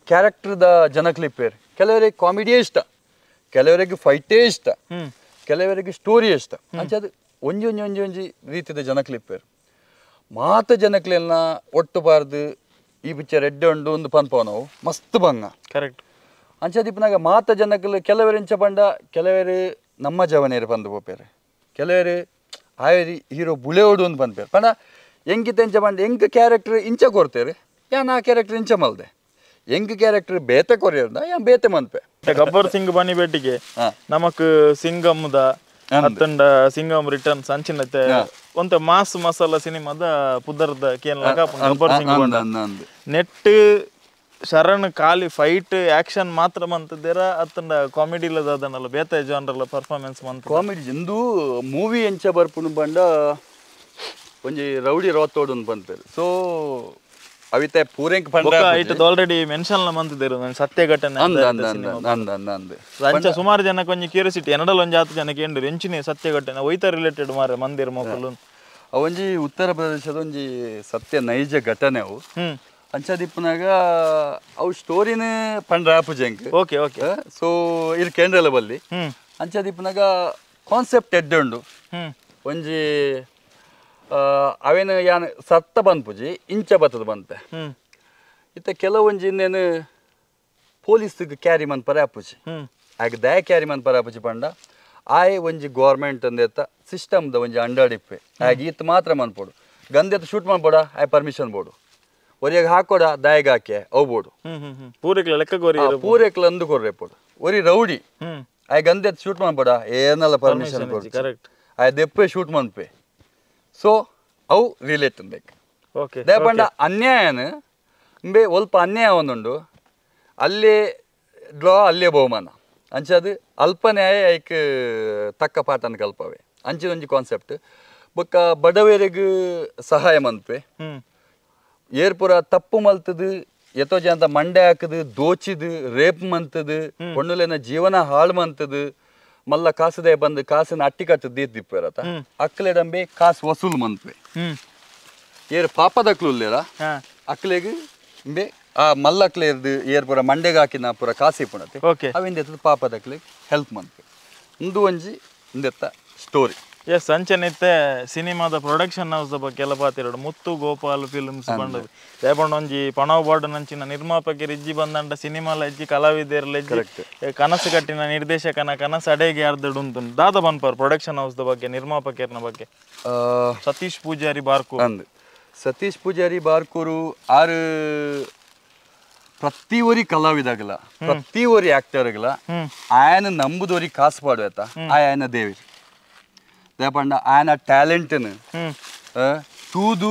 ಕ್ಯಾರೆಕ್ಟರ್ದ ಜನಕ್ಲಿಪ್ಪೇರು ಕೆಲವರಿಗೆ ಕಾಮಿಡಿಯೇ ಇಷ್ಟ ಕೆಲವರಿಗೆ ಫೈಟೇ ಇಷ್ಟ ಕೆಲವರಿಗೆ ಸ್ಟೋರಿ ಇಷ್ಟ ಅಂಚ ಅದು ಒಂಜಿ ಒಂಜಿ ಒಂಜಿ ಒಂಜಿ ರೀತಿದ ಜನಕ್ಲಿಪ್ಪೇರು ಮಾತ ಜನಕ್ಲೆಲ್ಲ ಒಟ್ಟು ಬಾರ್ದು ಈ ಪಿಕ್ಚರ್ ಎಡ್ಡೆ ಉಂಡು ಒಂದು ಪನ್ಪವ ನಾವು ಮಸ್ತ್ ಬಂಗ ಕರೆಕ್ಟ್ ಅಂಚದಿಪ್ಪನಾಗ ಮಾತ ಜನಕ್ಲು ಕೆಲವರು ಎಂಚ ಪಂಡ ಕೆಲವರು ನಮ್ಮ ಜವನೇರು ಪಂದು ಪೋಪೇರು ಕೆಲವರು ಆಯರಿ ಹೀರೋ ಬುಳೆಯೋಡು ಒಂದು ಪನ್ಪೇರು ಪಂಡ ಎಂಕಿತ ಎಂಚ ಪಂಡ ಎಂಕ್ ಕ್ಯಾರೆಕ್ಟರ್ ಇಂಚ ಕೊರ್ತೇರು ಯಾನ್ ಆ ಕ್ಯಾರೆಕ್ಟರ್ ಇಂಚ ಮಲ್ದೆ ಎಂಕ್ ಕ್ಯಾರೆಕ್ಟರ್ ಬೇತೆ ಕೊರಿಯರ್ದ ಯಾನ್ ಬೇತೆ ಮನ್ಪೆ ಗಬ್ಬರ್ ಸಿಂಗ್ ಬನ್ನಿ ಬೇಟಿಗೆ ನಮಕ್ ಸಿಂಗಮ್ದ ಅತ್ತಂಡ ಸಿಂಗಮ್ ರಿಟರ್ನ್ಸ್ ಅಂಚಿನತೆ ಒಂತ ಮಾಸ್ ಮಸಾಲ ಸಿನಿಮಾದ ಪುದರ್ದ ಕೇನ್ ಗಬ್ಬರ್ ಸಿಂಗ್ ಬಂದ ನೆಟ್ ಶರಣ್ ಖಾಲಿ ಫೈಟ್ ಆಕ್ಷನ್ ಮಾತ್ರ ಮಂತದೇರ ಅತ್ತಂಡ ಕಾಮಿಡಿ ಇಲ್ಲದನಲ್ಲ ಬೇತೆ ಜಾನರ್ಲ ಪರ್ಫಾರ್ಮೆನ್ಸ್ ಮಂತ ಕಾಮಿಡಿ ಎಂದು ಮೂವಿ ಎಂಚ ಬರ್ಪುನು ಬಂಡ ಒಂಜಿ ರೌಡಿ ರಾಥೋಡ್ ಒಂದು ಬಂತೇರು ಸೊ ಅವಿತೆ ಪೂರೆಂಕ್ ಪಂಡ it already mention ಲ ಮಂತದೇರು ನಾನು ಸತ್ಯ ಘಟನೆ ಅಂದ ಅಂದ ಅಂದ ಅಂದ ಅಂಚ ಸುಮಾರು ಜನಕ್ಕೆ ಒಂಜಿ ಕ್ಯೂರಿಯಾಸಿಟಿ ಎನಡಲ್ ಒಂಜಿ ಆತು ಜನಕ್ಕೆ ಏಂಡು ಎಂಚಿನಿ ಸತ್ಯ ಘಟನೆ ಒಯ್ತ ರಿಲೇಟೆಡ್ ಮಾರೆ ಮಂದಿರ ಮಕ್ಕಳು ಅವೊಂಜಿ ಉತ್ತರ ಪ್ರದೇಶದ ಒಂಜಿ ಸತ್ಯ ನೈಜ ಘಟನೆ ಅವು ಅಂಚದಿಪ್ಪನಾಗ ಅವು ಸ್ಟೋರಿನೇ ಪಂಡ್ರ ಆಪುಜೆಂಕ್ okay okay so ಇರ್ ಕೇಂದ್ರಲ ಬಲ್ಲಿ ಅಂಚದಿಪ್ಪನಾಗ ಕಾನ್ಸೆಪ್ಟ್ ಎಡ್ಡೆ ಉಂಡು ಒಂಜಿ ಅವೇನು ಯಾನ್ ಸತ್ತ ಬಂದ್ಪುಜಿ ಇಂಚ ಬತ್ತದ ಬಂತೆ ಇತ್ತ ಕೆಲವೊಂಜಿ ಇನ್ನೇನು ಪೊಲೀಸ್ಗೆ ಕ್ಯಾರಿ ಮನ್ಪರೆ ಆಪುಜಿ ಆಗ ದಯ ಕ್ಯಾರಿ ಮನ್ಪರೆ ಆಪುಜಿ ಪಂಡ ಆಯ್ ಒಂಜಿ ಗೌರ್ಮೆಂಟ್ ಅಂದೆತ್ತ ಸಿಸ್ಟಮ್ದ ಒಂಜಿ ಅಂಡಾಡಿಪ್ಪೆ ಆಗ ಈತ್ ಮಾತ್ರ ಮನ್ಪೋಡು ಗಂದೆತ್ತ ಶೂಟ್ ಮಾಡ್ಬೋಡ ಆಯ್ ಪರ್ಮಿಷನ್ ಬೋಡು ಒರಿಯಾಗ ಹಾಕೋಡ ದಾಯಗ ಹಾಕೆ ಅವು ಬೋಡು ಪೂರೆಕ್ಲ ಲೆಕ್ಕ ಪೂರೆಕ್ಲ ಅಂದು ಕೊರ್ರೆ ಪೋಡು ಒರಿ ರೌಡಿ ಆಯ್ ಗಂದೆತ್ತ ಶೂಟ್ ಮಾಡ್ಬೋಡ ಏನಲ್ಲ ಪರ್ಮಿಷನ್ ಕೊಡು ಕರೆಕ್ಟ್ ಆಯ್ ದೆಪ್ಪೆ ಶೂಟ್ ಮನ್ಪೆ ಸೊ ಅವು ರಿಲೇಟ್ ಬೇಕು ಓಕೆ ದಯಪಂಡ ಅನ್ಯಾಯನ ಇಂಬೆ ಒಲ್ಪ ಅನ್ಯಾಯ ಒಂದುಂಡು ಅಲ್ಲೇ ಡ್ರಾ ಅಲ್ಲೇ ಬಹುಮಾನ ಅಂಚದು ಅಲ್ಪ ನ್ಯಾಯ ಐಕ್ ತಕ್ಕ ಪಾಠನ ಕಲ್ಪವೆ ಅಂಚಿನ ಒಂಜಿ ಕಾನ್ಸೆಪ್ಟ್ ಬೊಕ್ಕ ಬಡವರಿಗೆ ಸಹಾಯ ಮನ್ಪೆ ಏರ್ಪುರ ತಪ್ಪು ಮಲ್ತದು ಎತ್ತೋ ಜನ ಮಂಡೆ ಹಾಕದು ದೋಚಿದು ರೇಪ್ ಮಂತದು ಪೊಣ್ಣುಲೆನ ಜೀವನ ಹಾಳು ಮಂತದು ಮಲ್ಲ ಕಾಸುದೇ ಬಂದು ಕಾಸನ್ನ ಅಟ್ಟಿ ಕಟ್ಟದು ದೀತ್ ಅಕ್ಲೆಡಂಬೆ ಕಾಸು ವಸೂಲು ಮಂತ್ವೆ ಏರ್ ಪಾಪದಕ್ಲು ಉಲ್ಲೇರ ಅಕ್ಲೆಗ್ ಇಂಬೆ ಆ ಮಲ್ಲ ಅಕ್ಲೇರ್ದು ಏರ್ ಪೂರ ಮಂಡೆಗೆ ಹಾಕಿನ ಪೂರ ಕಾಸು ಇಪ್ಪುಣತೆ ಅವಿಂದ ಎತ್ತದ ಪಾಪದಕ್ಲೆಗ್ ಹೆಲ್ಪ್ ಮಂತ್ವೆ ಉಂದು ಒಂಜಿ ಇಂದೆತ್ತ ಸ್ಟೋರಿ ಎಸ್ ಅಂಚನಿತ್ತೆ ಸಿನಿಮಾದ ಪ್ರೊಡಕ್ಷನ್ ಹೌಸ್ ಬಗ್ಗೆ ಎಲ್ಲ ಪಾತಿರೋಡು ಮುತ್ತು ಗೋಪಾಲ್ ಫಿಲ್ಮ್ಸ್ ಬಂದದ್ದು ದೇಪಂಡ ಒಂಜಿ ಪಣವ್ ಬಾರ್ಡ್ ನಂಚಿನ ನಿರ್ಮಾಪಕರು ಇಜ್ಜಿ ಬಂದಂಡ ಸಿನಿಮಾಲ ಇಜ್ಜಿ ಕಲಾವಿದರ್ಲ ಇಜ್ಜಿ ಕನಸು ಕಟ್ಟಿನ ನಿರ್ದೇಶಕನ ಕನಸು ಅಡೆಗೆ ಅರ್ಧಡು ಉಂಟು ದಾದ ಬನ್ಪರ್ ಪ್ರೊಡಕ್ಷನ್ ಹೌಸ್ ಬಗ್ಗೆ ನಿರ್ಮಾಪಕರ್ನ ಬಗ್ಗೆ ಸತೀಶ್ ಪೂಜಾರಿ ಬಾರ್ಕೂರು ಅಂದ್ ಸತೀಶ್ ಪೂಜಾರಿ ಬಾರ್ಕೂರು ಆರು ಪ್ರತಿ ಒರಿ ಕಲಾವಿದಾಗಲ ಪ್ರತಿ ಒರಿ ಆಕ್ಟರ್ಗಳ ಆಯನ ನಂಬುದೋರಿ ಕಾಸು ಪಾಡುವ ಆಯನ ದೇವಿ ದೇಪಂಡ ಆಯನ ಟ್ಯಾಲೆಂಟ್ನು ತೂದು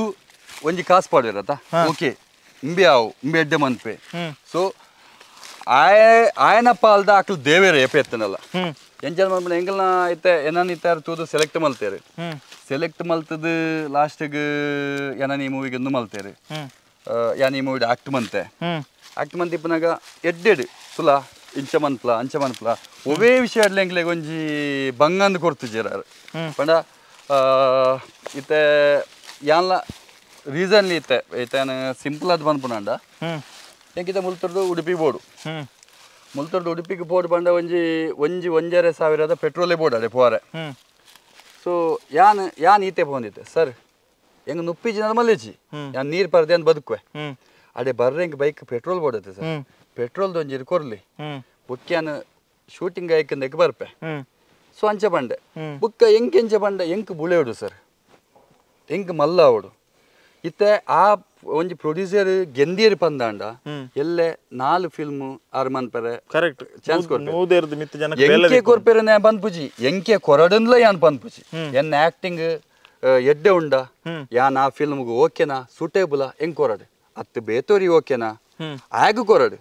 ಒಂಜಿ ಕಾಸು ಪಾಡುವಿರತ್ತ ಓಕೆ ಇಂಬೆ ಆವು ಇಂಬೆ ಎಡ್ಡೆ ಮನ್ಪೆ ಸೊ ಆಯ ಆಯನ ಪಾಲ್ದ ಅಕ್ಲು ದೇವೇರ ಎಪ್ಪೆತ್ತನಲ್ಲ ಎಂಚ ಮನ್ಪೆ ಎಂಗಲ್ನ ಇತ್ತೆ ಏನನ್ ಇತ್ತಾರ ತೂದು ಸೆಲೆಕ್ಟ್ ಮಲ್ತೇರು ಸೆಲೆಕ್ಟ್ ಮಲ್ತದು ಲಾಸ್ಟಿಗೆ ಏನ ಈ ಮೂವಿಗೆ ಒಂದು ಮಲ್ತೇರು ಯಾನ್ ಈ ಮೂವಿಡ್ ಆಕ್ಟ್ ಮಂತೆ ಆಕ್ಟ್ ಮಂತ್ ಇಪ್ಪನಾಗ ಎಡ್ಡೆಡ್ ಸುಲಾ ಇಂಚ ಮನ್ಪ್ಲ ಅಂಚ ಮನ್ಪ್ಲ ಒವೇ ವಿಷಯ ಅಡ್ಲೆಂಗ್ಲೆಗ್ ಒಂಜಿ ಬಂಗಂದು ಕೊಡ್ತಿದ್ದೀರ ಪಂಡ ಇತ್ತೆ ಯಾನ್ಲ ರೀಸನ್ಲಿ ಇತ್ತೆ ಇತ್ತೆ ಸಿಂಪಲ್ ಅದು ಬಂದ್ಪುನಂಡ ಎಂಕಿತ ಮುಲ್ತರ್ದು ಉಡುಪಿ ಬೋರ್ಡು ಮುಲ್ತರ್ದು ಉಡುಪಿಗೆ ಬೋರ್ಡ್ ಬಂಡ ಒಂಜಿ ಒಂಜಿ 1,500 ಪೆಟ್ರೋಲೇ ಬೋರ್ಡ್ ಅಡೆ ಪೋರೆ ಸೊ ಯಾನ್ ಯಾನ್ ಈತೆ ಪೋಂದಿತ್ತೆ ಸರ್ ಹೆಂಗೆ ನುಪ್ಪಿ ಜನ ಮಲ್ಲೇಜಿ ಯಾನ್ ನೀರು ಪರ್ದೆ ಅಂತ ಬದುಕುವೆ ಅಡೆ ಬರ್ರೆ ಹೆಂಗೆ bike petrol board ಐತೆ ಸರ್ ಪೆಟ್ರೋಲ್ದು ಒಂಜಿ ಕೊರ್ಲಿ ಬುಕ್ಯಾನ ಶೂಟಿಂಗ್ ಆಯ್ಕಂದಕ್ಕೆ ಬರ್ಪೆ ಸೊ ಅಂಚ ಬಂಡೆ ಬುಕ್ಕ ಎಂಕ್ ಎಂಚ ಬಂಡೆ ಎಂಕ್ ಬುಳೆಯೋಡು ಸರ್ ಎಂಕ್ ಮಲ್ಲ ಅವಡು ಇತ್ತೆ ಆ ಒಂಜಿ ಪ್ರೊಡ್ಯೂಸರ್ ಗೆಂದಿಯರ್ ಪಂದಾಂಡ ಎಲ್ಲೆ 4 ಫಿಲ್ಮ್ ಆರು ಮನ್ಪರೆ ಕರೆಕ್ಟ್ ಚಾನ್ಸ್ ಕೊರ್ಪೆ ಎಂಕೆ ಕೊರ್ಪೆರೆ ಬಂದ್ಪುಜಿ ಎಂಕೆ ಕೊರಡನ್ಲ ಯಾನ್ ಬಂದ್ಪುಜಿ ಎನ್ನ ಆಕ್ಟಿಂಗ್ ಎಡ್ಡೆ ಉಂಡ ಯಾನ್ ಆ ಫಿಲ್ಮ್ಗೆ ಓಕೆನಾ ಸೂಟೇಬಲ್ ಎಂಕ್ ಕೊರಡು ಅತ್ತು ಬೇತೋರಿ ಓಕೆನಾ ಆಗ ಕೊರಡು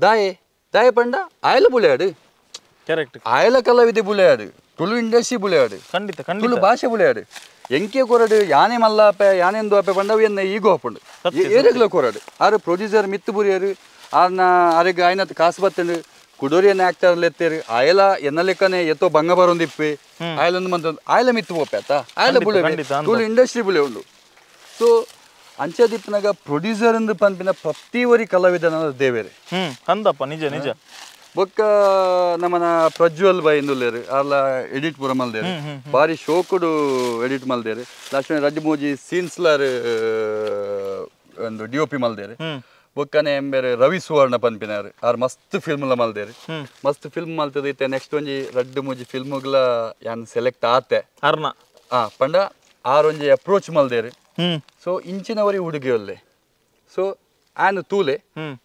ದಾಯೆ ದಾಯೆ ಪಂಡ ಆಯಲ ಬುಳೆಯಾಡು ಕರೆಕ್ಟ್ ಆಯಲ ಕಲಾವಿದೆ ಬುಳೆಯಾಡು ತುಳು ಇಂಡಸ್ಟ್ರಿ ಬುಳೆಯಾಡು ಖಂಡಿತ ಖಂಡಿತ ತುಳು ಭಾಷೆ ಬುಳೆಯಾಡು ಎಂಕೆ ಕೊರಡು ಯಾನೆ ಮಲ್ಲಾಪೆ ಯಾನೆಂದು ಅಪೆ ಪಂಡ ಎನ್ನ ಈಗೋ ಹಾಪುಂಡು ಏರೆಗ್ಲ ಕೊರಡು ಆರು ಪ್ರೊಡ್ಯೂಸರ್ ಮಿತ್ತು ಬುರಿಯರು ಆರ್ನ ಆರೆಗ್ ಆಯ್ನತ್ ಕಾಸು ಬತ್ತಂಡು ಕುಡೋರಿಯನ್ನ ಆಕ್ಟರ್ ಎತ್ತೇರು ಆಯಲ ಎನ್ನ ಲೆಕ್ಕನೆ ಎತ್ತೋ ಬಂಗ ಬರೋಂದಿಪ್ಪೆ ಆಯಲೊಂದು ಮಂತ ಆಯಲ ಮಿತ್ತು ಪೋಪೆ ಆತ ಆಯಲ ಬುಳೆ ತುಳು ಇಂಡಸ್ಟ್ರಿ ಬುಳೆ ಉಂಡು ಸೊ ಅಂಚದಿಪ್ಪನಾಗ ಪ್ರೊಡ್ಯೂಸರ್ ಅಂದು ಪನ್ಪಿನ ಪ್ರತಿ ಒರಿ ಕಲಾವಿದನ ದೇವೇರೆ ಅಂದಪ್ಪ ನಿಜ ನಿಜ ಬೊಕ್ಕ ನಮ್ಮನ ಪ್ರಜ್ವಲ್ ಬಾಯ್ ಇಂದುಲ್ಲೇರು ಅಲ್ಲ ಎಡಿಟ್ ಪೂರ ಮಲ್ದೇರು ಬಾರಿ ಶೋಕುಡು ಎಡಿಟ್ ಮಲ್ದೇರು ಲಾಸ್ಟ್ ರಡ್ಡು ಮೂಜಿ ಸೀನ್ಸ್ಲಾರ್ ಒಂದು D O P ಮಲ್ದೇರು ಬೊಕ್ಕನೆ ಎಂಬೇರೆ ರವಿ ಸುವರ್ಣ ಪನ್ಪಿನಾರು ಆರ್ ಮಸ್ತ್ ಫಿಲ್ಮ್ಲ ಮಲ್ದೇರು ಮಸ್ತ್ ಫಿಲ್ಮ್ ಮಲ್ತದ ಇತ್ತೆ ನೆಕ್ಸ್ಟ್ ಒಂಜಿ ರಡ್ಡು ಮೂಜಿ ಫಿಲ್ಮ್ಗಳ ಯಾನ್ ಸೆಲೆಕ್ಟ್ ಆತೆ ಅರ್ನ ಪಂಡ ಆರ್ ಒಂಜಿ ಅಪ್ರೋಚ್ ಮಲ್ದೇರು ಸೊ ಇಂಚಿನವರಿ ಹುಡುಗಿಯೊಲ್ಲೆ ಸೊ ಆನ್ ತೂಲೆ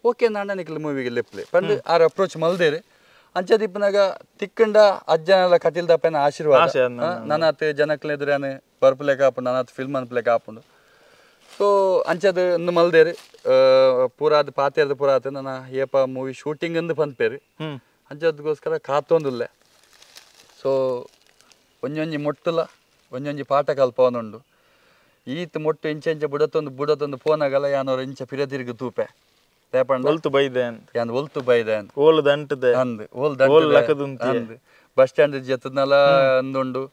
ಓಕೆ ನಾನ ನಿಕ್ಲ ಮೂವಿಗೆ ಲೆಪ್ಲೆ ಪಂಡ ಆರ್ ಅಪ್ರೋಚ್ ಮಲ್ದೇರು ಅಂಚದಿಪ್ಪನಾಗ ತಿಕ್ಕಂಡ ಅಜ್ಜನೆಲ್ಲ ಕಟಿಲ್ದಪ್ಪನ ಆಶೀರ್ವಾದ ನನ್ನಾತ್ ಜನಕ್ಲೆ ಎದುರಾನೆ ಬರ್ಪುಲೆಕ ಆಪುಂಡು ನನ್ನಾತ್ ಫಿಲ್ಮ್ ಅನ್ಪುಲೆಕ ಆಪುಂಡು ಸೊ ಅಂಚದ ಒಂದು ಮಲ್ದೇರು ಪೂರ ಅದು ಪಾತೆರ್ದ ಪೂರ ಆತ ನನ್ನ ಏಪ ಮೂವಿ ಶೂಟಿಂಗ್ ಅಂದು ಪನ್ಪೇರು ಅಂಚದಕ್ಕೋಸ್ಕರ ಕಾತೊಂದುಲ್ಲೆ ಸೊ ಒಂಜೊಂಜಿ ಮೊಟ್ಟುಲ ಒಂಜೊಂಜಿ ಪಾಠ ಕಲ್ಪವನುಂಡು ಈತ್ ಮೊಟ್ಟು ಇಂಚ ಇಂಚ ಬುಡತೊಂದು ಬುಡತೊಂದು ಫೋನ್ ಆಗಲ್ಲ ಯಾನೋರು ಇಂಚ ಪಿರದಿರ್ಗು ತೂಪೆ ಒಲ್ತು ಬೈದೆ ಯಾನ್ ಒಲ್ತು ಬೈದೆ ಓಲ್ ದಂಟದೆ ಅಂದ್ ಓಲ್ ದಂಟದೆ ಬಸ್ ಸ್ಟ್ಯಾಂಡ್ ಜತ್ತದ್ನಲ ಅಂದುಂಡು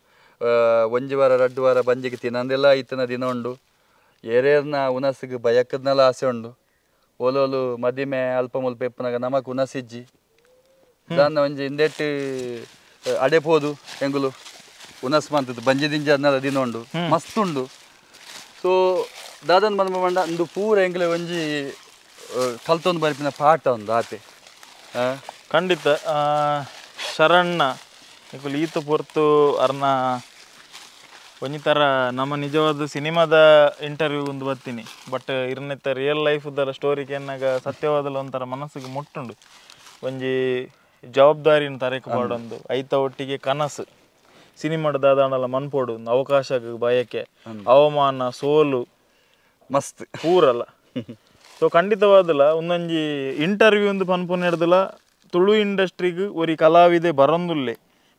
ಒಂಜಿ ವಾರ ರಡ್ಡು ವಾರ ಬಂಜಿಗೆ ತಿನ್ನಂದೆಲ್ಲ ಇತ್ತನ ದಿನ ಉಂಡು ಏರೇರ್ನ ಉನಸಿಗೆ ಬಯಕದ್ನಲ ಆಸೆ ಉಂಡು ಓಲೋಲು ಮದಿಮೆ ಅಲ್ಪ ಮುಲ್ಪ ಇಪ್ಪನಾಗ ನಮಕ್ ಉನಸಿಜ್ಜಿ ದಾನ್ನ ಒಂಜಿ ಇಂದೆಟ್ಟು ಅಡೆಪೋದು ಎಂಗುಲು ಉನಸ್ ಮಂತದ್ದು ಬಂಜಿ ದಿಂಜ ಅದ್ನಲ ದಿನ ಉಂಡು ಮಸ್ತ್ ಉಂಡು ಸೊ ದಾದನ್ ಬಂದ ಬಂಡ ಅಂದು ಪೂರ ಎಂಗ್ಲೆ ಒಂಜಿ ಕಲ್ತೊಂದು ಬರ್ಪಿನ ಪಾಠ ಒಂದು ಆತೆ ಖಂಡಿತ ಶರಣ್ಣ ನಿಕುಲು ಈತ ಪೊರ್ತು ಅರ್ನ ಒಂಜಿ ಥರ ನಮ್ಮ ನಿಜವಾದ ಸಿನಿಮಾದ ಇಂಟರ್ವ್ಯೂ ಒಂದು ಬರ್ತೀನಿ ಬಟ್ ಇರ್ನೆತ್ತ ರಿಯಲ್ ಲೈಫ್ದಲ್ಲ ಸ್ಟೋರಿಗೆ ಎನ್ನಾಗ ಸತ್ಯವಾದಲ್ಲ ಒಂಥರ ಮನಸ್ಸಿಗೆ ಮುಟ್ಟುಂಡು ಒಂಜಿ ಜವಾಬ್ದಾರಿನ ತರಕ್ಕೆ ಪಾಡೊಂದು ಐತ ಒಟ್ಟಿಗೆ ಕನಸು ಸಿನಿಮಾದ ದಾದಾಂಡಲ ಮನ್ಪೋಡು ಅವಕಾಶ ಬಯಕೆ ಅವಮಾನ ಸೋಲು ಮಸ್ತ್ ಪೂರಲ್ಲ ಸೊ ಖಂಡಿತವಾದಲ್ಲ ಒಂದೊಂಜಿ ಇಂಟರ್ವ್ಯೂ ಒಂದು ಪನ್ಪುನ ಹಿಡ್ದಲ್ಲ ತುಳು ಇಂಡಸ್ಟ್ರಿಗೆ ಒರಿ ಕಲಾವಿದೆ ಬರೊಂದುಲ್ಲೆ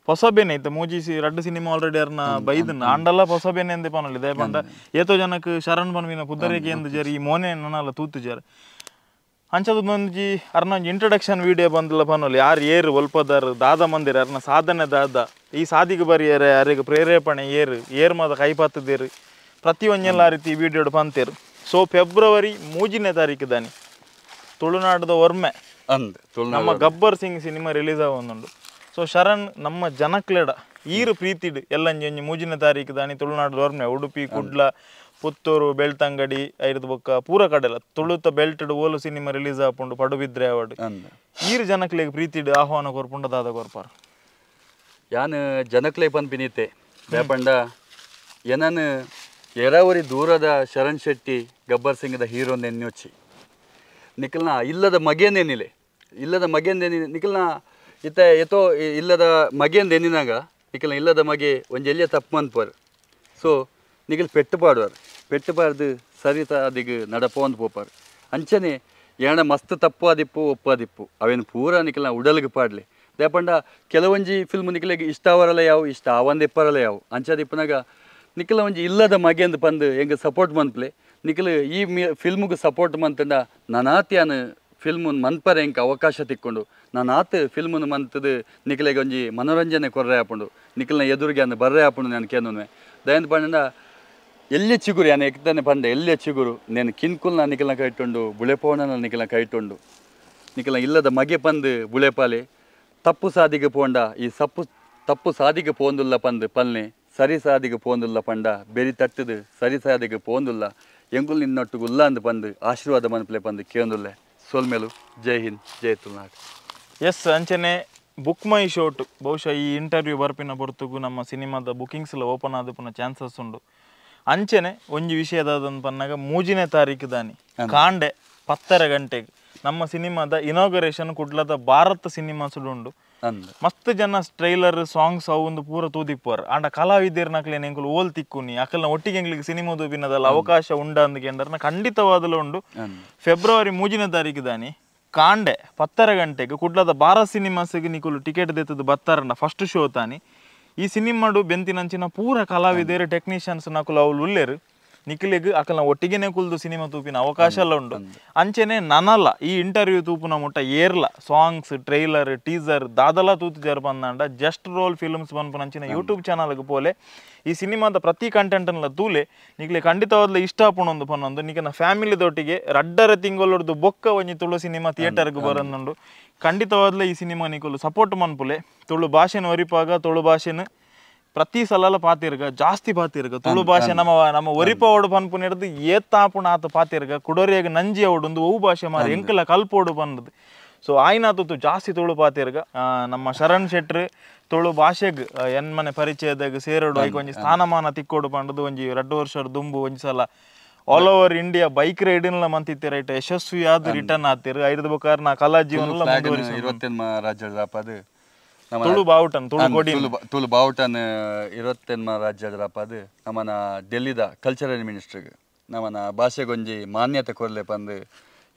ಹೊಸಬೇನೆ ಐತೆ ಮೂಜಿ ರಡ್ಡು ಸಿನಿಮಾ ಆಲ್ರೆಡಿ ಅರ್ನ ಬೈದನ್ನ ಆಂಡಲ್ಲ ಹೊಸಬೇನೆ ಎಂದೇ ಪನೊಲಿ ದಯಪಂಡ ಏತೋ ಜನಕ್ಕೆ ಶರಣ್ ಪನ್ವಿನ ಪುದ್ದರೇಕೆ ಎಂದು ಜರ್ ಈ ಮೋನೆ ನನ್ನಲ್ಲ ತೂತು ಜರ್ ಅಂಚದೊಂಜಿ ಅರ್ನ ಒಂಜಿ ಇಂಟ್ರಡಕ್ಷನ್ ವಿಡಿಯೋ ಬಂದಲ್ಲ ಪನೊಲಿ ಯಾರು ಏರು ಒಲ್ಪದಾರು ದಾದ ಮಂದಿರ ಅರ್ನ ಸಾಧನೆ ದಾದ ಈ ಸಾದಿಗೆ ಬರಿಯರೆ ಅರೆಗೆ ಪ್ರೇರೇಪಣೆ ಏರು ಏರ್ ಮಾದ ಕೈಪಾತದೇರು ಪ್ರತಿ ಒಂಜೆಲ್ಲ ಆ ರೀತಿ ವಿಡಿಯೋಡು ಪಂತೇರು ಸೊ ಫೆಬ್ರವರಿ 3ನೇ ತಾರೀಕು ದಾನಿ ತುಳುನಾಡದ ಒರ್ಮೆ ಅಂದ್ ನಮ್ಮ ಗಬ್ಬರ್ ಸಿಂಗ್ ಸಿನಿಮಾ ರಿಲೀಸ್ ಆಗೊಂದುಂಡು ಸೊ ಶರಣ್ ನಮ್ಮ ಜನಕ್ಲೆಡ ಈರು ಪ್ರೀತಿಡು ಎಲ್ಲಂಜಿ ಒಂಜಿ 3ನೇ ತಾರೀಕು ದಾನಿ ತುಳುನಾಡದ ಒರ್ಮೆ ಉಡುಪಿ ಕುಡ್ಲ ಪುತ್ತೂರು ಬೆಳ್ತಂಗಡಿ ಐದು ಬೊಕ್ಕ ಪೂರ ಕಡೆಲ ತುಳುತ ಬೆಲ್ಟೆಡ್ ಓಲು ಸಿನಿಮಾ ರಿಲೀಸ್ ಆಪುಂಡು ಪಡುಬಿದ್ರೆ ಅವಾರ್ಡ್ ಈರು ಜನಕ್ಲೆಗ್ ಪ್ರೀತಿಡು ಆಹ್ವಾನ ಕೊರ್ಪುಂಡ ದಾದ ಕೊರ್ಪಾರ ಯಾನ್ ಜನಕ್ಲೆ ಪನ್ಪಿನೀತೆ ದಾಪಂಡ ಏನನ್ ಎರವರಿ ದೂರದ ಶರಣ್ ಶೆಟ್ಟಿ ಗಬ್ಬರ್ ಸಿಂಗ್ದ ಹೀರೋ ನೆನ್ಯೋಚಿ ನಿಖಲ್ನ ಇಲ್ಲದ ಮಗೇನೇನಿಲೆ ಇಲ್ಲದ ಮಗೇಂದೇನಿ ನಿಖಲ್ನ ಇತ್ತ ಏತೋ ಇಲ್ಲದ ಮಗೇಂದೇನಿನಾಗ ನಿಖಲ್ನ ಇಲ್ಲದ ಮಗೆ ಒಂಜಿ ಎಲ್ಲಿಯ ತಪ್ಪು ಮನ್ಪರ್ ಸೊ ನಿಖಲ್ ಪೆಟ್ಟು ಪಾಡುವರು ಪೆಟ್ಟು ಪಾಡ್ದು ಸರಿತ ಅದಿಗೆ ನಡಪೋಂದು ಪೋಪಾರು ಅಂಚನೆ ಏಣ ಮಸ್ತ್ ತಪ್ಪು ಆದಿಪ್ಪು ಒಪ್ಪಾದಿಪ್ಪು ಅವೇನು ಪೂರ ನಿಖಲ್ನ ಉಡಲ್ಗೆ ಪಾಡ್ಲಿ ದಾಪಂಡ ಕೆಲವೊಂಜಿ ಫಿಲ್ಮ್ ನಿಖಲಿಗೆ ಇಷ್ಟ ಅವರಲ್ಲ ಯಾವ ಇಷ್ಟ ಆವಂದಿಪ್ಪರಲ್ಲ ಯಾವ ಅಂಚದಿಪ್ಪನಾಗ ನಿಖಲ ಒಂಜಿ ಇಲ್ಲದ ಮಗೆಂದು ಪಂದು ಹೆಂಗೆ ಸಪೋರ್ಟ್ ಮನ್ಪ್ಲೆ ನಿಖಲ್ ಈ ಫಿಲ್ಮ್ಗೆ ಸಪೋರ್ಟ್ ಮಂತಂಡ ನಾನಾತಿಯಾನ ಫಿಲ್ಮನ್ ಮನ್ಪರೆ ಎಂಕ ಅವಕಾಶ ತಿಕ್ಕೊಂಡು ನಾನಾತ ಫಿಲ್ಮನ್ ಮಂತದ ನಿಖಲಿಗೆ ಒಂಜಿ ಮನೋರಂಜನೆ ಕೊರ್ರೆ ಆಪುಂಡು ನಿಖಲ್ನ ಎದುರಿಗೆ ಅನ್ನ ಬರ್ರೆ ಆಪುಂಡು ನಾನು ಕೇನುವೆ ದಯಂತ ಪಂಡ ಎಲ್ಲಿ ಚಿಗುರು ಯಾನು ಎಕ್ತಾನೆ ಪಂಡೆ ಎಲ್ಲಿ ಚಿಗುರು నేను ಕಿನ್ಕುಲ್ನ ನಿಖಲ್ನ ಕೈಟುಂಡು ಬುಳೆಪೋಣನ ನಿಖಲ್ನ ಕೈಟುಂಡು ನಿಖಲ್ನ ಇಲ್ಲದ ಮಗೆ ಪಂದು ಬುಳೆಪಾಲೆ ತಪ್ಪು ಸಾದಿಗೆ ಪೋಂಡ ಈ ಸಪ್ಪು ತಪ್ಪು ಸಾದಿಗೆ ಪೋಂದುಲ್ಲ ಪಂದು ಪಲ್ನೆ ಸರಿ ಸಾದಿಗೆ ಪೋಂದುಲ್ಲ ಪಂಡ ಬೆರಿ ತಟ್ಟದು ಸರಿ ಸಾದಿಗೆ ಪೋಂದುಲ್ಲ ಎಂಗುಲ್ ನಿನ್ನೊಟ್ಟಿಗೆ ಉಲ್ಲ ಅಂದು ಪಂದು ಆಶೀರ್ವಾದ ಮನ್ಪ್ಲೆ ಪಂದು ಕೇಂದುಲ್ಲೆ ಸೋಲ್ಮೇಲು ಜೈ ಹಿಂದ್ ಜೈ ತುಳುನಾಡು. ಎಸ್ ಅಂಚನೆ ಬುಕ್ ಮೈ ಶೋಟ್ ಬಹುಶಃ ಈ ಇಂಟರ್ವ್ಯೂ ಬರ್ಪಿನ ಪೊರ್ತುಗು ನಮ್ಮ ಸಿನಿಮಾದ ಬುಕಿಂಗ್ಸ್ ಎಲ್ಲ ಓಪನ್ ಆದ ಪುನಃ ಚಾನ್ಸಸ್ ಉಂಡು. ಅಂಚನೆ ಒಂಜಿ ವಿಷಯದಾದಂತ ಪನ್ನಾಗ 3ನೇ ತಾರೀಕು ದಾನಿ ಕಾಂಡೆ 10:30 ಗಂಟೆಗೆ ನಮ್ಮ ಸಿನಿಮಾದ ಇನಾಗ್ರೇಷನ್ ಕುಡ್ಲದ ಭಾರತ್ ಸಿನಿಮಾಸುಡು ಉಂಡು. ಮಸ್ತ್ ಜನ ಟ್ರೈಲರ್ ಸಾಂಗ್ಸ್ ಅವು ಒಂದು ಪೂರ ತೂದಿಪ್ಪುವರು ಆಂಡ ಕಲಾವಿದರ್ನಕ್ಲೇನ ಎಂಕುಲು ಓಲ್ ತಿಕ್ಕುನಿ ಅಕಲ್ನ ಒಟ್ಟಿಗೆ ಎಂಕ್ಲಿಗೆ ಸಿನಿಮಾ ತೂಪಿನದಲ್ಲ ಅವಕಾಶ ಉಂಡ ಅಂದ್ ಖಂಡಿತವಾದಲ ಉಂಡು. ಫೆಬ್ರವರಿ 3ನೇ ತಾರೀಕು ದಾನಿ ಕಾಂಡೆ 10:30 ಗಂಟೆಗೆ ಕುಡ್ಲದ ಭಾರತ್ ಸಿನಿಮಾಸಿಗೆ ನಿಕುಲು ಟಿಕೆಟ್ ದೆತ್ತದು ಬತ್ತಾರಂಡ ಫಸ್ಟ್ ಶೋ ತಾನಿ. ಈ ಸಿನಿಮಾಡು ಬೆಂತಿನಂಚಿನ ಪೂರ ಕಲಾವಿದರು ಟೆಕ್ನಿಷಿಯನ್ಸ್ ನಕುಲು ಅವ್ಲು ಉಲ್ಲೇರು ನಿಖಿಲಿಗ್ ಅಕಲ್ನ ಒಟ್ಟಿಗೆನೆ ಕುಲ್ದು ಸಿನಿಮಾ ತೂಪಿನ ಅವಕಾಶ ಎಲ್ಲ ಉಂಡು. ಅಂಚೆನೆ ನನಲ ಈ ಇಂಟರ್ವ್ಯೂ ತೂಪುನ ಮುಟ್ಟ ಏರ್ಲ ಸಾಂಗ್ಸ್ ಟ್ರೈಲರ್ ಟೀಸರ್ ದಾದಲ ತೂತು ಜರ್ ಬಂದಾಂಡ ಜಸ್ಟ್ ರೋಲ್ ಫಿಲ್ಮ್ಸ್ ಪನ್ಪುನಂಚಿನ ಯೂಟ್ಯೂಬ್ ಚಾನಲ್ಗೆ ಪೋಲೆ ಈ ಸಿನಿಮಾದ ಪ್ರತಿ ಕಂಟೆಂಟನ್ಲ ತೂಲೆ ನಿಕ್ಲೆ ಖಂಡಿತವಾದ್ಲ ಇಷ್ಟ ಆಪುಣೊಂದು ಪನ್ನೊಂದು ನಿಕನ ಫ್ಯಾಮಿಲಿ ದೊಟ್ಟಿಗೆ 2.5 ತಿಂಗಳೊಡ್ದು ಬೊಕ್ಕ ಒಂಜಿ ತುಳು ಸಿನಿಮಾ ಥಿಯೇಟರ್ಗೆ ಬರೊಂದುಂಡು. ಖಂಡಿತವಾದ್ಲ ಈ ಸಿನಿಮಾ ನಿಕುಲು ಸಪೋರ್ಟ್ ಮನ್ಪುಲೆ. ತುಳು ಭಾಷೆನ ಒರಿಪಾಗ ತುಳು ಭಾಷೆನ ಪ್ರತಿ ಸಲ ಪಾತಿರ್ಗ ಜಾಸ್ತಿ ಪಾತಿರ್ಗ ತುಳು ಭಾಷೆ ನಮ್ಮ ನಮ್ಮ ಒರಿಪೋಡು ಪನ್ಪುನ ಹಿಡ್ದು ಏತಾಪುಣ ಆತ ಪಾತಿರ್ಗ ಕುಡೋರಿಯಾಗ ನಂಜಿ ಅವಡು ಒವು ಭಾಷೆ ಮಾರಿ ಎಂಕಲ ಕಲ್ಪೋಡು ಬಂದದ್ದು. ಸೊ ಆಯ್ನಾತು ಜಾಸ್ತಿ ತುಳು ಪಾತಿರ್ಗ ನಮ್ಮ ಶರಣ್ ಶೆಟ್ರು ತುಳು ಭಾಷೆಗ್ ಎನ್ಮನೆ ಪರಿಚಯದಾಗ ಸೇರೋಡು ಐಕ್ ಒಂಜಿ ಸ್ಥಾನಮಾನ ತಿಕ್ಕೋಡು ಪಂಡದು ಒಂಜಿ 2 ವರ್ಷ ದುಂಬು ಒಂಜಿ ಸಲ all over India bike riding ಮಂತಿತ್ತೆ ರೈಟ್ ಯಶಸ್ವಿ ಆದ್ ರಿಟರ್ನ್ ಆತಿರು ಐದು ಬೊಕಾರ ನಾ ಕಲಾ ಜೀವನ ರಾಜ್ಯ ತುಳು ಬಾವುಟನ್ ತುಳು ಕೊಡಿ ತುಳು ಬಾವುಟನ್ 28 ರಾಜ್ಯದ ನಮ್ಮನ ಡೆಲ್ಲಿದ ಕಲ್ಚರಲ್ ಮಿನಿಸ್ಟ್ರಿಗೆ ನಮ್ಮನ ಭಾಷೆಗೊಂಜಿ ಮಾನ್ಯತೆ ಕೊರ್ಲೆ ಪಂದು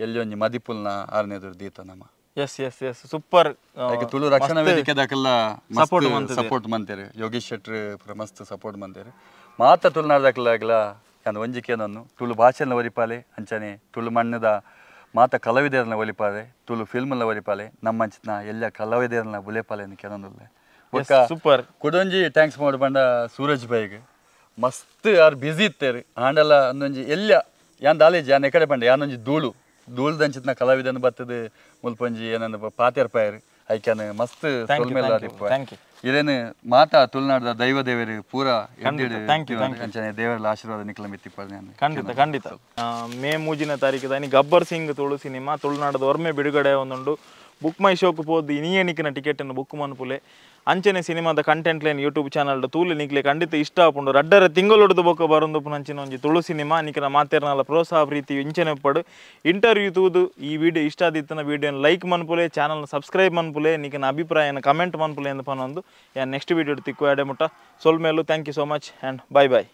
ಎಲ್ಲಿ ಒಂಜಿ ಮದಿಪುಲ್ನ ಆರನೇದು ದೀತ ನಮ್ಮ. Yes yes yes super. Tulu Rakshana Vedike ದಾಕಲ್ಲ support ಮಂತೇರು Yogish ಶೆಟ್ರು ಪೂರ ಮಸ್ತ್ ಸಪೋರ್ಟ್ ಮಂತೇರು ಮಾತ ತುಳುನಾಡ್ದಾಕಲಾಗಲ ನಾನು ಒಂಜಿಕೇನನ್ನು ತುಳು ಭಾಷೆನ ಒರಿಪಾಲೆ ಅಂಚನೆ ತುಳು ಮಣ್ಣದ ಮಾತ ಕಲಾವಿದರನ್ನ ಒಲಿಪಾಲೆ ತುಳು ಫಿಲ್ಮ್ನ ಒಲಿಪಾಲೆ ನಮ್ಮಂಚಿನ ಎಲ್ಲ ಕಲಾವಿದರನ್ನ ಬುಲೆಪಾಲೆ ಕೆಲವೊಂದುಲ್ಲೆ. ಸೂಪರ್. ಕುಡೊಂಜಿ thanks ಮಾಡಿ ಬಂಡ ಸೂರಜ್ ಬೈಗ್ ಮಸ್ತ್ ಆರ್ ಬ್ಯುಸಿ ಇತ್ತೇರು ಆಂಡಲ ಅಂದೊಂಜಿ ಎಲ್ಲ ಯಾನ್ ದಾಲೇಜ್ ಯಾನ್ ಎಕಡೆ ಪಂಡ ಯಾನೊಂಜಿ ಧೂಳು ಧೂಳ್ದಂಚಿನ ಕಲಾವಿದನ ಬತ್ತದ ಮುಲ್ಪೊಂಜಿ ಏನಂದ ಪಾತೇರ್ ಪಾಯರ್ ಐಕ್ಯಾನ್ ಮಸ್ತ್ ಇದೇನು ಮಾತಾ ತುಳುನಾಡದ ದೈವ ದೇವರು ಪೂರ ಅಂಚನೆ ದೇವರ ಆಶೀರ್ವಾದ ನಿಖಲ ಮಿತ್ತಿಪ್ಪ. ಖಂಡಿತ ಖಂಡಿತ. ಮೇ 3ನೇ ತಾರೀಕು ದಾನಿ ಗಬ್ಬರ್ ಸಿಂಗ್ ತುಳು ಸಿನಿಮಾ ತುಳುನಾಡದ ಒರ್ಮೆ ಬಿಡುಗಡೆ ಒಂದುಂಡು. ಬುಕ್ ಮೈ ಶೋಕ್ ಪೋದು ಇನಿಯೇ ನಿಕ್ಕಿನ ಟಿಕೆಟನ್ನು ಬುಕ್ ಮನ್ಪುಲೆ. ಅಂಚನೆ ಸಿನಿಮಾದ ಕಂಟೆಂಟ್ ಲೈನ್ ಯೂಟ್ಯೂಬ್ ಚಾನಲ್ ತೂಲೆ ನಿಕ್ಲೆ ಖಂಡಿತ ಇಷ್ಟ ಆಪುಂಡು. 2.5 ತಿಂಗಳೊಡ್ದು ಬೊಕ್ಕ ಬರೊಂದು ನಂಚಿನ ಒಂಜಿ ತುಳು ಸಿನಿಮಾ ನಿಕ್ಕಿನ ಮಾತೇರ್ನಲ ಪ್ರೋತ್ಸಾಹ ಪ್ರೀತಿ ಇಂಚನೆ ಪಡು. ಇಂಟರ್ವ್ಯೂ ತೂದು ಈ ವಿಡಿಯೋ ಇಷ್ಟ ಆದಿತ್ತನ ವಿಡಿಯೋನ ಲೈಕ್ ಮನ್ಪುಲೆ, ಚಾನಲ್ನ ಸಬ್ಸ್ಕ್ರೈಬ್ ಮನ್ಪುಲೆ, ನಿಕ್ಕಿನ ಅಭಿಪ್ರಾಯನ ಕಮೆಂಟ್ ಮನ್ಪುಲೆ ಅಂತ ಪನ್ನೊಂದು. ನೆಕ್ಸ್ಟ್ ವಿಡಿಯೋ ತಿಕ್ಕು ಎಡೆ ಮುಟ್ಟ ಸೊಲ್ಮೇಲು. Thank you so much and bye bye.